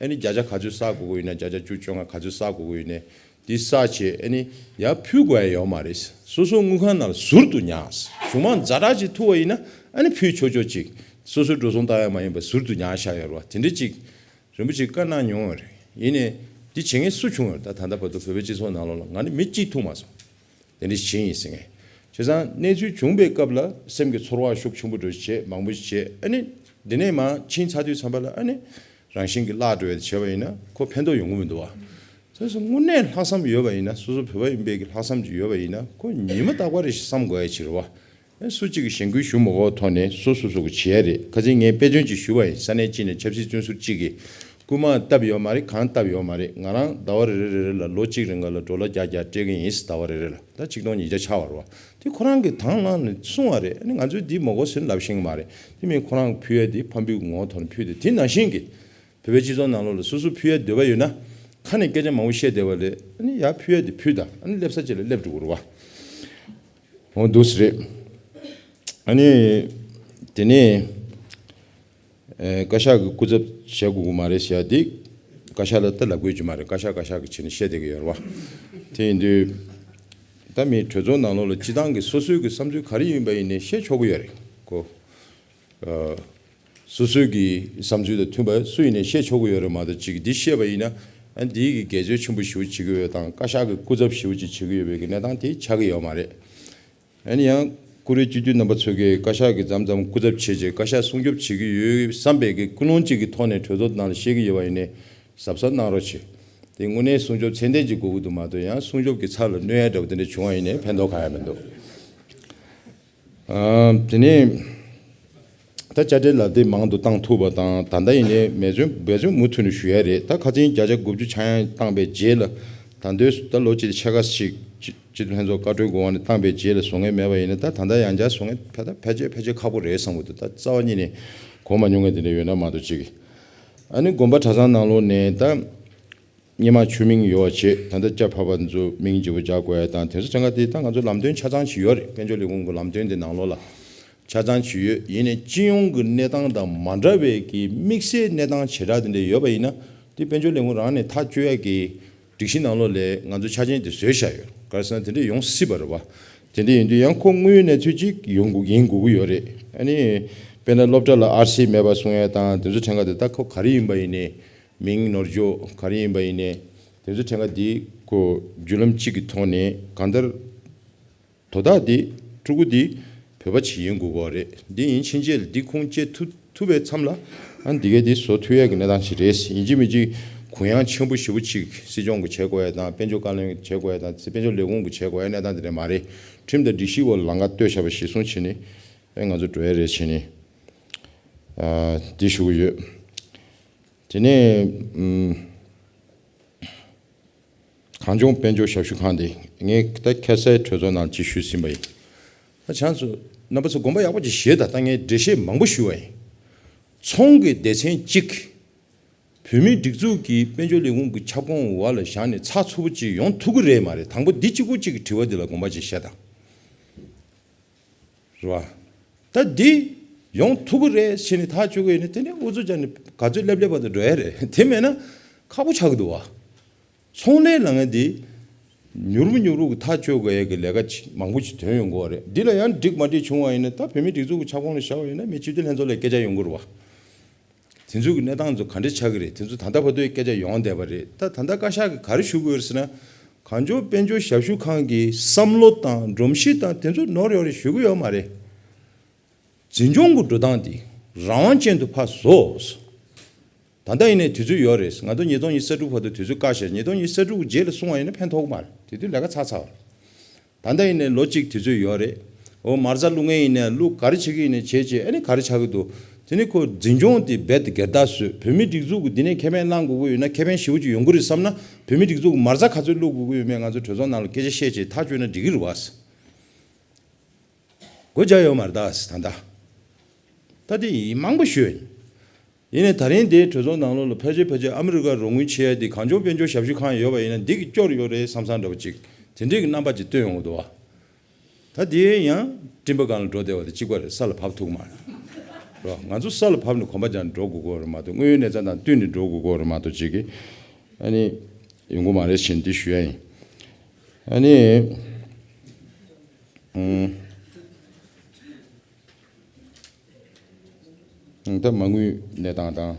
ཨ་ནི་བརྒྱ་ཆ་ག་ཚོད་བསགས་དགོས་ཀྱི་ཡོད་ན་བརྒྱ་ཆ་བཅུ་བཅོ་ལྔ་ག་ཚོད་བསགས་དགོས་ཀྱི་ཡོད་ན་དེ་བསགས་བྱས་ཨ་ནི་ཡར་ཕུལ་དགོས་ཡ་ཡོད་མ་རེད། སོ་སོ་དངུལ་ཁང་ནང་ལ་ཟུར་དུ་ཉར། གཞུང་མང་ཛ་དྲག་ཅིག་ཐུག་པ་ཡིན་ན་ཨ་ནི་ཕུལ་ཆོག་ཆོག་ཅིག་སོ་སོའི་འགྲོ་སོང་བཏང་ཡ་མ་ཡིན་པ་ཟུར་དུ་ཉར་བཞག་ཡོད་རེད་བ། དེ་འདྲ་ཅིག་རིན་པོ་ཆེས་བཀའ་གནང་མྱོང་བ་རེད། ཡིན་ནའི་འདི་བྱེད་མཁན་སུ་བྱུང་ཡོད་རེད། ད་ད་ལྟ་བར་དུ་བོད་པའི་སྤྱི་ཚོགས་ནང་ལོགས་ལ་ང་ནི་མི་གཅིག་ཐུག་མ་སོང་། དེ་འདྲ་ཞིག་ཡིན་ཟེར་མཁན། བྱས་ཙང་གནས་ཚུལ་བྱུང་པའི་སྐབས་ལ་སེམས་ཀྱི་ཚོར་བ་ཤུགས་ཆེན་པོ་འདྲ་ཞིག་བྱས་མང་པོ་ཞིག་བྱས་ཨ་ནི་འདི་ནས་མར་ཕྱིན་ཚར་དུས་ཙམ་པ་ལ་ཨ་ནི་རང་བཞིན་གྱིས་བརླག་འགྲོ་ཡ་དེ་བྱས་པ་ཡིན་ན་ཁོ་ཕན་ཐོགས་ཡོང་གི་མི་འདུག་བ། བྱས་ཙང་དངོས་གནས་ལྷག་བསམ་ཡོད་པ་ཡིན་ན་སོ་སོ་བོད་པ་ཡིན་པའི་གི་ལྷག་བསམ་ཅིག་ཡོད་པ་ཡིན་ན་ཁོ་ཉི་མ་རྟག་པར་རེ་ཞིག་བསམ་དགོས་ཡ་ཅིག་རེད་བ། སུ་གཅིག་གིས་གཞེན་སྐུལ་ཞུ་མ་དགོས་ཐོག་ནས་སོ་སོ་སོ་གི་བྱེད་ཡ་རེད། ཁ་སང་ངས་དཔེ་མཚོན་ཅིག་ཞུས་པ་ཡིན། ས་གནས་གཅིག་ནས་ཆབ་སྲིད་བཙོན་ཟུར་གཅིག་གིས་རྐུན་མ་བཏབ་ཡོད་མ་རེད། གང་བཏབ་ཡོད་མ་རེད། ང་རང་ཟླ་བ་རེ་རེ་རེ་རེ་ལ་ལོ་གཅིག་རིང་ག་ལ་ཌོ་ལར་བརྒྱ་བརྒྱ་སྤྲད་ཀྱི་ཡིན་ཟླ་བ་རེ་རེ་ལ། ད་ཆིག་སྟོང་ཉིས་བརྒྱ་ཆགས་པ་རེད་བ། དེ་ཁོ་རང་གིས་དང་བླངས་ནས་གསུངས་པ་རེད། ཨ་ནི་ང་ཚོས་འདི་མ་དགོས་ཟེར་ལབ་ཤེས་ཀྱི་མ་རེད། དེ་མིན་ཁོ་རང་གིས་ཕུལ་ཡ་དེ་ཕམ་པའི་ངོ་བོ་ཐོག་ནས་ཕུལ་ཏེ་དེ་ནང་བཞིན་གྱི་བོད་པའི་སྤྱི་ཚོགས་ནང་ལོགས་ལ་སོ་སོ་ཕུལ་ཡ་འདོད་པ་ཡོད་ན་ཁ་ནས་སྐད་ཆ་མང་པོ་བཤད་བསྡད་པ་ལས་ཨ་ནི་ཡར་ཕུལ་ཡ་དེ་ཕུལ་དང་། ཨ་ནི་སླེབས་ས་ཅིག་ལ་སླེབས་འགྲོ་དགོས་རེད་བ། འོ་འདུག་སེ་རེད། ཨ་ནི་དེ་ནས་ཨེ་བཀའ་ཤག་གི་སྐུ་ཚབ་བྱེད་དགོས་ཀྱི་མ་རེད་ཟེར་ཡ་དེ་བཀའ་ཤག་ལ་ད་ལབ་དགོས་ཀྱི་མ་རེད། བཀའ་ཤག་བཀའ་ཤག་གི་བྱས་ནས་བཤད་བསྡད་ཀྱི་ཡོད་རེད་བ། དེ་ཡིན་དུས་ད་མི་གྲོས་ཚོགས་ནང་ལོགས་ལ་སྤྱི་བཏང་གི་སོ་སོའི་གི་བསམ་ཚུལ་ག་རེ་ཡིན་པ་ཡིན་ནའི་བཤད་ཆོག་གི་ཡོད་རེད་ཀོ། ཨ། སོ་སོའི་གི་བསམ་ཚུལ་དང་མཐུན་པ་སུ་ཡིན་ནའི་བཤད་ཆོག་གི་ཡོད་རེད་མ་གཏོགས་ཅིག་འདི་བཤད་པ་ཡིན་ན་ཨ་འདིའི་གི་འགལ་རྩོད་ཆེན་པོ་ཞེ་པོ་བྱེད་ཀྱི་ཡོད་དང་བཀའ་ཤག་གི་སྐུ་ཚབ་ཞེ་པོ་ཅིག་བྱེད་ཀྱི་ཡོད་པའི་གི་གནས་སྟངས་དེ་ཆགས་ཀྱི་ཡོད་མ་རེད། ཨ་ནི་ཡང་བཀུར་འོས་སྤྱི་འཐུས་རྣམ་པ་ཚོ་གིས་བཀའ་ཤག་གིས་མཚམས་མཚམས་སྐུ་ཚབ་བྱས་རྗེས་བཀའ་ཤག་སྲུང་སྐྱོབ་བྱེད་ཀྱི་ཡོད་བསམ་པའི་གི་ཀུན་སློང་ཅིག་གི་ཐོག་ནས་གྲོས་ཚོགས་ནང་ལ་བཤད་ཀྱི་ཡོད་པ་ཡིན་ནའི་གཟབ་གཟབ་གནང་རོགས་བྱེད། དེ་དངོས་གནས་སྲུང་སྐྱོབ་ཚད་ལྡན་ཅིག་དགོས་ཀྱི་འདུག་མ་གཏོགས་ཡང་སྲུང་སྐྱོབ་ཀྱི་ཚབ་ལ་གནོད་ཡ་འདྲ་བོ་དེ་འདྲ་བྱུང་བ་ཡིན་ནའི་ཕན་ཐོགས་གང་ཡང་མི་འདུག་ཨ། དེ་ནས་ད་དཔྱ་ཁྲལ་ལག་དེབ་མང་དུ་བཏང་ཐུབ་པ་དང་ད་ལྟ་ཡིན་ནའི་འབད་བརྩོན་འབད་བརྩོན་མུ་མཐུད་ནས་ཞུ་ཡ་རེད། ད་ཁ་སང་བརྒྱ་ཆ་དགུ་བཅུ་ཆག་ཡང་བཏང་པའི་རྗེས་ལ་ད་དུང་ད་ལོ་གཅིག་ཕྱེད་ཀ་ཞིག་སྤྱི་སྤྱི་འཐུས་ལྷན་ཚོགས་བཀའ་འཁྲོལ་གྱི་འོག་ནས་བཏང་པའི་རྗེས་ལ་བཟོ་མཁན་མེད་པ་ཡིན་ན་ད་ད་ལྟ་ཡང་བསྐྱར་བཟོ་མཁན་ཕལ་ད་ཕལ་ཆེར་ཕལ་ཆེར་ཁག་པོ་རེད་བསམ་གྱི་འདུག་ད་རྩ་བ་ཉིད་ནས་གོ་མ་མྱོང་མཁན་དེ་འདྲ་ཡོད་ན་མ་གཏོགས་ཅིག་ཨ་ནི་དགོན་པ་གྲྭ་ཚང་ནང་ལོགས་ནས་ད་སྔོན་མ་ཆོས་མིང་ཡོད་པ་བྱས་ད་ལྟ་སྐྱ་བྷ་བ་ཚོ་མིང་བརྗེ་པོ་རྒྱག་དགོས་ཡ་དང་དེ་ཚོ་གྲངས་ཀ་དེ་ད་ང་ཚོ་ལམ་སྟོན་ཆ་ཚང་ཞིག་ཡོད་རེད། དཔལ་འབྱོར་ལས་ཁུངས་ཀྱི་ལམ་སྟོན་དེ་ནང་ལོགས་ལ་ཆ་ཚང་ཞིག་ཡོད། ཡིན་ནའི་སྤྱི་ཡོངས་ཀྱི་གནས་སྟངས་དང་མ་འདྲ་བའི་གི་དམིགས་བསལ་གནས་སྟངས་བྱེ་བྲག་དེ་འདྲ་ཡོད་པ་ཡིན་ན་དེ་དཔལ་འབྱོར་ལས་ཁུངས་རང་ནས་ཐག་གཅོད་ཡ་གི་སྒྲིག་གཞི་ནང་ལོགས་ལ་ང་ཚོ་ཆ་རྐྱེན་དེ་བཟོས་བཞག་ཡོད། ག་རེ་ཟེར་ན་དེ་འདྲ་ཡོང་སྲིད་པ་རེད་བ། དེ་འདྲ་ཡིན་དུས་ཡང་ཁོ་དངོས་ཡོད་གནས་ཚུལ་ཅིག་ཡོང་དགོས་ཡིན་དགོས་ཀྱི་ཡོད་རེད། ཨ་ནི་དཔེར་ན་སློབ་གྲྭ་ལ་ཨར་སི་མེད་པ་གསུང་ཡ་དང་དེ་ཚོ་གྲངས་ཀ་དེ་ད་ཁོ་ག་རེ་ཡིན་པ་ཡིན་ནའི་ མིང་ནོར་འཇོག་ག་རེ་ཡིན་པ་ཡིན་ནའི་དེ་ཚོ་ཕྲན་ཁ་འདི་ཁོ་བརྒྱུད་ལམ་གཅིག་གི་ཐོག་ནས་གང་ལྟར་དོ་བདག་འདི་ཕྲུ་གུ་འདི་བོད་པ་ཅིག་ཡིན་དགོས་ཀྱི་རེད། འདི་ཡིན་ཕྱིན་ཆད་འདི་ཁུངས་སྐྱེལ་ཐུབ་ཐུབ་པའི་མཚམས་ལ་ཨ་འདི་གས་འདི་བཟོ་ཐུབ་ཡས་ཀྱི་གནས་སྟངས་ཤིག་རེད། ཡིན་གཅིག་མིན་གཅིག་གུ་ཡངས་ཆེན་པོ་ཞེ་པོ་ཅིག་སྲིད་སྐྱོང་གིས་བྱེད་དགོས་ཡས་དང་དཔལ་འབྱོར་བཀའ་བློན་གྱིས་བྱེད་དགོས་ཡས་དང་དཔལ་འབྱོར་ལས་ཁུངས་ཀྱིས་བྱེད་དགོས་ཡས་གནས་སྟངས་འདི་རེད་མ་རེད། ཁྲིམས་དང་སྒྲིག་གཞིའི་འོག་ལ་ལམ་ཁ་གཏོད་བཞག་པ་གཞིར་བཟུང་བྱས་ནས་ཨེ་ང་ཚོ་འགྲོ་ཡས་རེད་བྱས་ནས་ཨ་འདི་ཞུ་གི་ཡོད། དེ་ནས་ཨུམ། གངས་ལྗོངས་དཔལ་འབྱོར་ཞབས་ཞུ་ཁང་དེ་ངས་ད་ཁ་སའི་གྲོས་ཚོགས་ནང་ཅིག་ཞུས་ཟིན་པ་ཡིན། ད་བྱང་སུ་རྣམ་པ་ཚོ་དགོངས་པ་ཡག་པོ་ཅིག་བཞེས་དང་། ད་ངས་འགྲེལ་བཤད་མང་པོ་ཞུས་པ་ཡིན། ཚོང་གི་སྡེ་ཚན་གཅིག་བོད་མིའི་སྒྲིག་འཛུགས་ཀྱི་དཔལ་འབྱོར་ལས་ཁུངས་ཀྱི་ཁྱབ་ཁོངས་འོག་ལ་བཞག་ནས་ཚགས་ཚུད་པོ་ཅིག་ཡོང་ཐུབ་ཀྱི་རེད་མ་རེད། དང་པོ་འདི་གཅིག་པོ་གཅིག་གི་དྲི་བ་འདི་ལ་དགོངས་པ་ཅིག་བཞེས་དང་། རེད་བ། ད་འདི་ཡོང་ཐུབ་ཀྱི་རེད་ཟེར་ནས་ཐག་གཅོད་ཀྱི་ཡོད་ན་དེ་ནས་ཨུ་ཚུགས་རྒྱག་ནས་ག་ཚོད་སླེབས་སླེབས་བར་དུ་འགྲོ་ཡ་རེད། དེ་མེད་ན་ཁག་པོ་ཆགས་ཀྱི་འདུག་བ། ཚོང་ལས་ལ་ངས་འདི་མྱུར་བ་མྱུར་བ་གི་ཐག་གཅོད་དགོས་ཡ་གི་ལས་ཀ་ཅིག་མང་པོ་ཅིག་ཐོན་ཡོང་གི་ཡོད་རེད། འདི་ལ་ཡང་འགྲིག་མ་འགྲིག་བྱུང་བ་ཡིན་ན་ད་བོད་མིའི་སྒྲིག་འཛུགས་ཀྱི་ཁྱབ་ཁོངས་ལ་བཞག་པ་ཡིན་ན་མི་སྤྱི་འཐུས་ལྷན་ཚོགས་ལ་སྐད་ཆ་ཡོང་གི་རེད་བ། དེ་ཚོའི་གི་གནས་སྟངས་ཚོ་ག་འདྲ་ཆགས་ཀྱི་རེད། དེ་ཚོ་ད་ལྟ་བར་དུ་སྐད་ཆ་ཡོང་བསྡད་པ་རེད། ད་ད་ལྟ་བཀའ་ཤག་གིས་ག་རེ་ཞུ་དགོས་རེད་ཟེར་ན། གངས་ལྗོངས་དཔལ་འབྱོར་ཞབས་ཞུ་ཁང་གི་བསམ་བློ་དང་སྒྲོམ་གཞི་དང་དེ་ཚོ་ནོར་ཡོད་རེད་ཞུ་གི་ཡོད་མ་རེད། འཛིན་སྐྱོང་གི་འགྲོ་སྟངས་འདི་རང་དབང་ཅན་དུ་ཕར་བཟོ། ད་ལྟ་ཡིན་ནའི་དུས་ཚོད་ཡོད་རེད། ང་ཚོ་ཉིས་སྟོང་ཉི་ཤུ་རྩ་དྲུག་བར་དུ་དུས་ཚོད་བཀག་བཞག་ཉིས་སྟོང་ཉི་ཤུ་རྩ་དྲུག་གི་རྗེས་ལ་སོང་བ་ཡིན་ན་ཕན་ཐོགས་ཀྱི་མ་རེད། དེ་དུས་ལས་ཀ་ཚར་ཚར་བ་རེད། ད་ལྟ་ཡིན་ནའི་ལོ་གཅིག་དུས་ཚོད་ཡོད་རེད། འོ་མ་རྩ་བླུག་མཁན་ཡིན་ནའི་བླུག་ག་རེ་བྱེད་ཀྱི་ཡིན་ནའི་བྱེད་བྱེད། ཨ་ནི་ག་རེ་ཆགས་ཀྱི་འདུག་དེ་ནི་ཁོ་འཛིན་སྐྱོང་དེ་རྦད་དེ་སྒེར་བདག་བཟོས། བོད་མིའི་སྒྲིག་འཛུགས་ཀྱི་འདི་ནས་ཁེ་ཕན་བླང་དགོས་ཀྱི་ཡོད་ན་ཁེ་ཕན་ཞེ་པོ་ཅིག་ཡོང་གི་རེད་བསམ་ན་བོད་མིའི་སྒྲིག་འཛུགས་ཀྱི་མ་རྩ་ག་ཚོད་བླུག་དགོས་ཀྱི་ཡོད་མེད་ང་ཚོ་གྲོས་ཚོགས་ནང་ལ་སྐད་ཆ་བཤད་བྱས་ཐག་གཅོད་ན་འགྲིག་གི་རེད་བ། སྒོ་རྒྱག་ཡོད་མ་རེད་ད་ད་ལྟ། ད་དེ་ཡིན་མང་པོ་ཞུས། ཡིན་ནའི་ད་རིང་དེའི་གྲོས་ཚོགས་ནང་ལོགས་ལ་ཕལ་ཆེར་ཕལ་ཆེར་ཨ་མི་རི་ཀ་རོགས་དངུལ་ཆེ་ཡ་དེ་གངས་ལྗོངས་དཔལ་འབྱོར་ཞབས་ཞུ་ཁང་ཡོད་པ་ཡིན་ན་འདི་གི་སྐྱོར་ཡོད་རེད་བསམ་བསམ་འདྲ་བོ་ཅིག་དེ་འདྲའི་གི་རྣམ་པ་ཅིག་སྟོན་ཡོང་གི་འདུག་བ། ད་དེ་ཡང་སྤྲིན་པ་སྒང་ལ་འགྲོ་བསྡད་པ་དེ་གཅིག་པ་རེད། ས་ལ་བབས་ཐུབ་ཀྱི་མ་རེད། རོ་ང་ཚོ་ས་ལ་བབས་ནས་གོམ་པ་རྒྱག་ནས་འགྲོ་དགོས་ཀྱི་ཡོད་རེད་མ་གཏོགས་དངོས་ཡོད་གནས་ཚད་དང་བསྟུན་ནས་འགྲོ་དགོས་ཀྱི་ཡོད་རེད་མ་གཏོགས་ཅིག་གི་ཨ་ནི་ཡོང་གི་མ་རེད་ཞེས་འདི་ཞུ་ཡ་ཡིན། ཨ་ནི། ཨུམ། ད་མ་དངུལ་གནས་སྟངས་དང་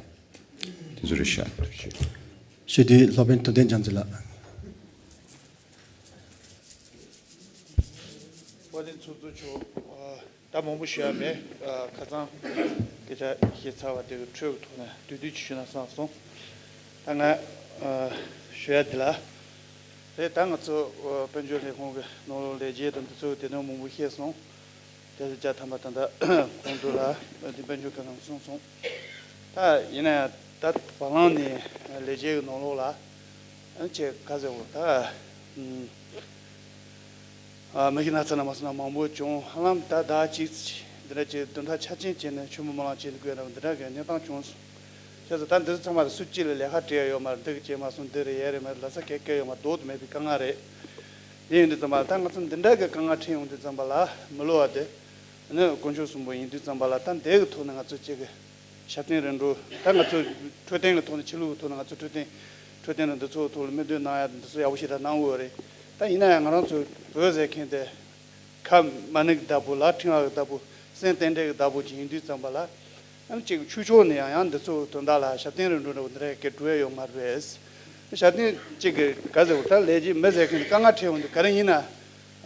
དེ་ཚོ་རེད་ཤག་ཐུགས་རྗེ་ཆེ། ཞུ་དུས་སློབ་དཔོན་ཐུབ་བསྟན་རྒྱ་མཚོ་ལགས། དཔལ་ལྡན་ཚོགས་གཙོ་མཆོག་ཨ་ད་མང་པོ་ཞུ་ཡ་མེད། ཨ་ཁ་སང་སྐད་ཆ་བཤད་ཚར་བ་དེ་གི་འཕྲོས་ཀྱི་ཐོག་ནས་བསྡུས་བསྡུས་ཅིག་ཞུ་ན་བསམ་སོང་། ད་ང་ཨ་ཞུ་ཡ་འདི་ལ་རེད། ད་ང་ཚོ་ཨ་དཔལ་འབྱོར་ལས་ཁུངས་ཀྱི་ནང་ལོགས་ལས་བྱེད་དང་འདི་ཚོ་གི་དེ་དོན་མང་པོ་བཤད་སོང་། དེ་ཚོ་བརྒྱ་ཐམ་པ་ད་ལྟ་གོང་དུ་ལ་འདི་དཔལ་འབྱོར་སྐལ་བཟང་གསུངས་སོང་། ད་ཡིན་ན་ཡང་ད་བར་ལམ་ནས་ལས་བྱེད་ཀྱི་ནང་ལོགས་ལ་ཨ་ནི་ཅིག་ག་ཟེར་བ་ད་ཨ་མི་གི་ན་ཚ་ན་མ་སོང་ན་མང་པོ་བྱུང་། ཧ་ལམ་ད་ཟླ་གཅིག་འདི་འདྲ་ཅིག་བདུན་ཕྲག་ཆ་ཆེན་བྱས་ནས་ཆུ་མོ་མ་ལང་བྱེད་དགོས་ན་འདི་འདྲ་གི་གནས་སྟངས་བྱུང་སོང་། བྱས་ཙང་ད་འདི་ཚོ་ཚང་མ་ལ་སུ་གཅིག་ལ་ལས་ཀ་སྤྲད་ཡ་ཡོད་མ་རེད། འདི་གི་བྱས་མ་སོང་འདི་རེད་ཡ་རེད་མ་རེད་ལབ་ས་གལ་གལ་ཡོད་མ་རེད། ལྡོག་ཏུ་མེད་པའི་དཀའ་ངལ་རེད། དེ་ཡིན་དུས་ཙམ་པ་ལ་ད་ང་ཚོ་འདི་འདྲ་གི་དཀའ་ངལ་འཕྲད་ཡོང་དུས་ཙམ་པ་ལ་མི་བསླུ་བ་དེ་ནི་དཀོན་མཆོག་གསུམ་པོ་ཡིན་དུས་ཙམ་པ་ལ་ད་འདི་གི་ཐོག་ནས་ང་ཚོ་གཅིག་གི་ཞབས་བརྟན་རིམ་གྲོ་ད་ང་ཚོ་འཕྲོད་བསྟེན་གི་ཐོག་ནས་ཆོས་ལུགས་གི་ཐོག་ནས་ང་ཚོ་འཕྲོད་བསྟེན་འཕྲོད་བསྟེན་དང་འདི་ཚོ་གི་ཐོག་ལ་སྨོན་འདུན་གནང་ཡ་འདི་ཚོ་ཡག་པོ་ཞེ་དྲག་གནང་ཡོད་རེད། ད་ཡིན་ན་ཡང་ང་རང་ཚོ་བོད་ཟེར་མཁན་དེ་ཁ་མ་ཎི་གི་བདག་པོ་ལག་ཕྲེང་བ་གི་བདག་པོ་སེམས་རྟེན་འབྲེལ་གི་བདག་པོ་ཅིག་ཡིན་དུས་ཙམ་པ་ལ། ཨ་ནི་གཅིག་ཆོས་ཕྱོགས་ནས་ཡང་ཡང་འདི་ཚོ་དོན་དག་ལ་ཞབས་བརྟན་རིམ་གྲོ་འདྲ་བོ་འདི་འདྲ་གི་འགྲོ་ཡ་ཡོད་མ་རེད། ཞབས་བརྟན་གཅིག་གི་ག་ཟེར་བ་ད་ལས་བྱེད་མི་ཟེར་མཁན་དཀའ་ངལ་འཕྲད་ཡོང་དུས་ག་རེ་ཡིན་ན་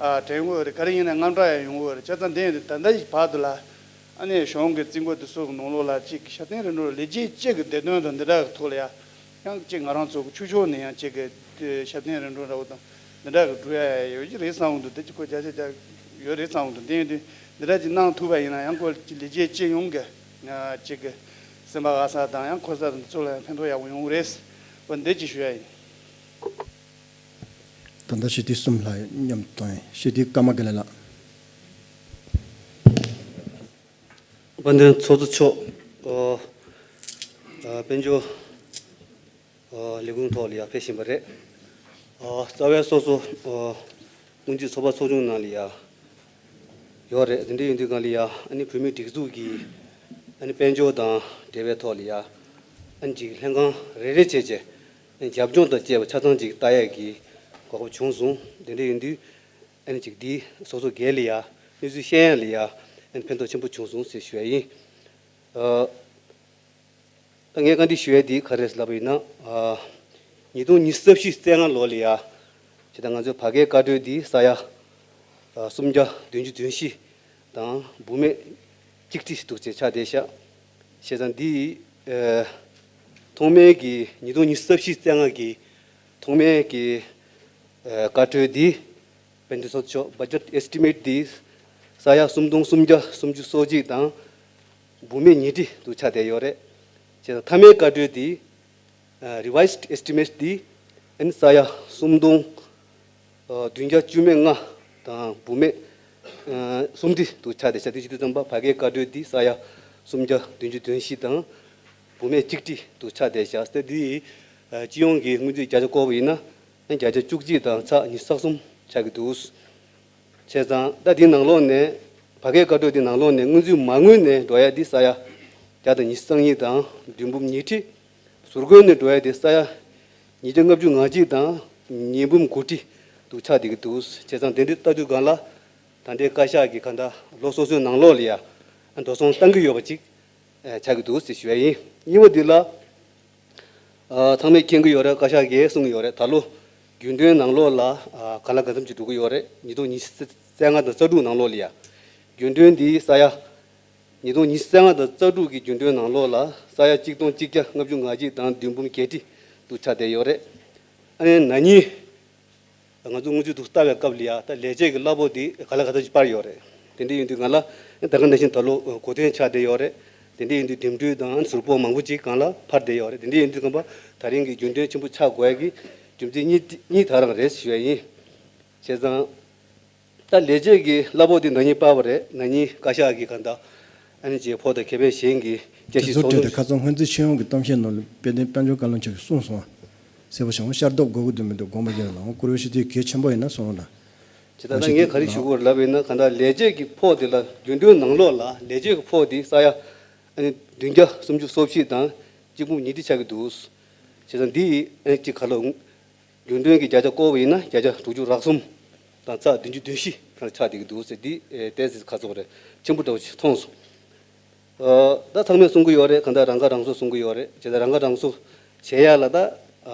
ཨ་དྲན་གྱི་ཡོད་རེད། ག་རེ་ཡིན་ན་དངངས་སྐྲག་ཡང་ཡོང་གི་ཡོད་རེད། བྱས་ཙང་འདི་ཡིན་དུས་ད་ལྟ་ཡི་བར་དུ་ལ་ཨ་ནི་གཞུང་གི་རྩིས་འགོ་འདི་ཚོ་གི་ནང་ལོགས་ལ་གཅིག་ཞབས་བརྟན་རིམ་གྲོ་ལས་བྱེད་གཅིག་གི་བདེ་དོན་དང་འདི་འདྲ་གི་ཐོག་ལ་ཡ་ཡང་གཅིག་ང་རང་ཚོ་གི་ཆོས་ཕྱོགས་ནས་ཡང་གཅིག་གི་ཞབས་བརྟན་རིམ་གྲོ་འདྲ་བོ་དང་འདི་འདྲ་གི་འགྲོ་ཡ་ཡོད་ཀྱི་རེད་བསམ་གི་འདུག་འདི་གཅིག་ཁོ་བརྒྱ་ཆ་བརྒྱ་ཡོད་རེད་བསམ་གི་འདུག་འདི་ཡིན་དུས་འདི་འདྲ་ཅིག་གནང་ཐུབ་པ་ཡིན་ན་ཡང་ཁོ་ལས་བྱེད་སྤྱི་ཡོངས་ཀྱི་ང་གཅིག་གི་སེམས་པ་དགའ་ས་དང་ཡང་འཁོར་ས་དང་འདི་ཚོ་ལ་ཡང་ཕན་ཐོགས་ཡག་པོ་ཡོང་གི་རེད། འོ་འདི་གཅིག་ཞུ་ཡ་ཡིན། ད་ལྟ་ཞུ་དུས་གསུམ་ལྷག་མཉམ་དུ་གཏོང་ཡིན། ཞུ་དུས་ཀརྨ་དགེ་ལེགས་ལགས། དཔལ་ལྡན་ཚོགས་གཙོ་མཆོག་ཨོ། ཨ་དཔལ་འབྱོར་ཨོ་ལས་ཁུངས་ཐོག་ལ་ཡར་ཕེབས་བཞིན་པ་རེད། ཨོ་རྩ་བའི་སོ་སོ་ཨོ་སྔོན་རྩིས་ཚོགས་པ་ཚོགས་ཆུང་ནང་ལ་ཡར་ཡོད་རེད། དེ་འདྲ་ཡིན་དུས་སྒང་ལ་ཡར་ཨ་ནི་བོད་མིའི་སྒྲིག་འཛུགས་ཀྱི་ཨ་ནི་དཔལ་འབྱོར་དང་འབྲེལ་བའི་ཐོག་ལ་ཡར་ཨ་ནི་ཅིག་ལྷན་ཁང་རེ་རེ་བྱས་བྱས་ཨ་ནི་རྒྱབ་ལྗོངས་དང་བཅས་པ་ཆ་ཚང་ཅིག་ལྟ་ཡས་ཀྱི་གོ་སྐབས་བྱུང་སོང་། དེ་འདྲ་ཡིན་དུས་ཨ་ནི་ཅིག་འདི་སོ་སོ་སྒེར་ལ་ཡ་གནས་ཚུལ་ཤེས་ཡ་ལ་ཡ་ཨ་ནི་ཕན་ཐོགས་ཆེན་པོ་བྱུང་སོང་ཟེར་ཞུ་ཡ་ཡིན། ཨ་ ད་ངས་བཀའ་འདྲི་ཞུ་ཡས་འདི་ག་རེ་རེད་ལབ་པ་ཡིན་ན། ཨ། ཉིས་སྟོང་ཉི་ཤུ་རྩ་བཞི་རྩ་ལྔ་ལོ་ལ་ཡ། ཇི་ལྟར་ང་ཚོའི་བར་བརྒལ་བཀའ་འཁྲོལ་འདི་ས་ཡ། ཨ། སུམ་བརྒྱ་བདུན་ཅུ་དོན་བཞི་དང་འབུམ་མེད་གཅིག་ཁྲི་འདུག་ཅེས་ཆགས་བསྡད་ཤག་བྱས་ཙང་འདི། ཨ། ཐོག་མའི་གི་ཉིས་སྟོང་ཉི་ཤུ་རྩ་བཞི་རྩ་ལྔ་གི་ཐོག་མའི་གི། ཨ། བཀའ་འཁྲོལ་འདི། དཔལ་ལྡན་ཚོགས་གཙོ་མཆོག་budget estimate འདི་ས་ཡ་སུམ་སྟོང་སུམ་བརྒྱ་སུམ་ཅུ་སོ་གཅིག་དང་འབུམ་མེད་ཉིས་ཁྲི་འདུག་ཆགས་བསྡད་ཡོད་རེད། བྱས་ཙང་མཐའ་མའི་བཀའ་འཁྲོལ་འདི། ཨ། revised estimate འདི་ཨ་ནི་ས་ཡ་སུམ་སྟོང་། ཨ། བདུན་བརྒྱ་བཅུ་མེད་ལྔ་དང་འབུམ་མེད། ཨ། སུམ་ཁྲི་འདུག་ཆགས་བསྡད་ཤག་དེ་བྱེད་དུས་ཙམ་པ་བར་བརྒལ་བཀའ་འཁྲོལ་འདི་ས་ཡ་སུམ་བརྒྱ་བདུན་ཅུ་དོན་བཞི་དང་འབུམ་མེད་གཅིག་ཁྲི་འདུག་ཆགས་བསྡད་ཤག་དེ་འདི། ཨ། སྤྱི་ཡོངས་ཀྱི་སྔོན་རྩིས་བརྒྱ་ཆ་བཀོད་པ་ཡིན་ན། བརྒྱ་ཆ་བཅུ་གཅིག་དང་ཚེག་ཉི་ཤུ་རྩ་གསུམ་ཆགས་ཀྱི་འདུག་བྱས་ཙང་ད་འདིའི་ནང་ལོགས་ནས་བར་བརྒལ་བཀའ་འཁྲོལ་འདིའི་ནང་ལོགས་ནས་སྔོན་རྩིས་མ་དངུལ་ནས་འགྲོ་ཡ་འདི་ས་ཡ་བརྒྱ་དང་ཉི་ཤུ་རྩ་གཉིས་དང་བདུན་འབུམ་ཉི་ཁྲི། ཟུར་བཀོལ་ནས་འགྲོ་ཡ་འདི་ས་ཡ་ཉིས་བརྒྱ་ལྔ་བཅུ་ང་གཅིག་དང་ཉིས་འབུམ་དགུ་ཁྲི་འདུག་ཆགས་བསྡད་ཀྱི་འདུག་བྱས་ཙང་དེ་འདི་ལྟ་དུས་སྒང་ལ་ད་ལྟའི་བཀའ་ཤག་གི་གང་ལྟར་ལོ་སོ་སོའི་ནང་ལོགས་ལ་ཡ་འགྲོ་སོང་བཏང་གི་ཡོད་པ་ཅིག་ཨ། ཆགས་ཀྱི་འདུག་ཟེར་ཞུ་ཡ་ཡིན། གཉིས་པ་འདི་ལ། ཨ། ཚང་མས་མཁྱེན་གྱི་ཡོད་རེད། བཀའ་ཤག་གིས་གསུངས་ཡོད་རེད། ད་ལོ་རྒྱུན་གྲོན་ནང་ལོགས་ལ། ཨ། གང་ལ་གང་འཚམ་ཅིག་འགྲོ་གི་ཡོད་རེད། ཉིས་སྟོང་ཉི་ཤུ་རྩ་ལྔ་དང་རྩ་དྲུག་ནང་ལོགས་ལ་ཡ། རྒྱུན་གྲོན་འདི་ས་ཡ། ཉིས་སྟོང་ཉི་ཤུ་རྩ་ལྔ་དང་རྩ་དྲུག་གི་རྒྱུན་གྲོན་ནང་ལོགས་ལ་ས་ཡ་གཅིག་སྟོང་གཅིག་བརྒྱ་ལྔ་བཅུ་ང་གཅིག་དང་བདུན་འབུམ་བརྒྱད་ཁྲི་འདུག་ཆགས་བསྡད་ཡོད་རེད། ཨ་ནི་ན་ནིང་ང་ཚོ་དངུལ་རྩིས་ཐོག་ལྟ་བའི་སྐབས་ལ་ཡ། ད་ལས་བྱེད་ཀྱི་གླ་ཕོགས་འདི་གང་ལ་གང་འཚམ་ཅིག་སྤར་ཡོད་རེད། དེ་འདྲ་ཡིན་དུས་སྒང་ལ་ད་ག་ནང་བཞིན་ད་ལོ་གོ་སྟོན་ཆགས་བསྡད་ཡོད་རེད། དེ་འདྲ་ཡིན་དུས་འགྲིམ་འགྲུལ་དང་ཟུར་ཕོགས་མང་པོ་ཅིག་སྒང་ལ་འཕར་བསྡད་ཡོད་རེད། དེ་འདྲ་ཡིན་དུས་སྒང་པ་ད་རིང་གི་རྒྱུན་གྲོན་ཆེན་པོ་ཆགས་དགོས་ཡ་གི་རྒྱུ་མཚན་གཉིས་གཉིས་དེ་རང་རེད་ཞུ་ཡ་ཡིན། བྱས་ཙང་། ད་ལས་བྱེད་ཀྱི་གླ་ཕོགས་དེ་ན་ནིང་སྤར་བ་རེད། ན་ནིང་བཀའ་ཤག་གིས་གང་ལྟར་ཨ་ནི་ཅིག་ཕོགས་དང་ཁེ་ཕན་གཞན་གྱི་དཔྱད་དེ་ཞིབ་ཚོགས་ཚོགས་འདུ། དེ་ཁ་སང་སྔོན་རྩིས་ཆེད་ཡོང་གི་གཏམ་བཤད་ནང་ལ་དཔལ་ལྡན་དཔལ་འབྱོར་བཀའ་བློན་མཆོག་གིས་གསུངས་སོང་བ། གསལ་པོ་བྱུང་། ཤར་སྟོབས་དགོས་ཀྱི་འདུག་མི་འདུག་དགོངས་པ་རྒྱབ་ལ་འོང་། བཀུར་འོས་ཞུ་དེ་གལ་ཆེན་པོ་ཡིན་ན་གསུངས་ལ། ཇི་ལྟར་ད་ངས་ག་རེ་ཞུ་དགོས་རེད་ལབ་ཡིན་ན། གང་ལྟར་ལས་བྱེད་ཀྱི་ཕོགས་དེ་ལ་རྒྱུན་གྲོན་ནང་ལོགས་ལ་ལས་བྱེད་ཀྱི་ཕོགས་དེ་ས་ཡ་ཨ་ནི་བདུན་བརྒྱ་སུམ་ཅུ་སོ་བཞི་དང་གཅིག་འབུམ་ཉིས་ཁྲི་ཆགས་ཀྱི་འདུག་བྱས་ཙང་འདི་ཨ་ནི་གཅིག་ག་ལ་འོང་། རྒྱུན་གྲོན་གྱི་བརྒྱ་ཆ་བཀོད་པ་ཡིན་ན་བརྒྱ་ཆ་དྲུག་ཅུ་རེ་གསུམ་དང་ཚེག་བདུན་ཅུ་དོན་བཞི་གང་ཆགས་བསྡད་ཀྱི་འདུག་ཟེར། འདི་ཨེ་ཏོག་ཙམ་ཁ་ཚོགས་རེད། ཆེན་པོ་འདྲ་བོ་ཞིག་མཐོང་སོང་། ཨ། ད་ཚང་མས་གསུང་གི་ཡོད་རེད། གང་ལྟར་རང་ཁ་རང་གསོ་གསུང་གི་ཡོད་རེད། བྱས་ཙང་རང་ཁ་རང་གསོ་བྱེད་ཡ་ལ་ད་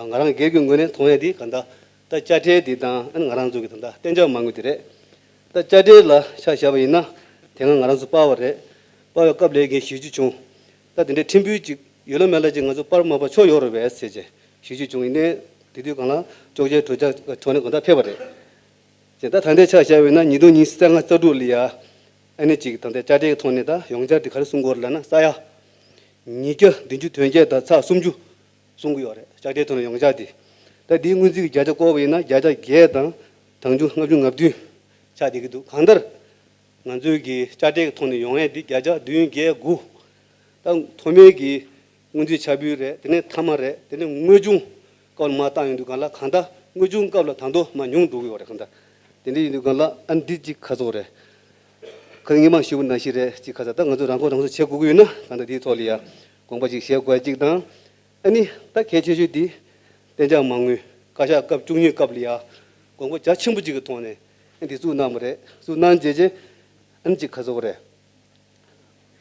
ང་རང་སྒེར་གྱི་ངོས་ནས་མཐོང་ཡ་འདི་གང་ལྟར་ད་དཔྱ་ཁྲལ་འདི་དང་ཨ་ནི་ང་རང་ཚོ་གི་ད་ལྟ་གཏན་འཇགས་མ་དངུལ་འདི་རེད། ད་དཔྱ་ཁྲལ་ལ་ཆ་བཞག་པ་ཡིན་ན་དེ་སྔ་ང་རང་ཚོ་སྤར་བ་རེད། སྤར་བའི་སྐབས་ལ་ངས་ཞུ་རྒྱུ་བྱུང་། ད་དེ་འདྲའི་ཕྲན་བུ་ཅིག་ཡོད་ལ་མེད་ལ་ཅིག་ང་ཚོ་སྤར་མ་སྤར་ཆོག་ཡོད་རེད་པས་ཟེར་བྱས་ཞུ་རྒྱུ་བྱུང་། ཡིན་ནའི་དེ་དུས་སྒང་ལ་གཅོག་མཆན་གྲོས་འཆར་ཐོག་ནས་གང་ལྟར་ཕེབས་པ་རེད། ཅེས་ད་ད་ལྟའི་ཆ་བཞག་པ་ཡིན་ན་ཉིས་སྟོང་ཉི་ཤུ་རྩ་ལྔ་རྩ་དྲུག་ལ་ཡ་ཨ་ནི་ཅིག་ད་ལྟའི་དཔྱ་ཁྲལ་གྱི་ཐོག་ནས་ད་ཡོངས་འཆར་དེ་ག་རེ་གསུང་གི་ཡོད་རེད་ལབ་ན། ས་ཡ་ཉིས་བརྒྱ་བདུན་ཅུ་དོན་བརྒྱད་དང་ཚེག་སུམ་ཅུ་གསུང་གི་ཡོད་རེད། དཔྱ་ཁྲལ་ཐོག་ནས་ཡོངས་འཆར་དེ། ད་འདིའི་སྔོན་རྩིས་ཀྱི་བརྒྱ་ཆ་བཀོད་པ་ཡིན་ན་བརྒྱ་ཆ་བརྒྱད་དང་གྲངས་ཆུང་ལྔ་བཅུ་ང་བདུན་ཆགས་བསྡད་ཀྱི་འདུག་གང་ལྟར་ང་ཚོའི་གི་དཔྱ་ཁྲལ་གྱི་ཐོག་ནས་ཡོང་ཡས་འདི་བརྒྱ་ཆ་བདུན་བརྒྱད་དགུ། ད་ཐོག་མའི་གི་སྔོན་རྩིས་འཆར་འབུལ་རེད། དེ་ནས་མཐའ་མ་རེད། དེ་ནས་དངོས་བྱུང་སྐབས་ལ་མར་བཏང་ཡོང་དུས་སྒང་ལ་གང་ལྟར་དངོས་བྱུང་སྐབས་ལ་ད་དུང་མར་ཉུང་འགྲོ་གི་ཡོད་རེད། གང་ལྟར་དེ་འདྲ་ཡིན་དུས་སྒང་ལ་ཨ་ནི་འདི་གཅིག་ཁ་ཚོགས་རེད། ཁ་སང་སྔོན་མ་ཞུས་པ་ནང་བཞིན་རེད། གཅིག་ཁ་ཚོགས་ད་ང་ཚོ་རང་མགོ་རང་གསོ་བྱེད་དགོས་ཀྱི་ཡོད་ན་གང་ལྟར་འདིའི་ཐོག་ལ་ཡ་དགོངས་པ་ཅིག་བཞེས་དགོས་གཅིག་དང་། ཨ་ནི་ད་གལ་ཆེ་ཤོས་འདི་གཏན་འཇགས་མ་དངུལ་བཀའ་ཤག་སྐབས་བཅུ་གཉིས་སྐབས་ལ་ཡ་དགོངས་པ་རྒྱ་ཆེན་པོ་ཅིག་གི་ཐོག་ནས་ཨ་འདི་བཙུགས་གནང་བ་རེད། བཙུགས་གནང་བྱས་རྗེས་ཨ་ནི་གཅིག་ཁ་ཚོགས་རེད།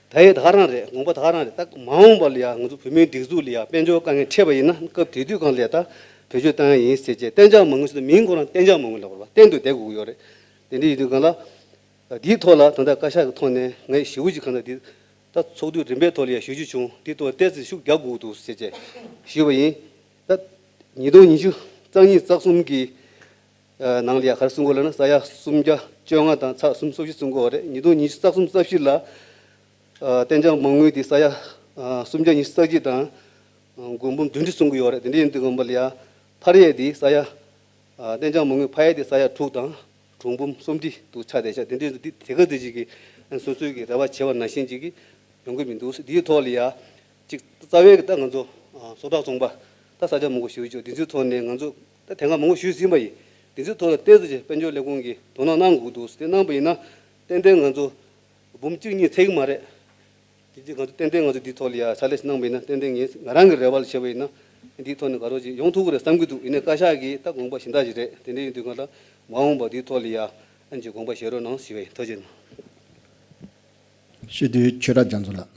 ད་ཡས་ད་ག་རང་རེད། དགོངས་པ་ད་ག་རང་རེད། ད་མ་འོངས་པ་ལ་ཡ་ང་ཚོ་བོད་མིའི་སྒྲིག་འཛུགས་ལ་ཡ་དཔལ་འབྱོར་དཀའ་ངལ་འཕྲད་པ་ཡིན་ན་སྐབས་དེ་དུས་སྒང་ལ་ཡ་ད་བེད་སྤྱོད་བཏང་ཡ་ཡིན་ཟེར་བྱས་གཏན་འཇགས་མ་དངུལ་ཟེར་ན་མིང་ཁོ་རང་གཏན་འཇགས་མ་དངུལ་ལབ་པ་རེད་པ། གཏན་དུ་བསྡད་དགོས་ཀྱི་ཡོད་རེད། དེ་འདྲ་ཡིན་དུས་སྒང་ལ། འདིའི་ཐོག་ལ་ད་ལྟ་བཀའ་ཤག་གི་ཐོག་ནས་ངས་ཞུ་གི་གང་ལྟར་འདི་ད་ཚོགས་འདུ་རིམ་པའི་ཐོག་ལ་ཡ་ཞུ་རྒྱུ་བྱུང་། འདིའི་ཐོག་ཏོག་ཙམ་ཤུགས་རྒྱག་དགོས་འདུག་ཟེར་བྱས་ཞུས་པ་ཡིན། ད་ཉིས་སྟོང་ཉི་ཤུ་རྩ་གཉིས་རྩ་གསུམ་གྱི་ནང་ལ་ཡ་ག་རེ་གསུང་གི་ཡོད་ལབ་ན། ས་ཡ་སུམ་བརྒྱ་བཅོ་ལྔ་དང་ཚེག་སུམ་ཅུ་སོ་བཞི་གསུང་གི་ཡོད་རེད། ཉིས་སྟོང་ཉི་ཤུ་རྩ་གསུམ་རྩ་བཞི་ལ་གཏན་འཇགས་མ་དངུལ་འདི་ས་ཡ་སུམ་བརྒྱ་ཉི་ཤུ་རྩ་གཅིག་དང་དགུ་འབུམ་བདུན་ཁྲི་གསུང་གི་ཡོད་རེད། དེ་འདྲ་ཡིན་དུས་སྒང་ལ་ཡ་འཕར་ཡས་འདི་ས་ཡ། ཨ། གཏན་འཇགས་མ་དངུལ་འཕར་ཡས་དེ་ས་ཡ་དྲུག་དང་དྲུག་འབུམ་སུམ་ཁྲི་འདུག་ཆགས་བསྡད་ཤག་དེ་འདྲའི་འདི་དེ་ག་ཙམ་ཅིག་གིས་སོ་སོའི་གི་རེ་བ་བྱས་པ་ནང་བཞིན་ཅིག་གི་ཡོང་གི་མི་འདུག་དེའི་ཐོག་ལ་ཡ་ཅིག་རྩ་བའི་གི་ད་ང་ཚོ་ཨ་བཟོ་གྲྭ་ཚོང་པ་ད་ས་ཆ་མང་པོ་ཞིག་ཡོད་ཅོག་དེ་ཚོའི་ཐོག་ནས་ང་ཚོ་ད་དེ་སྔ་མང་པོ་ཞུས་ཟིན་པ་ཡིན། དེ་ཚོའི་ཐོག་ལ་ཏོག་ཙམ་ཅིག་དཔལ་འབྱོར་ལས་ཁུངས་ཀྱིས་དོ་སྣང་གནང་དགོས་འདུག་དེ་གནང་པ་ཡིན་ན་ཏན་ཏན་ང་ཚོ་འབུམ་གཅིག་གཉིས་ཚད་ཀྱི་མ་རེད། དེ་རྗེས་ང་ཚོ་ཏན་ཏན་ང་ཚོ་འདིའི་ཐོག་ལ་ཡ་ཕྱག་ལས་ཤིག་གནང་བ་ཡིན་ན། ཏན་ཏན་ངས་ང་རང་གི་རེ་བ་ལ་བྱས་པ་ཡིན་ན་འདིའི་ཐོག་ནས་ག་རོ་ཅིག་ཡོང་ཐུབ་ཀྱི་རེད་བསམ་གྱི་འདུག་ཡིན་ནའི་བཀའ་ཤག་གིས་ད་དགོངས་པ་གཞན་དག་ཞིག་རེད། དེ་འདྲ་ཡིན་དུས་ང་ལ་མ་འོངས་པ་འདིའི་ཐོག་ལ་ཡ་ཨ་ནི་ཅིག་དགོངས་པ་བཞེས་རོགས་གནང་ཞུ་བ་ཡིན། ཐུགས་རྗེ་གནང་། སྤྱི་འཐུས་ཆོས་གྲགས་རྒྱ་མཚོ་ལགས།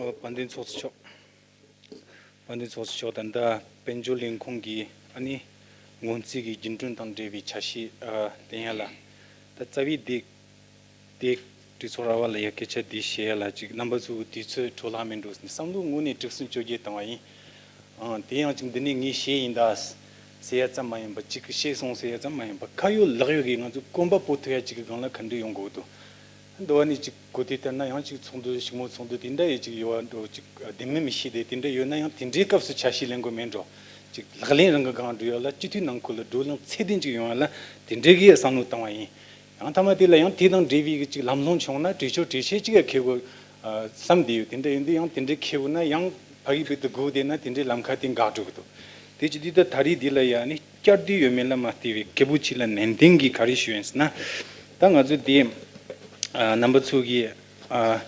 ཨོ། དཔལ་ལྡན་ཚོགས་གཙོ་མཆོག་དཔལ་ལྡན་ཚོགས་གཙོ་མཆོག་ད་ལྟ་དཔལ་འབྱོར་ལས་ཁུངས་ཀྱི་ཨ་ནི་སྔོན་རྩིས་ཀྱི་རྒྱུན་གྲོན་དང་འབྲེལ་བའི་ཆ་ཤས་ཨ་བསྟན་ཡ་ལ། ད་རྩ་བའི་དེ་དེ་གྲོས་ཚོགས་ར་བ་ལ་ཡ་སྐད་ཆ་དེ་བཤད་ཡ་ལ་ཅིག་རྣམ་པ་ཚོའི་དུས་ཚོད་འཕྲོ་བརླག་མེད་འགྲོ་ཟེར་ནས་བསམ་བློ་དངོས་གནས་དྲུག་སུམ་ཅུ་བརྒྱད་བཏང་བ་ཡིན། ཨང་། དེ་ཡང་ཅིག་འདི་ནས་ངས་བཤད་ཡིན་ད་ཟེར་ཡ་ཙམ་མ་ཡིན་པ། ཅིག་གི་བཤད་སོང་ཟེར་ཡ་ཙམ་མ་ཡིན་པ། ཁ་ཡོད་ལག་ཡོད་ཀྱི་ང་ཚོ་གོམ་པ་སྤོ་ཐུབ་ཡ་ཅིག་གི་སྒང་ལ་ག་འདྲ་ཡོང་དགོས་འདུག། འདི་བ་ནས་ཅིག་གོ་དེ་ལྟར་ན་ཡང་ཅིག་ཚོགས་འདུ་ཞིག་མོ་ཚོགས་འདུ་དེ་འདྲ་ཡི་ཅིག་ཡོད་བ་འགྲོ། ཅིག་བདེན་མིན་མི་ཤེས་དེ་དེ་འདྲ་ཡོད་ན་ཡང་དེ་འདྲའི་སྐབས་སུ་ཆ་ཤས་ལེན་དགོས་མེད་འགྲོ། ཅིག་ལག་ལེན་རང་གི་སྒང་འགྲོ་ཡ་ལ་སྤྱི་འཐུས་ནང་ཁུལ་ལ་བགྲོ་གླེང་ཚད་ལྡན་ཅིག་ཡོང་ཡ་ལ་དེ་འདྲའི་གི་བསམ་བློ་བཏང་བ་ཡིན། ཡང་མཐའ་མ་དེ་ལ་ཡང་དེ་དང་འབྲེལ་བའི་ཅིག་ལམ་ལྷོང་བྱུང་ན་གྲོས་ཆོད་གྲོས་ཆོད་ཅིག་ཡང་འཁེལ་དགོས་བསམ་བསྡད་ཡོད། དེ་འདྲ་ཡིན་དུས་ཡང་དེ་འདྲའི་འཁེལ་དགོས་ན་ཡང་ཕ་གི་བོད་དུ་སྒུག་བསྡད་ན་དེ་འདྲའི་ལམ་ཁ་དེ་འགག་འགྲོ་གི་འདུག། དེ་ཅི་དུས་ད་ད་རེས་འདི་ལ་ཡང་ནི་བསྐྱར་ཟློས་ཡོད་མེད་ལ་མ་ལྟོས་པའི་སྐད་འབོད་ཅིག་ལ་ནན་ཏན་གྱིས་ག་རེ་ཞུ་ཡིན་ཟེར་ན། ད་ང་ཚོ་དེ་ཨ་རྣམ་པ་ཚོ་གིས་ཨ་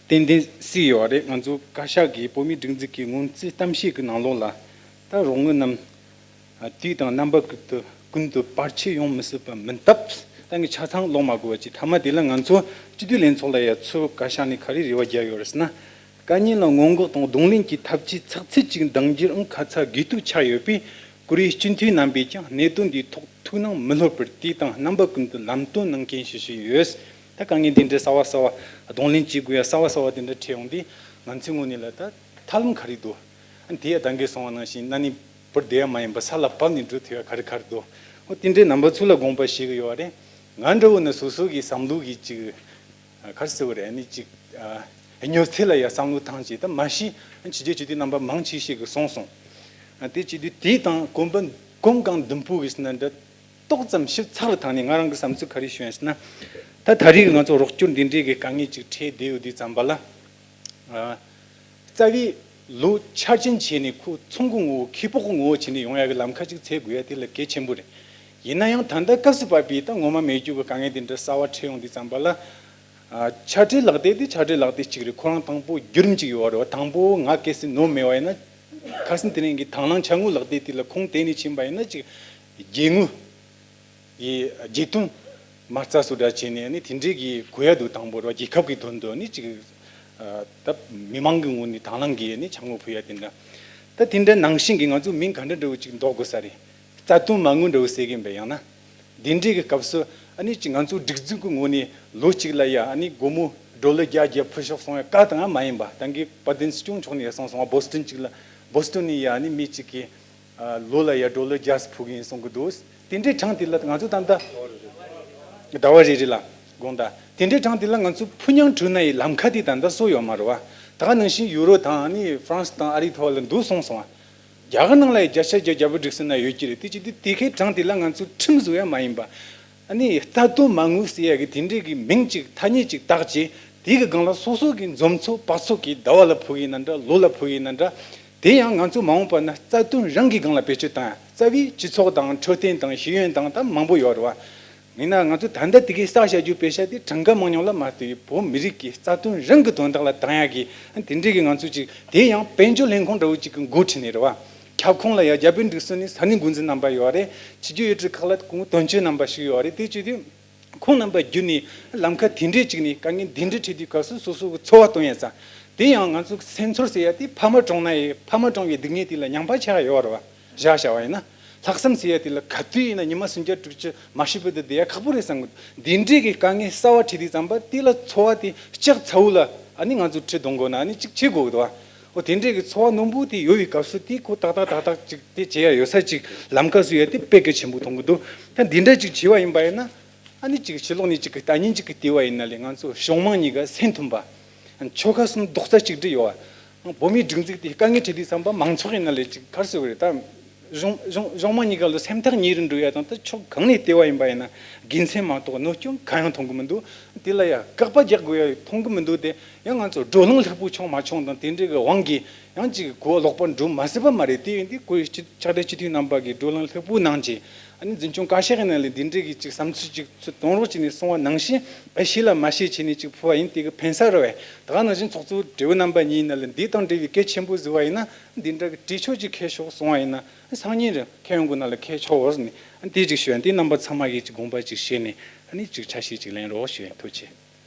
ཏན་ཏན་གཟིགས་ཡོད་རེད། ང་ཚོ་བཀའ་ཤག་གིས་བོད་མིའི་སྒྲིག་འཛུགས་ཀྱི་སྔོན་རྩིས་གཏམ་བཤད་ཀྱི་ནང་ལོགས་ལ་ད་རོགས་དངུལ་རྣམས། ཨ། དུས་དང་རྣམ་པ་ཀུན་ཏུ་ཀུན་ཏུ་བར་ཆད་ཡོང་མི་སྲིད་པ་མིན་སྟབས། ད་ངས་ཆ་ཚང་ཀློག་མ་དགོས་པ་ཅིག། མཐའ་མ་དེ་ལ་ང་ཚོ་སྤྱི་འཐུས་ལྷན་ཚོགས་ལ་ཡ་ཚུར་བཀའ་ཤག་ནས་ག་རེ་རེ་བ་རྒྱག་ཡོད་རེད་ཟེར་ན། དཀའ་ཉེན་ལ་སྔོན་འགོག་དང་གདོང་ལེན་གྱི་ཐབས་ཇུས་ཚགས་ཚུད་ཅིག་འདིང་རྒྱུར་ཨང་ཁ་ཚ་དགོས་གཏུག་ཆགས་ཡོད་པས། ཁོ་རེའི་སྤྱི་འཐུས་རྣམ་པས་ཀྱང་གནད་དོན་འདིའི་ཐོག་ཐུགས་སྣང་མི་ལྷོད་པར་དུས་དང་རྣམ་པ་ཀུན་ཏུ་ལམ་སྟོན་གནང་མཁན་ཞིག་ཞིག་ཡོད། ད་དཀའ་ངལ་འདི་འདྲ་གསར་བ་གསར་བ། གདོང་ལེན་བྱེད་དགོས་ཡ་གསར་བ་གསར་བ་དེ་འདྲ་འཕྲད་ཡོང་དུས་ང་ཚོའི་ངོས་ནས་ལ་ད་ཐབས་ལམ་ག་རེ་འདུག། ཨ། དེ་ཡ་ད་གིན་གསུངས་པ་ནང་བཞིན་གནའ་ནས་བུར་བསྡད་ཡ་མ་ཡིན་པ་ས་ལ་བབས་ནས་འགྲོ་ཐུབ་ཡ་ག་རེ་ག་རེ་འདུག། འོ། དེ་འདྲའི་རྣམ་པ་ཚོ་ལ་དགོངས་པ་བཞེས་གི་ཡོད་རེད། ང་འདྲ་བོ་ནི་སོ་སོ་གི་བསམ་བློ་གི་ཅིག་ག་རེ་ཟེར་བ་རེད། ཨ་ནི་ཅིག་ཨ། སྨྱོ་ཚད་ལ་ཡ་བསམ་བློ་བཏང་བྱས། ད་མ་གཞི་ཕྱི་རྒྱལ་སྤྱི་འཐུས་རྣམ་པ་མང་ཆེ་ཤོས་ཀྱིས་གསུངས་སོང་། ཨ། དེ་བྱེད་དུས་དེ་དང་གོམ་པ་གོམ་གང་མདུན་སྤོ་གི་ཟེར་ན་འདྲ། ཏོག་ཙམ་ཞིབ་ཚགས་ལ་བཏང་ནས་ང་རང་གི་བསམ་ཚུལ་ག་རེ་ཞུ་ཡིན་ཟེར་ན། ད་ད་རེས་ང་ཚོ་རོགས་སྐྱོར་འདི་འདྲའི་གི་དཀའ་ངལ་ཅིག་འཕྲད་བསྡད་ཡོད་དུས་ཙམ་པ་ལ། ཨ། རྩ་བའི་ལོ་འཆར་ཅན་བྱས་ནས་ཁོ་ཚོང་གི་ངོ་བོ། ཁེ་སྤོགས་ཀྱི་ངོ་བོ་བྱས་ནས་ཡོང་ཡ་གི་ལམ་ཁ་ཅིག་འཚོལ་དགོས་ཡ་དེ་ལ་གལ་ཆེན་པོ་རེད། ཡིན་ན་ཡང་ད་ལྟ་སྐབས་སུ་བབས་པའི་ད་ངོ་མ་མེད་རྒྱུ་གི་དཀའ་ངལ་དེ་འདྲ་གསར་བ་འཕྲད་ཡོང་དུས་ཙམ་པ་ལ། ཨ། ཕྱག་སྦྲེལ་ལག་དེབ་དེ་ཕྱག་སྦྲེལ་ལག་དེབ་གཅིག་རེད། ཁོ་རང་དང་པོ་བརྒྱུད་རིམ་གཅིག་ཡོད་རེད་བ། དང་པོ་ང་གལ་སྲིད་ནོར་མེད་པ་ཡིན་ན། ཁ་སང་དེ་རིང་གི་དང་བླངས་འཆར་ངོ་ལག་དེབ་དེ་ལ་ཁུངས་གཏན་ནས་ཕྱིན་པ་ཡིན་ན། ཅིག་རྒྱལ་དངུལ་གྱི་བརྗེ་དོན་མ་རྩ་བཟོ་འདྲ་བྱས་ནས་ནི་དེ་འདྲའི་གི་དགོས་ཡ་འདུག། དང་པོ་རེད་བ། རྒྱལ་ཁབ་ཀྱི་དོན་དུ་ནི་ཅིག། ཨ། ད་མི་མང་གི་ངོས་ནས་དང་བླངས་ཀྱིས་ནི་འཆར་ངོ་ཕུལ་ཡ་དེ་འདྲ། ད་དེ་འདྲ་ནང་བཞིན་གྱི་ང་ཚོ་མིང་ག་འདྲ་འདྲ་བོ་ཅིག་འདོགས་དགོས་ས་རེད། རྩ་དོན་མ་དངུལ་འདྲ་བོ་ཟེར་གྱིན་པས། ཡང་ན་འདི་འདྲའི་གི་སྐབས་སུ་ཨ་ནི་ཅིག་ང་ཚོ་སྒྲིག་འཛུགས་ཀྱི་ངོས་ནས་ལོ་གཅིག་ལ་ཡ་ཨ་ནི་སྒོར་མོ་ཌོ་ལར་བརྒྱ་བརྒྱ་ཕུལ་ཤོག་གསུང་ཡ་བཀའ་བཏང་ཡ་མ་ཡིན་པ། ད་གིན་དཔལ་ལྡན་སྲིད་སྐྱོང་མཆོག་ནས་ཡ་གསུངས་སོང་བ། བོ་སི་ཊོན་ཅིག་ལ། བོ་སི་ཊོན་ནས་ཡ་ཨ་ནི་མི་གཅིག་གིས། ཨ། ལོ་ལ་ཡ་ཌོ་ལར་བརྒྱ་ཙམ་ཕུལ་གི་ཡིན་གསུང་གི་འདུག། དེ་འདྲའི་གྲངས་དེ་ལ་ང་ཚོ་ད་ལྟ་ཟླ་བ་རེ་རེ་ལ་དགོངས་དག། དེ་འདྲའི་གྲངས་དེ་ལ་ང་ཚོ་ཕུལ་མྱོང་གྲུབ་ན་ཡི་ལམ་ཁ་དེ་ད་ལྟ་བཟོ་ཡོད་མ་རེད་བ། ད་ག་ནང་བཞིན་ཡུ་རོ་དང་ནི་ཧྥ་རན་སི་དང་ཨ་རིའི་ཐོག་ལ་འདུག་གསུངས་སོང་བ། རྒྱ་གར་ནང་ལ་ཡི་བརྒྱ་ཆ་བརྒྱ་རྒྱ་བོད་སྒྲིག་སྲོལ་ན་ཡོད་ཀྱི་རེད། དེ་བྱེད་དུས་དེ་གའི་གྲངས་དེ་ལ་ང་ཚོ་ཁྲིམས་བཟོ་ཡ་མ་ཡིན་པ། ཨ་ནི་རྩ་དོན་མ་དངུལ་ཟེར་ཡ་གི་དེ་འདྲའི་གི་མིང་ཅིག་ཐ་སྙད་ཅིག་བཏགས་བྱས། དེ་གི་སྒང་ལ་སོ་སོ་གི་འཛོམས་ཚོགས་པ་ཚོགས་ཀྱིས་ཟླ་བ་ལ་ཕུལ་གི་ཡིན་ན་འདྲ། ལོ་ལ་ཕུལ་གི་ཡིན་ན་འདྲ། དེ་ཡང་ང་ཚོ་མ་འོངས་པ་ན་རྩ་དོན་རང་གི་སྒང་ལ་བེད་སྤྱོད་བཏང་ཡ། རྩ་བའི་སྤྱི་ཚོགས་དང་འཕྲོད་བསྟེན་དང་ཤེས་ཡོན་དང་ད་མང་པོ་ཡོད་རེད་བ། ཡིན་ན་ང་ཚོ་ད་ལྟ་དེ་གའི་བསགས་བཞག་རྒྱུ་པེ་ཤ་དེ་གྲངས་ཀ་མང་ཉུང་ལ་མ་ལྟོས་པའི་བོད་མི་རིགས་ཀྱི་རྩ་དོན་རང་གི་དོན་དག་ལ་བཏང་ཡ་གི། དེ་འདྲའི་གི་ང་ཚོ་ཅིག་དེ་ཡང་དཔལ་འབྱོར་ལྷན་ཁང་འདྲ་བོ་ཅིག་གི་འགོ་ཁྲིད་ནས་རེད་བ། ཁྱབ་ཁོངས་ལ་ཡ་རྒྱ་བོད་སྒྲིག་སྲོལ་ནས་ས་གནས་འགོ་འཛིན་རྣམ་པ་ཡོད་རེད། ཕྱི་རྒྱལ་ཡུལ་གྲུ་ཁག་ལ་ཁོང་དོན་གཅོད་རྣམ་པ་ཞིག་ཡོད་རེད། དེ་བྱེད་དུས། ཁོང་རྣམ་པ་བརྒྱུད་ནས་ལམ་ཁ་དེ་འདྲས་ཅིག་ནས་དཀའ་ངལ་འདི་འདྲས་འཕྲད་དུས་སྐབས་སུ་སོ་སོ་གི་འཚོ་བ་སྟོན་ཡ་ཙང་། དེ་ཡང་ང་ཚོ་སེམས་ཚོར་ཟེར་ཡ་དེ་ཕ་མ་གྲོངས་ན་ཡི་ཕ་མ་གྲོངས་པའི་སྡུག་བསྔལ་དེ་ལ་མཉམ་པ་ཆགས་ཡོད་རེད་བ། བཞག་བཞག་པ་ཡིན་ན། ལྷག་བསམ་ཟེར་ཡ་དེ་ལ་ག་དུས་ཡིན་ན་ཉི་མ་སུམ་བརྒྱ་དྲུག་ཅུ་མ་ཤི་བར་དུ་བསྡད་ཡ་ཁག་པོ་རེད་བསམ་གི། འདི་འདྲས་ཀྱི་དཀའ་ངལ་གསར་བ་འཕྲད་དུས་ཙམ་པ་དེ་ལ་འཚོ་བ་དེ་ལྕགས་ཚ་བོ་ལ་ཨ་ནི་ང་ཚོ་ཁྲིད་གཏོང་དགོས་ན་ཨ་ནི་ཅིག་བྱེད་དགོས་གི་འདུག་བ། འོ། དེ་འདྲས་ཀྱི་འཚོ་བ་རྣོན་པོ་དེ་ཡོད་པའི་སྐབས་སུ་དེ་ཁོ་ཏག་ཏག་ཏག་ཏག་ཅིག་དེ་བྱེད་ཡ་ཡོད་ས་ཅིག་ལམ་ཁ་བཟོ་ཡ་དེ་དཔེ་གལ་ཆེན་པོ་མཐོང་གི་འདུག། ད་འདི་འདྲ་ཅིག་བྱས་པ་ཡིན་པ་ཡིན་ན། ཨ་ནི་ཅིག་ཕྱི་ལོགས་ནས་ཅིག་གི་ལྟ་ཉན་ཅིག་གིས་བལྟས་པ་ཡིན་ན་ལས་ང་ཚོ་གཞུང་མང་གཉིས་ཀ་སེམས་མཐུན་པ། ཆོལ་ཁ་གསུམ་རྡོག་རྩ་གཅིག་སྒྲིལ་ཡོད་པ། བོད་མིའི་སྒྲིག་འཛུགས་དེ་དཀའ་ངལ་འཕྲད་དུས་ཙམ་པ་མང་ཚོགས་ཡིན་ན་ལས་ཅིག་ག་རེ་ཟེར་དགོས་རེད་ད། གཞུང་གཞུང་གཞུང་མང་གཉིས་ཀ་ལ་སེམས་ཐག་ཉེ་རུ་འགྲོ་ཡ་དང་། ད་ཕྱོགས་གང་ནས་བལྟས་པ་ཡིན་པ་ཡིན་ན་དགེ་མཚན་མ་གཏོགས་གནོད་སྐྱོན་གང་ཡང་མཐོང་གི་མི་འདུག། དེ་ལ་ཡ་དགག་པ་རྒྱག་དགོས་ཡ་མཐོང་གི་མི་འདུག། དེ་ཡང་ང་ཚོ་བགྲོ་གླེང་ལྷུག་པོ་བྱུང་མ་བྱུང་དང་དེ་འདྲའི་གི་དབང་གིས་ཡང་ཅིག་གོ་ལོག་པར་འགྲོ་མ་སྲིད་པ་མ་རེད། དེ་ཡིན་དུས་ཁོའི་སྤྱི་ཕྱག་སྦྲེལ་སྤྱི་འཐུས་རྣམ་པ་གིས་བགྲོ་གླེང་ལྷུག་པོ་གནང་རྗེས། ཨ་ནི་འཛིན་སྐྱོང་བཀའ་ཤག་གི་ནང་ལ་འདི་འདྲའི་གི་ཅིག་བསམ་ཚུལ་ཅིག་ཚུར་གཏོང་རོགས་བྱས་ནས་གསུང་བ་ནང་བཞིན། ཨ། ཤེས་ལ་མ་ཤེས་བྱས་ནས་ཅིག་ཕུལ་བ་ཡིན། དེ་གི་ཕན་ས་རེད་བས། ད་ག་ནང་བཞིན་ཚོགས་གཙོ་སྦྲེལ་པོ་རྣམ་པ་གཉིས་ནང་ལ་འདི་དང་འབྲེལ་བའི་གལ་ཆེན་པོ་བཟོས་པ་ཡིན་ན། འདི་འདྲ་གི་གྲོས་ཆོད་ཅིག་འཁེལ་ཤོག་གསུང་བ་ཡིན་ན། སང་ཉིན་རེ་འཁེལ་ཡོང་གི་ན་ལ་འཁེལ་ཆོག་འོ་ཟེར་ནས། ཨ། དེ་ཅིག་ཞུ་ཡ། འདི་རྣམ་པ་ཚང་མ་གིས་ཅིག་དགོངས་པ་ཅིག་བཞེས་ནས། ཨ་ནི་ཅིག་ཆ་ཤས་ཅིག་ལེན་རོགས་ཞུ་ཡ། ཐུགས་རྗེ་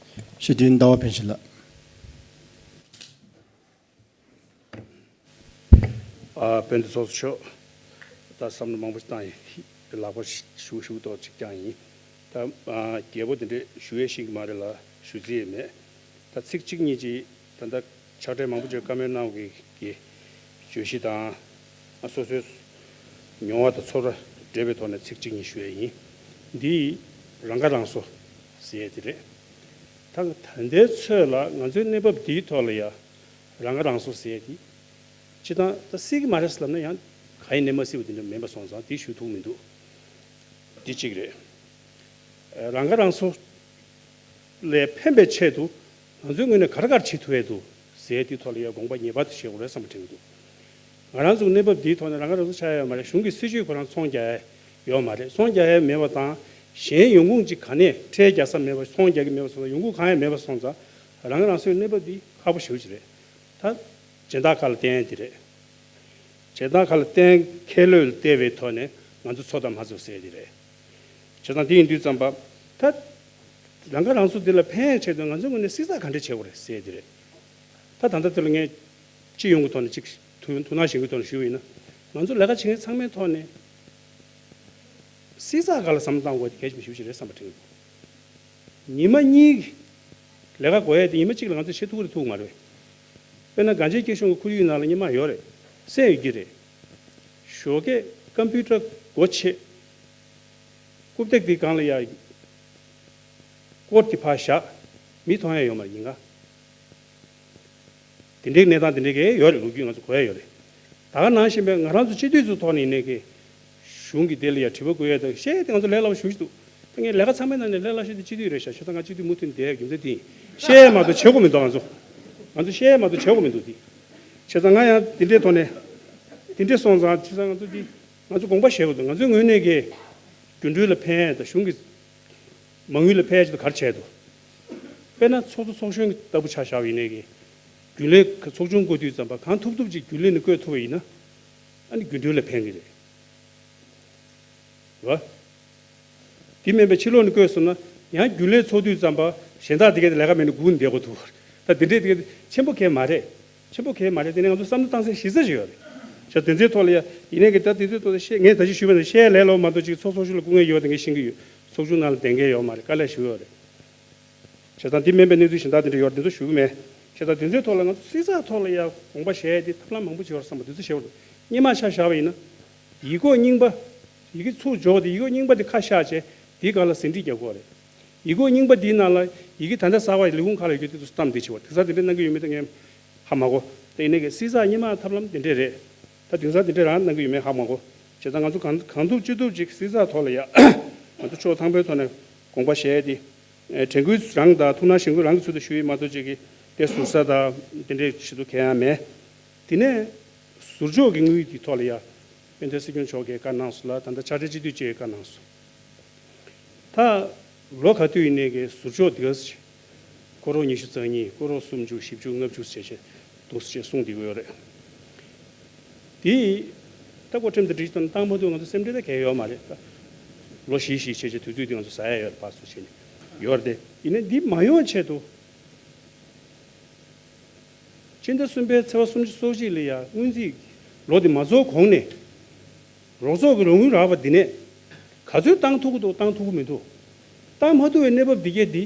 ཆེ། སྤྱི་འཐུས་ཟླ་བ་ཕུན་ཚོགས་ལགས། དཔལ་ལྡན་ཚོགས་གཙོ་མཆོག་ད་བསམ་བློ་མང་པོ་བཏང་ཡིན། ལག་པ་ཞུ་ཞུ་ཐོག་ཅིག་ཀྱང་ཡིན། ད་ཨ་རྒྱས་པོ་དེ་འདྲས་ཞུ་ཡས་ཤིག་མ་རེད་ལ་ཞུ་རྩིས་ཡས་མེད། ད་ཚིག་གཅིག་གཉིས་ཅིག་ད་ལྟ་ཕྱག་སྦྲེལ་མང་པོ་བྱས་བཀའ་མོལ་གནང་བའི་གི་བརྗོད་གཞི་དང་ཨ་སོ་སོའི་མྱོང་བ་དང་ཚོར་བ་འདྲེས་པའི་ཐོག་ནས་ཚིག་གཅིག་གཉིས་ཞུ་ཡས་ཡིན། འདི་རང་ཁ་རང་གསོ་ཟེར་ཡས་དེ་རེད། ད་ད་ལྟའི་ཚོད་ལ་ང་ཚོའི་གནས་བབ་འདིའི་ཐོག་ལ་ཡ་རང་ཁ་རང་གསོ་ཟེར་ཡས་དེ། སྤྱིར་བཏང་ད་སྲིད་ཀྱི་མ་རེད་ཟེར་ལབ་ན་ཡང་ག་ཡིན་ནས་མ་སྲིད་པ་དེ་འདྲ་མིན་པ་སོང་ཙང་དེ་ཞུ་ཐུབ་མི་འདུག་འདི་གཅིག་རེད། རང་ཁ་རང་གསོ་ལས་ཕན་པའི་ཆེད་དུ་ང་ཚོའི་ངོས་ནས་ག་རེ་ག་རེ་བྱེད་ཐུབ་ཡས་འདུག་ཟེར་དེའི་ཐོག་ལ་ཡང་དགོངས་པ་ངེས་པར་དུ་བཞེས་དགོས་རེད་བསམ་པ་དྲན་གྱི་འདུག་ང་རང་ཚོའི་གནས་བབ་འདིའི་ཐོག་ནས་རང་ཁ་རང་གསོ་ཆགས་ཡས་ཡོད་མ་རེད། གཞུང་གི་སྲིད་ཇུས་ཁོ་རང་ཚོང་རྒྱག་ཡས་ཡོད་མ་རེད། ཚོང་རྒྱག་ཡས་མེད་པ་དང་གཞན་ཡོང་ཁུངས་ཅིག་ག་ནས་ཁྲལ་རྒྱག་ས་མེད་པ། ཚོང་རྒྱག་གི་མེད་པ་སོང་ཙང་ཡོང་ཁུངས་གང་ཡང་མེད་པ་སོང་ཙང་རང་ཁ་རང་གསོའི་གནས་བབ་འདི་ཁག་པོ་ཞེ་པོ་ཅིག་རེད། ད་སྦྱིན་བདག་ཁ་ལ་བརྟེན་དེ་རེད། སྦྱིན་བདག་ཁ་ལ་བརྟེན་ཁེ་ལོས་ལ་བལྟས་པའི་ཐོག་ནས་ང་ཚོ་འཚོ་དང་མ་འཚོ་ཟེར་དེ་རེད། བྱས་ཙང་དེ་ཡིན་དུས་ཙམ་པ་ད་རང་ཁ་རང་གསོ་འདི་ལ་ཕན་ཆེད་དུ་ང་ཚོའི་ངོས་ནས་བསྲི་ཚགས་ག་འདྲ་བྱེད་དགོས་རེད་ཟེར་དེ་རེད། ད་ད་ལྟ་དེ་ལ་ངས་སྤྱི་ཡོངས་ཀྱི་ཐོག་ནས་ཅིག་ཐུགས་ཐུགས་སྣང་གཞན་གྱི་ཐོག་ནས་ཞུས་པ་ཡིན་ན་ང་ཚོ་ལས་ཀ་བྱེད་མཁན་ཚང་མའི་ཐོག་ནས་བསྲི་ཚགས་སྒང་ལ་བསམ་བློ་གཏང་དགོས་དེ་གལ་ཆེན་པོ་ཞེ་པོ་ཅིག་རེད་བསམ་པ་དྲན་གྱི་འདུག་ཉི་མ་གཉིས་ལས་ཀ་དགོས་ཡས་དེ་ཉི་མ་གཅིག་ལ་ང་ཚོས་བྱེད་ཐུབ་ཀྱི་རེད་ཐུབ་ཀྱི་མ་རེད། དཔེར་ན་གངས་ཅན་སྐྱིད་གཤོངས་ཀྱི་ཁོར་ཡུག་ནང་ལ་སྔོན་མ་ཡོད་རེད། གསན་ཡོད་ཀྱི་རེད། ཞོགས་ཀས་ཀམ་པུ་ཊར་སྒོ་ཕྱེ། རྐུབ་སྟེགས་དེའི་སྒང་ལ་ཡ་སྐོར་དེ་ཕར་བཞག་མི་མཐོང་ཡ་ཡོད་མ་རེད་ཉིན་གང་། དེ་འདྲའི་གནས་སྟངས་དེ་འདྲའི་གས་ཡོད་རེད། ལོ་རྒྱུས་ང་ཚོ་གོ་ཡ་ཡོད་རེད། ད་ག་ནང་བཞིན་པའི་ང་རང་ཚོ་སྤྱི་འཐུས་ཚོའི་ཐོག་ནས་ཡིན་ནའི་གི་གཞུང་གི་དེ་ལ་ཡ་དྲི་བ་བཀོད་ཡ་དང་བཤད་ཡ་དེ་ང་ཚོ་ལས་སླ་པོ་ཞེ་པོ་ཅིག་འདུག་ད་ངས་ལས་ཀ་ཚང་མའི་ནང་ནས་ལས་སླ་ཤོས་དེ་སྤྱི་འཐུས་རེད་ཤག་བྱས་ཙང་ང་སྤྱི་འཐུས་མུ་མཐུད་བསྡད་ཡ་རྒྱུ་མཚན་དེ་ཡིན། བཤད་ཡ་མ་གཏོགས་བྱེད་དགོས་མི་འདུག་ང་ཚོ། ང་ཚོ་བཤད་ཡ་མ་གཏོགས་བྱེད་དགོས་མི་འདུག་དེ། བྱས་ཙང་ང་ཡང་དེ་འདྲའི་ཐོག་ནས་དེ་འདྲས་སོང་ཙང་བྱས་ཙང་ང་ཚོ་འདི་ང་ཚོ་དགོངས་པ་བཞེས་དགོས་འདུག་ང་ཚོའི་ངོས་ནས་གི་རྒྱུ་འབྲས་ལ་ཕན་ཡ་དང་གཞུང་གི་མ་དངུལ་ལ་ཕན་ཡ་ཆེད་དུ་ག་རེ་བྱས་འདུག་དཔེར་ན་ཚོགས་གཙོ་ཚོགས་གཞོན་གྱི་ལྟ་བུ་ཆ་བཞག་པ་ཡིན་ནའི་གི་རྒྱུན་ལས་ཚོགས་ཆུང་བསྐོ་དུས་ཙམ་པ་གང་ཐུབ་ཐུབ་ཅིག་རྒྱུན་ལས་ནས་བསྐོས་ཐུབ་པ་ཡིན་ན་ཨ་ནི་རྒྱུ་འབྲས་ལ་ཕན་གི་རེད་བ། དེ་མིན་པའི་ཕྱི་ལོགས་ནས་བསྐོས་སོང་ན་ཡང་རྒྱུན་ལས་ཚོགས་དུས་ཙམ་པ་གཞན་དག་དེ་གས་དེ་ལས་ཀ་མེད་ནས་སྒུག་ནས་བསྡད་དགོས་ཐུག་ད་དེ་འདྲས་དེ་གས་ཆེན་པོ་གས་མ་རེད། ཆེན་པོ་གས་མ་རེད། དེ་ནས་ང་ཚོ་བསམ་བློ་བཏང་སའི་གཞི་རྩ་ཞིག་ཡོད་རེད། བྱས་དེ་ཚོའི་ཐོག་ལ་ཡ་ཡིན་ནའི་གི་ད་དེ་ཚོའི་ཐོག་ལ་བཤད་ངས་ད་ཅི་ཞུས་པ་ནང་བཤད་ལས་ལོ་མ་གཏོགས་ཅིག་ཚོགས་ཚོགས་གཞོན་ལ་སྐུ་ངལ་ཡོད་དེ་ངས་ཤེས་ཀྱི་ཡོད། ཚོགས་ཆུང་ནང་ལ་བསྡད་མཁན་ཡོད་མ་རེད། དཀའ་ལས་ཞུ་ཡོད་རེད། བྱས་ཙང་འདི་མིན་པའི་གནས་ཚུལ་གཞན་དག་དེ་འདྲ་ཡོད་རེད། དེ་ཚོ་ཞུ་གི་མེད། བྱས་ཙང་དེ་ཚོའི་ཐོག་ལ་ང་ཚོ་བསྲི་ཚགས་ཐོག་ལ་ཡ་དགོངས་པ་བཞེས་ཏེ་ཐབས་ལམ་མང་པོ་བྱེད་པར་བསམ་པ་དེ་ཚོ་བྱེད་པར་སྙན་མ་ཆ་བཞག་པ་ཡིན་ན། ཡིག་སྐོགས་རྙིང་པ། ཡི་གེ་ཚུར་འཇོག་སྟེ་ཡིག་སྐོགས་རྙིང་པ་དེ་ཁ་བཞག་བྱས་དེའི་སྒང་ལ་ཟིན་བྲིས་རྒྱག་དགོས་རེད། ཡིག་སྐོགས་རྙིང་པ་དེའི་ནང་ལ་ཡི་གེ་ད་ལྟ་གསར་པ་ལས་ཁུངས་ཁག་ལ་ཡོད་རྒྱུ་དེ་ཚོ་བཏང་བསྡད་བྱས་པ་དེང་སང་དེ་འདྲ་གནང་གི་ཡོད་མེད་དེ་ངས་ཧ་མ་གོ། དེ་ཡིན་ནའི་གི་བསྲི་ཚགས་སྔོན་མ་ཐབས་ལམ་དེ་འདྲས་རེད། ད་དེང་སང་དེ་འདྲས་རང་གནང་གི་ཡོད་མེད་ཧ་མ་གོ། བྱས་ཙང་ང་ཚོ་གང་གང་ཐུབ་ཅི་ཐུབ་ཅིག་བསྲི་ཚགས་ཐོག་ལ་ཡ་ང་ཚོ་ཕྱོགས་ཚང་པོའི་ཐོག་ནས་དགོངས་པ་བཞེས་ཏེ། དྲན་སྐུལ་རང་དང་ཐུགས་སྣང་གཞེན་སྐུལ་རང་གི་ཚུལ་དུ་ཞུ་ཡི་མ་གཏོགས་ཅིག་གི་དེ་ཟུར་ཟ་དང་དེ་འདྲས་ཞིག་ཏུ་གལ་ཡང་མེད། དེ་ནས་ཟུར་འཇོག་གི་དངུལ་དེ་ཐོག་ལ་ཡ་དཔལ་ལྡན་སྲིད་སྐྱོང་མཆོག་གིས་བཀའ་གནང་སོང་ལ་ད་ལྟ་ཕྱག་སྦྲེལ་སྤྱི་འཐུས་བཅས་བཀའ་གནང་སོང་། ད་ལོ་ག་དུས་ཡིན་ནའི་གི་ཟུར་འཇོག་དེ་ག་ཚོད་བྱེད། སྐོར་རོགས་ཉི་ཤུ་རྩ་གཉིས། སྐོར་རོགས་སུམ་ཅུ། བཞི་བཅུ། ལྔ་བཅུ་བྱས་བྱས་འདུག་སེ་བྱས་གསུངས་བསྡད་ཀྱི་ཡོད་རེད། དེ་ད་སྒོ་ཁྲིམས་དང་སྒྲིག་གཞི་ཐོག་ནས་བཏང་མ་ཐུབ་ང་ཚོ་སེམས་ཁྲལ་ད་གང་ཡང་ཡོད་མ་རེད་ད། ལོ་བཞི་བཞི་བྱས་བྱས་དུས་ཚོད་དེ་ང་ཚོ་ཟ་ཡ་ཡོད་རེད། ཕར་ཚུར་བྱས་ནས་ཡོད་རེད་དེ། ཡིན་ནའི་འདི་མ་ཡོང་ཆེད་དུ། སྤྱི་ཟླ་གསུམ་པའི་ཚེས་པ་སུམ་ཅུ་སོ་གཅིག་ལ་ཡ་སྔོན་རྩིས་ལོ་འདི་མ་རྫོགས་གོང་ནས་རོགས་ཚོགས་ཀྱི་རོགས་དངུལ་རག་པ་འདི་ནས་ག་ཚོད་བཏང་ཐུབ་ཀྱི་འདུག་བཏང་ཐུབ་ཀྱི་མི་འདུག་བཏང་མ་ཐུབ་པའི་གནས་བབ་འདི་གས་འདི་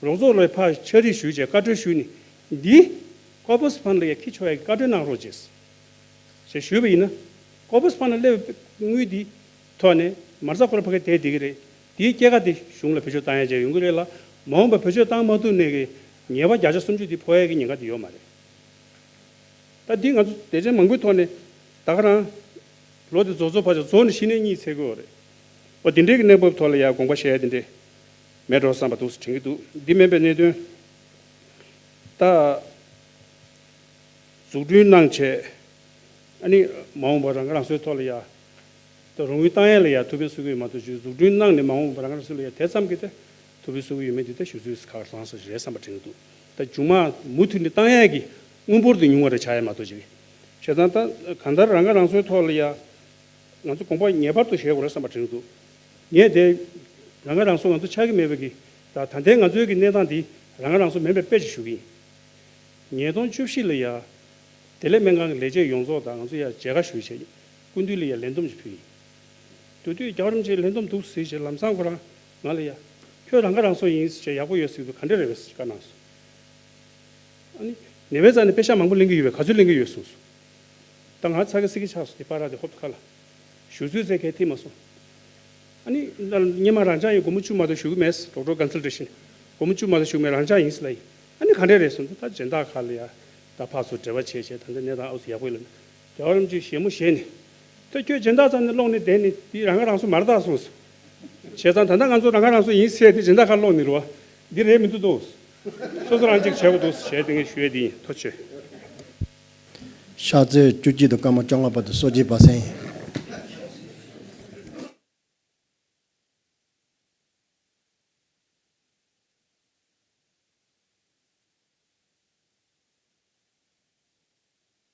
རོགས་ཚོགས་ལ་ཕར་ཕྱག་བྲིས་ཞུས་བྱས་བཀའ་འཁྲོལ་ཞུས་ནས་འདི་ཀོར་པོ་རེ་ཤན་ཕན་ལ་ཡ་འཁྱེར་ཆོག་ཡ་གི་བཀའ་འཁྲོལ་གནང་རོགས་བྱས། ཞེས་ཞུས་པ་ཡིན་ན། ཀོར་པོ་རེ་ཤན་ཕན་ལ་སླེབས་པའི་དངུལ་འདི་ཐོག་ནས་མ་རྩ་ཁོ་རང་ཕ་གིར་བསྡད་བསྡད་ཀྱི་རེད། དེའི་སྐྱེད་ཀ་དེ་གཞུང་ལ་བེད་སྤྱོད་བཏང་ཡ་བྱས་ཡོང་གི་རེད་ལ། མ་འོངས་པར་བེད་སྤྱོད་བཏང་མ་ཐུབ་ནས་ཀྱི་ཉེས་པ་བརྒྱ་ཆ་སུམ་ཅུ་དེ་ཕོག་ཡ་གི་ཉེན་ཁ་དེ་ཡོད་མ་རེད། ད་འདི་ང་ཚོ་སྡེ་ཚན་མང་པོའི་ཐོག་ནས་ད་ག་རང་ལོ་དེ་རྫོགས་རྫོགས་བར་དུ་རྫོགས་ནས་གཞི་ནས་གཉིད་སད་ཀྱི་ཡོད་རེད། འོ་དེ་འདྲའི་གི་གནས་བབ་ཐོག་ལ་ཡ་དགོངས་པ་བཞེས་ཡ་དེ་འདྲས་མེད་འགྲོ་བསམ་པ་འདུག་དྲན་གྱི་འདུག་འདི་མིན་པའི་གནད་དོན་ད། འཛུགས་སྐྲུན་གནང་བྱས། ཨ་ནི་མ་འོངས་པར་རང་ཁ་རང་གསོའི་ཐོག་ལ་ཡ། ད་རོགས་དངུལ་བཏང་ཡས་ལ་ཡ་ཐུགས་ཕན་གསོས་ཀྱི་ཡོད་མ་གཏོགས་ཅིག་འཛུགས་སྐྲུན་གནང་ནས་མ་འོངས་པར་རང་ཁ་རང་གསོ་ལ་ཡ་དེ་ཙམ་གྱིས་ད་ཐུགས་ཕན་གསོས་ཀྱི་ཡོད་མེད་འདི་ད་ཞུ་ཚོད་ཁག་ལངས་ས་ཞིག་རེད་བསམ་པ་དྲན་གྱི་འདུག་ད་མཇུག་མ་མུ་མཐུད་ནས་བཏང་ཡས་ཀྱི་དངུལ་འབོར་དེ་ཉུང་བ་རེ་ཆགས་ཡས་མ་གཏོགས་ཅིག་བྱས་ཙང་ད་གང་ལྟར་རང་ཁ་རང་གསོའི་ཐོག་ལ་ཡ། ང་ཚོ་དགོངས་པ་ངེས་པར་དུ་བཞེས་དགོས་རེད་བསམ་པ་དྲན་གྱི་འདུག་ངས་དེ་རང་ཁ་རང་གསོ་ང་ཚོ་ཆགས་ཀྱི་མེད་པའི་གི་ད་ད་ལྟའི་ང་ཚོའི་གི་གནས་སྟངས་འདི་རང་ཁ་རང་གསོ་མིན་པའི་དཔེ་ཅིག་ཞུ་གི་ཡིན། ཉིས་སྟོང་བཅུ་བཞི་ལ་ཡ། བདེ་ལེགས་སྨན་ཁང་གི་ལས་བྱེད་ཡོངས་རྫོགས་དང་ང་ཚོ་ཡར་མཇལ་ཁ་ཞུས་བྱས། སྐུ་མདུན་ལ་ཡར་ལན་འདེབས་ཅིག་ཕུལ་ཡིན། དེ་དུས་རྒྱལ་བ་རིན་པོ་ཆེས་ལན་འདེབས་འདུག་ཟེར་བྱས་ལམ་སང་ཁོ་རང་ང་ལ་ཡ། ཁྱོད་རང་ཁ་རང་གསོ་ཡིན་ཟེར་བྱས་ཡག་པོ་ཡོད་ཟེར་གྱི་འདུག་ག་འདྲ་རེད་པས་ཟེར་བཀའ་གནང་སོང་། ཨ་ནི། ནད་པའི་རྩ་ནས་པེ་ཤག་མང་པོ་ལེན་གྱི་ཡོད་པས། ག་ཚོད་ལེན་གྱི་ཡོད་གསུངས་སོང་། ད་ང་ཚ་གྱང་སྲེག་གི་ཆགས་སོང་། དེ་པར་ར་དེ་ཧོབ་ཁ་ལ། ཞུ་ཚོད་ཚད་གས་ཐིག་མ་སོང་། ཨ་ནི། སྔོན་མ་རང་འཇགས་ཡིན། སྒོར་མོ་བཅུ་མ་གཏོགས་ཞུ་གི་མེད། ཌོག་ཊར་ཀོན་སལ་ཊེ་ཤན། སྒོར་མོ་བཅུ་མ་གཏོགས་ཞུ་གི་མེད། རང་འཇགས་ཡིན་ཟེར་ལབ་ཡིན། ཨ་ནི་ག་འདྲས་རེད་གསུངས་དུས། ད་སྦྱིན་བདག་ཁག་ལ་ཡ། ད་ཕར་ཚུར་འབྲེལ་བ་བྱས་བྱས། ད་ལྟ་གནས་སྟངས་ཨུ་ཚུགས་ཡག་པོ་ཡོད་ལབ་ནས། རྒྱལ་བ་རིན་པོ་ཆེས་ཞལ་མོ་བཞེས་ནས། ད་ཁྱོད་སྦྱིན་བདག་རྩ་ནས་སློག་ནས་བསྡད་ནས་འདི་རང་ཁ་རང་གསོ་མ་རེད་ད་གསུངས་སོང་། བྱས་ཙང་ད་ལྟ་ང་ཚོ་རང་ཁ་རང་གསོ་ཡིན་ཟེར་དེ་སྦྱིན་བདག་ཁག་སློག་ནས་རེད་པ། འདི་རེད་མི་འདུག་དོ། སོ་སོ་རང་གཅིག་བྱེད་དགོས་འདུག་ཟེར་བྱས་དེ་ངས་ཞུ་ཡས་དེ་ཡིན། ཐུགས་རྗེ་ཆེ། ཕྱག་ཚོད་བཅུ་གཅིག་དང་སྐར་མ་བཅོ་ལྔ་བར་དུ་གསོལ་ཇ་སྦ་གསང་ཡིན།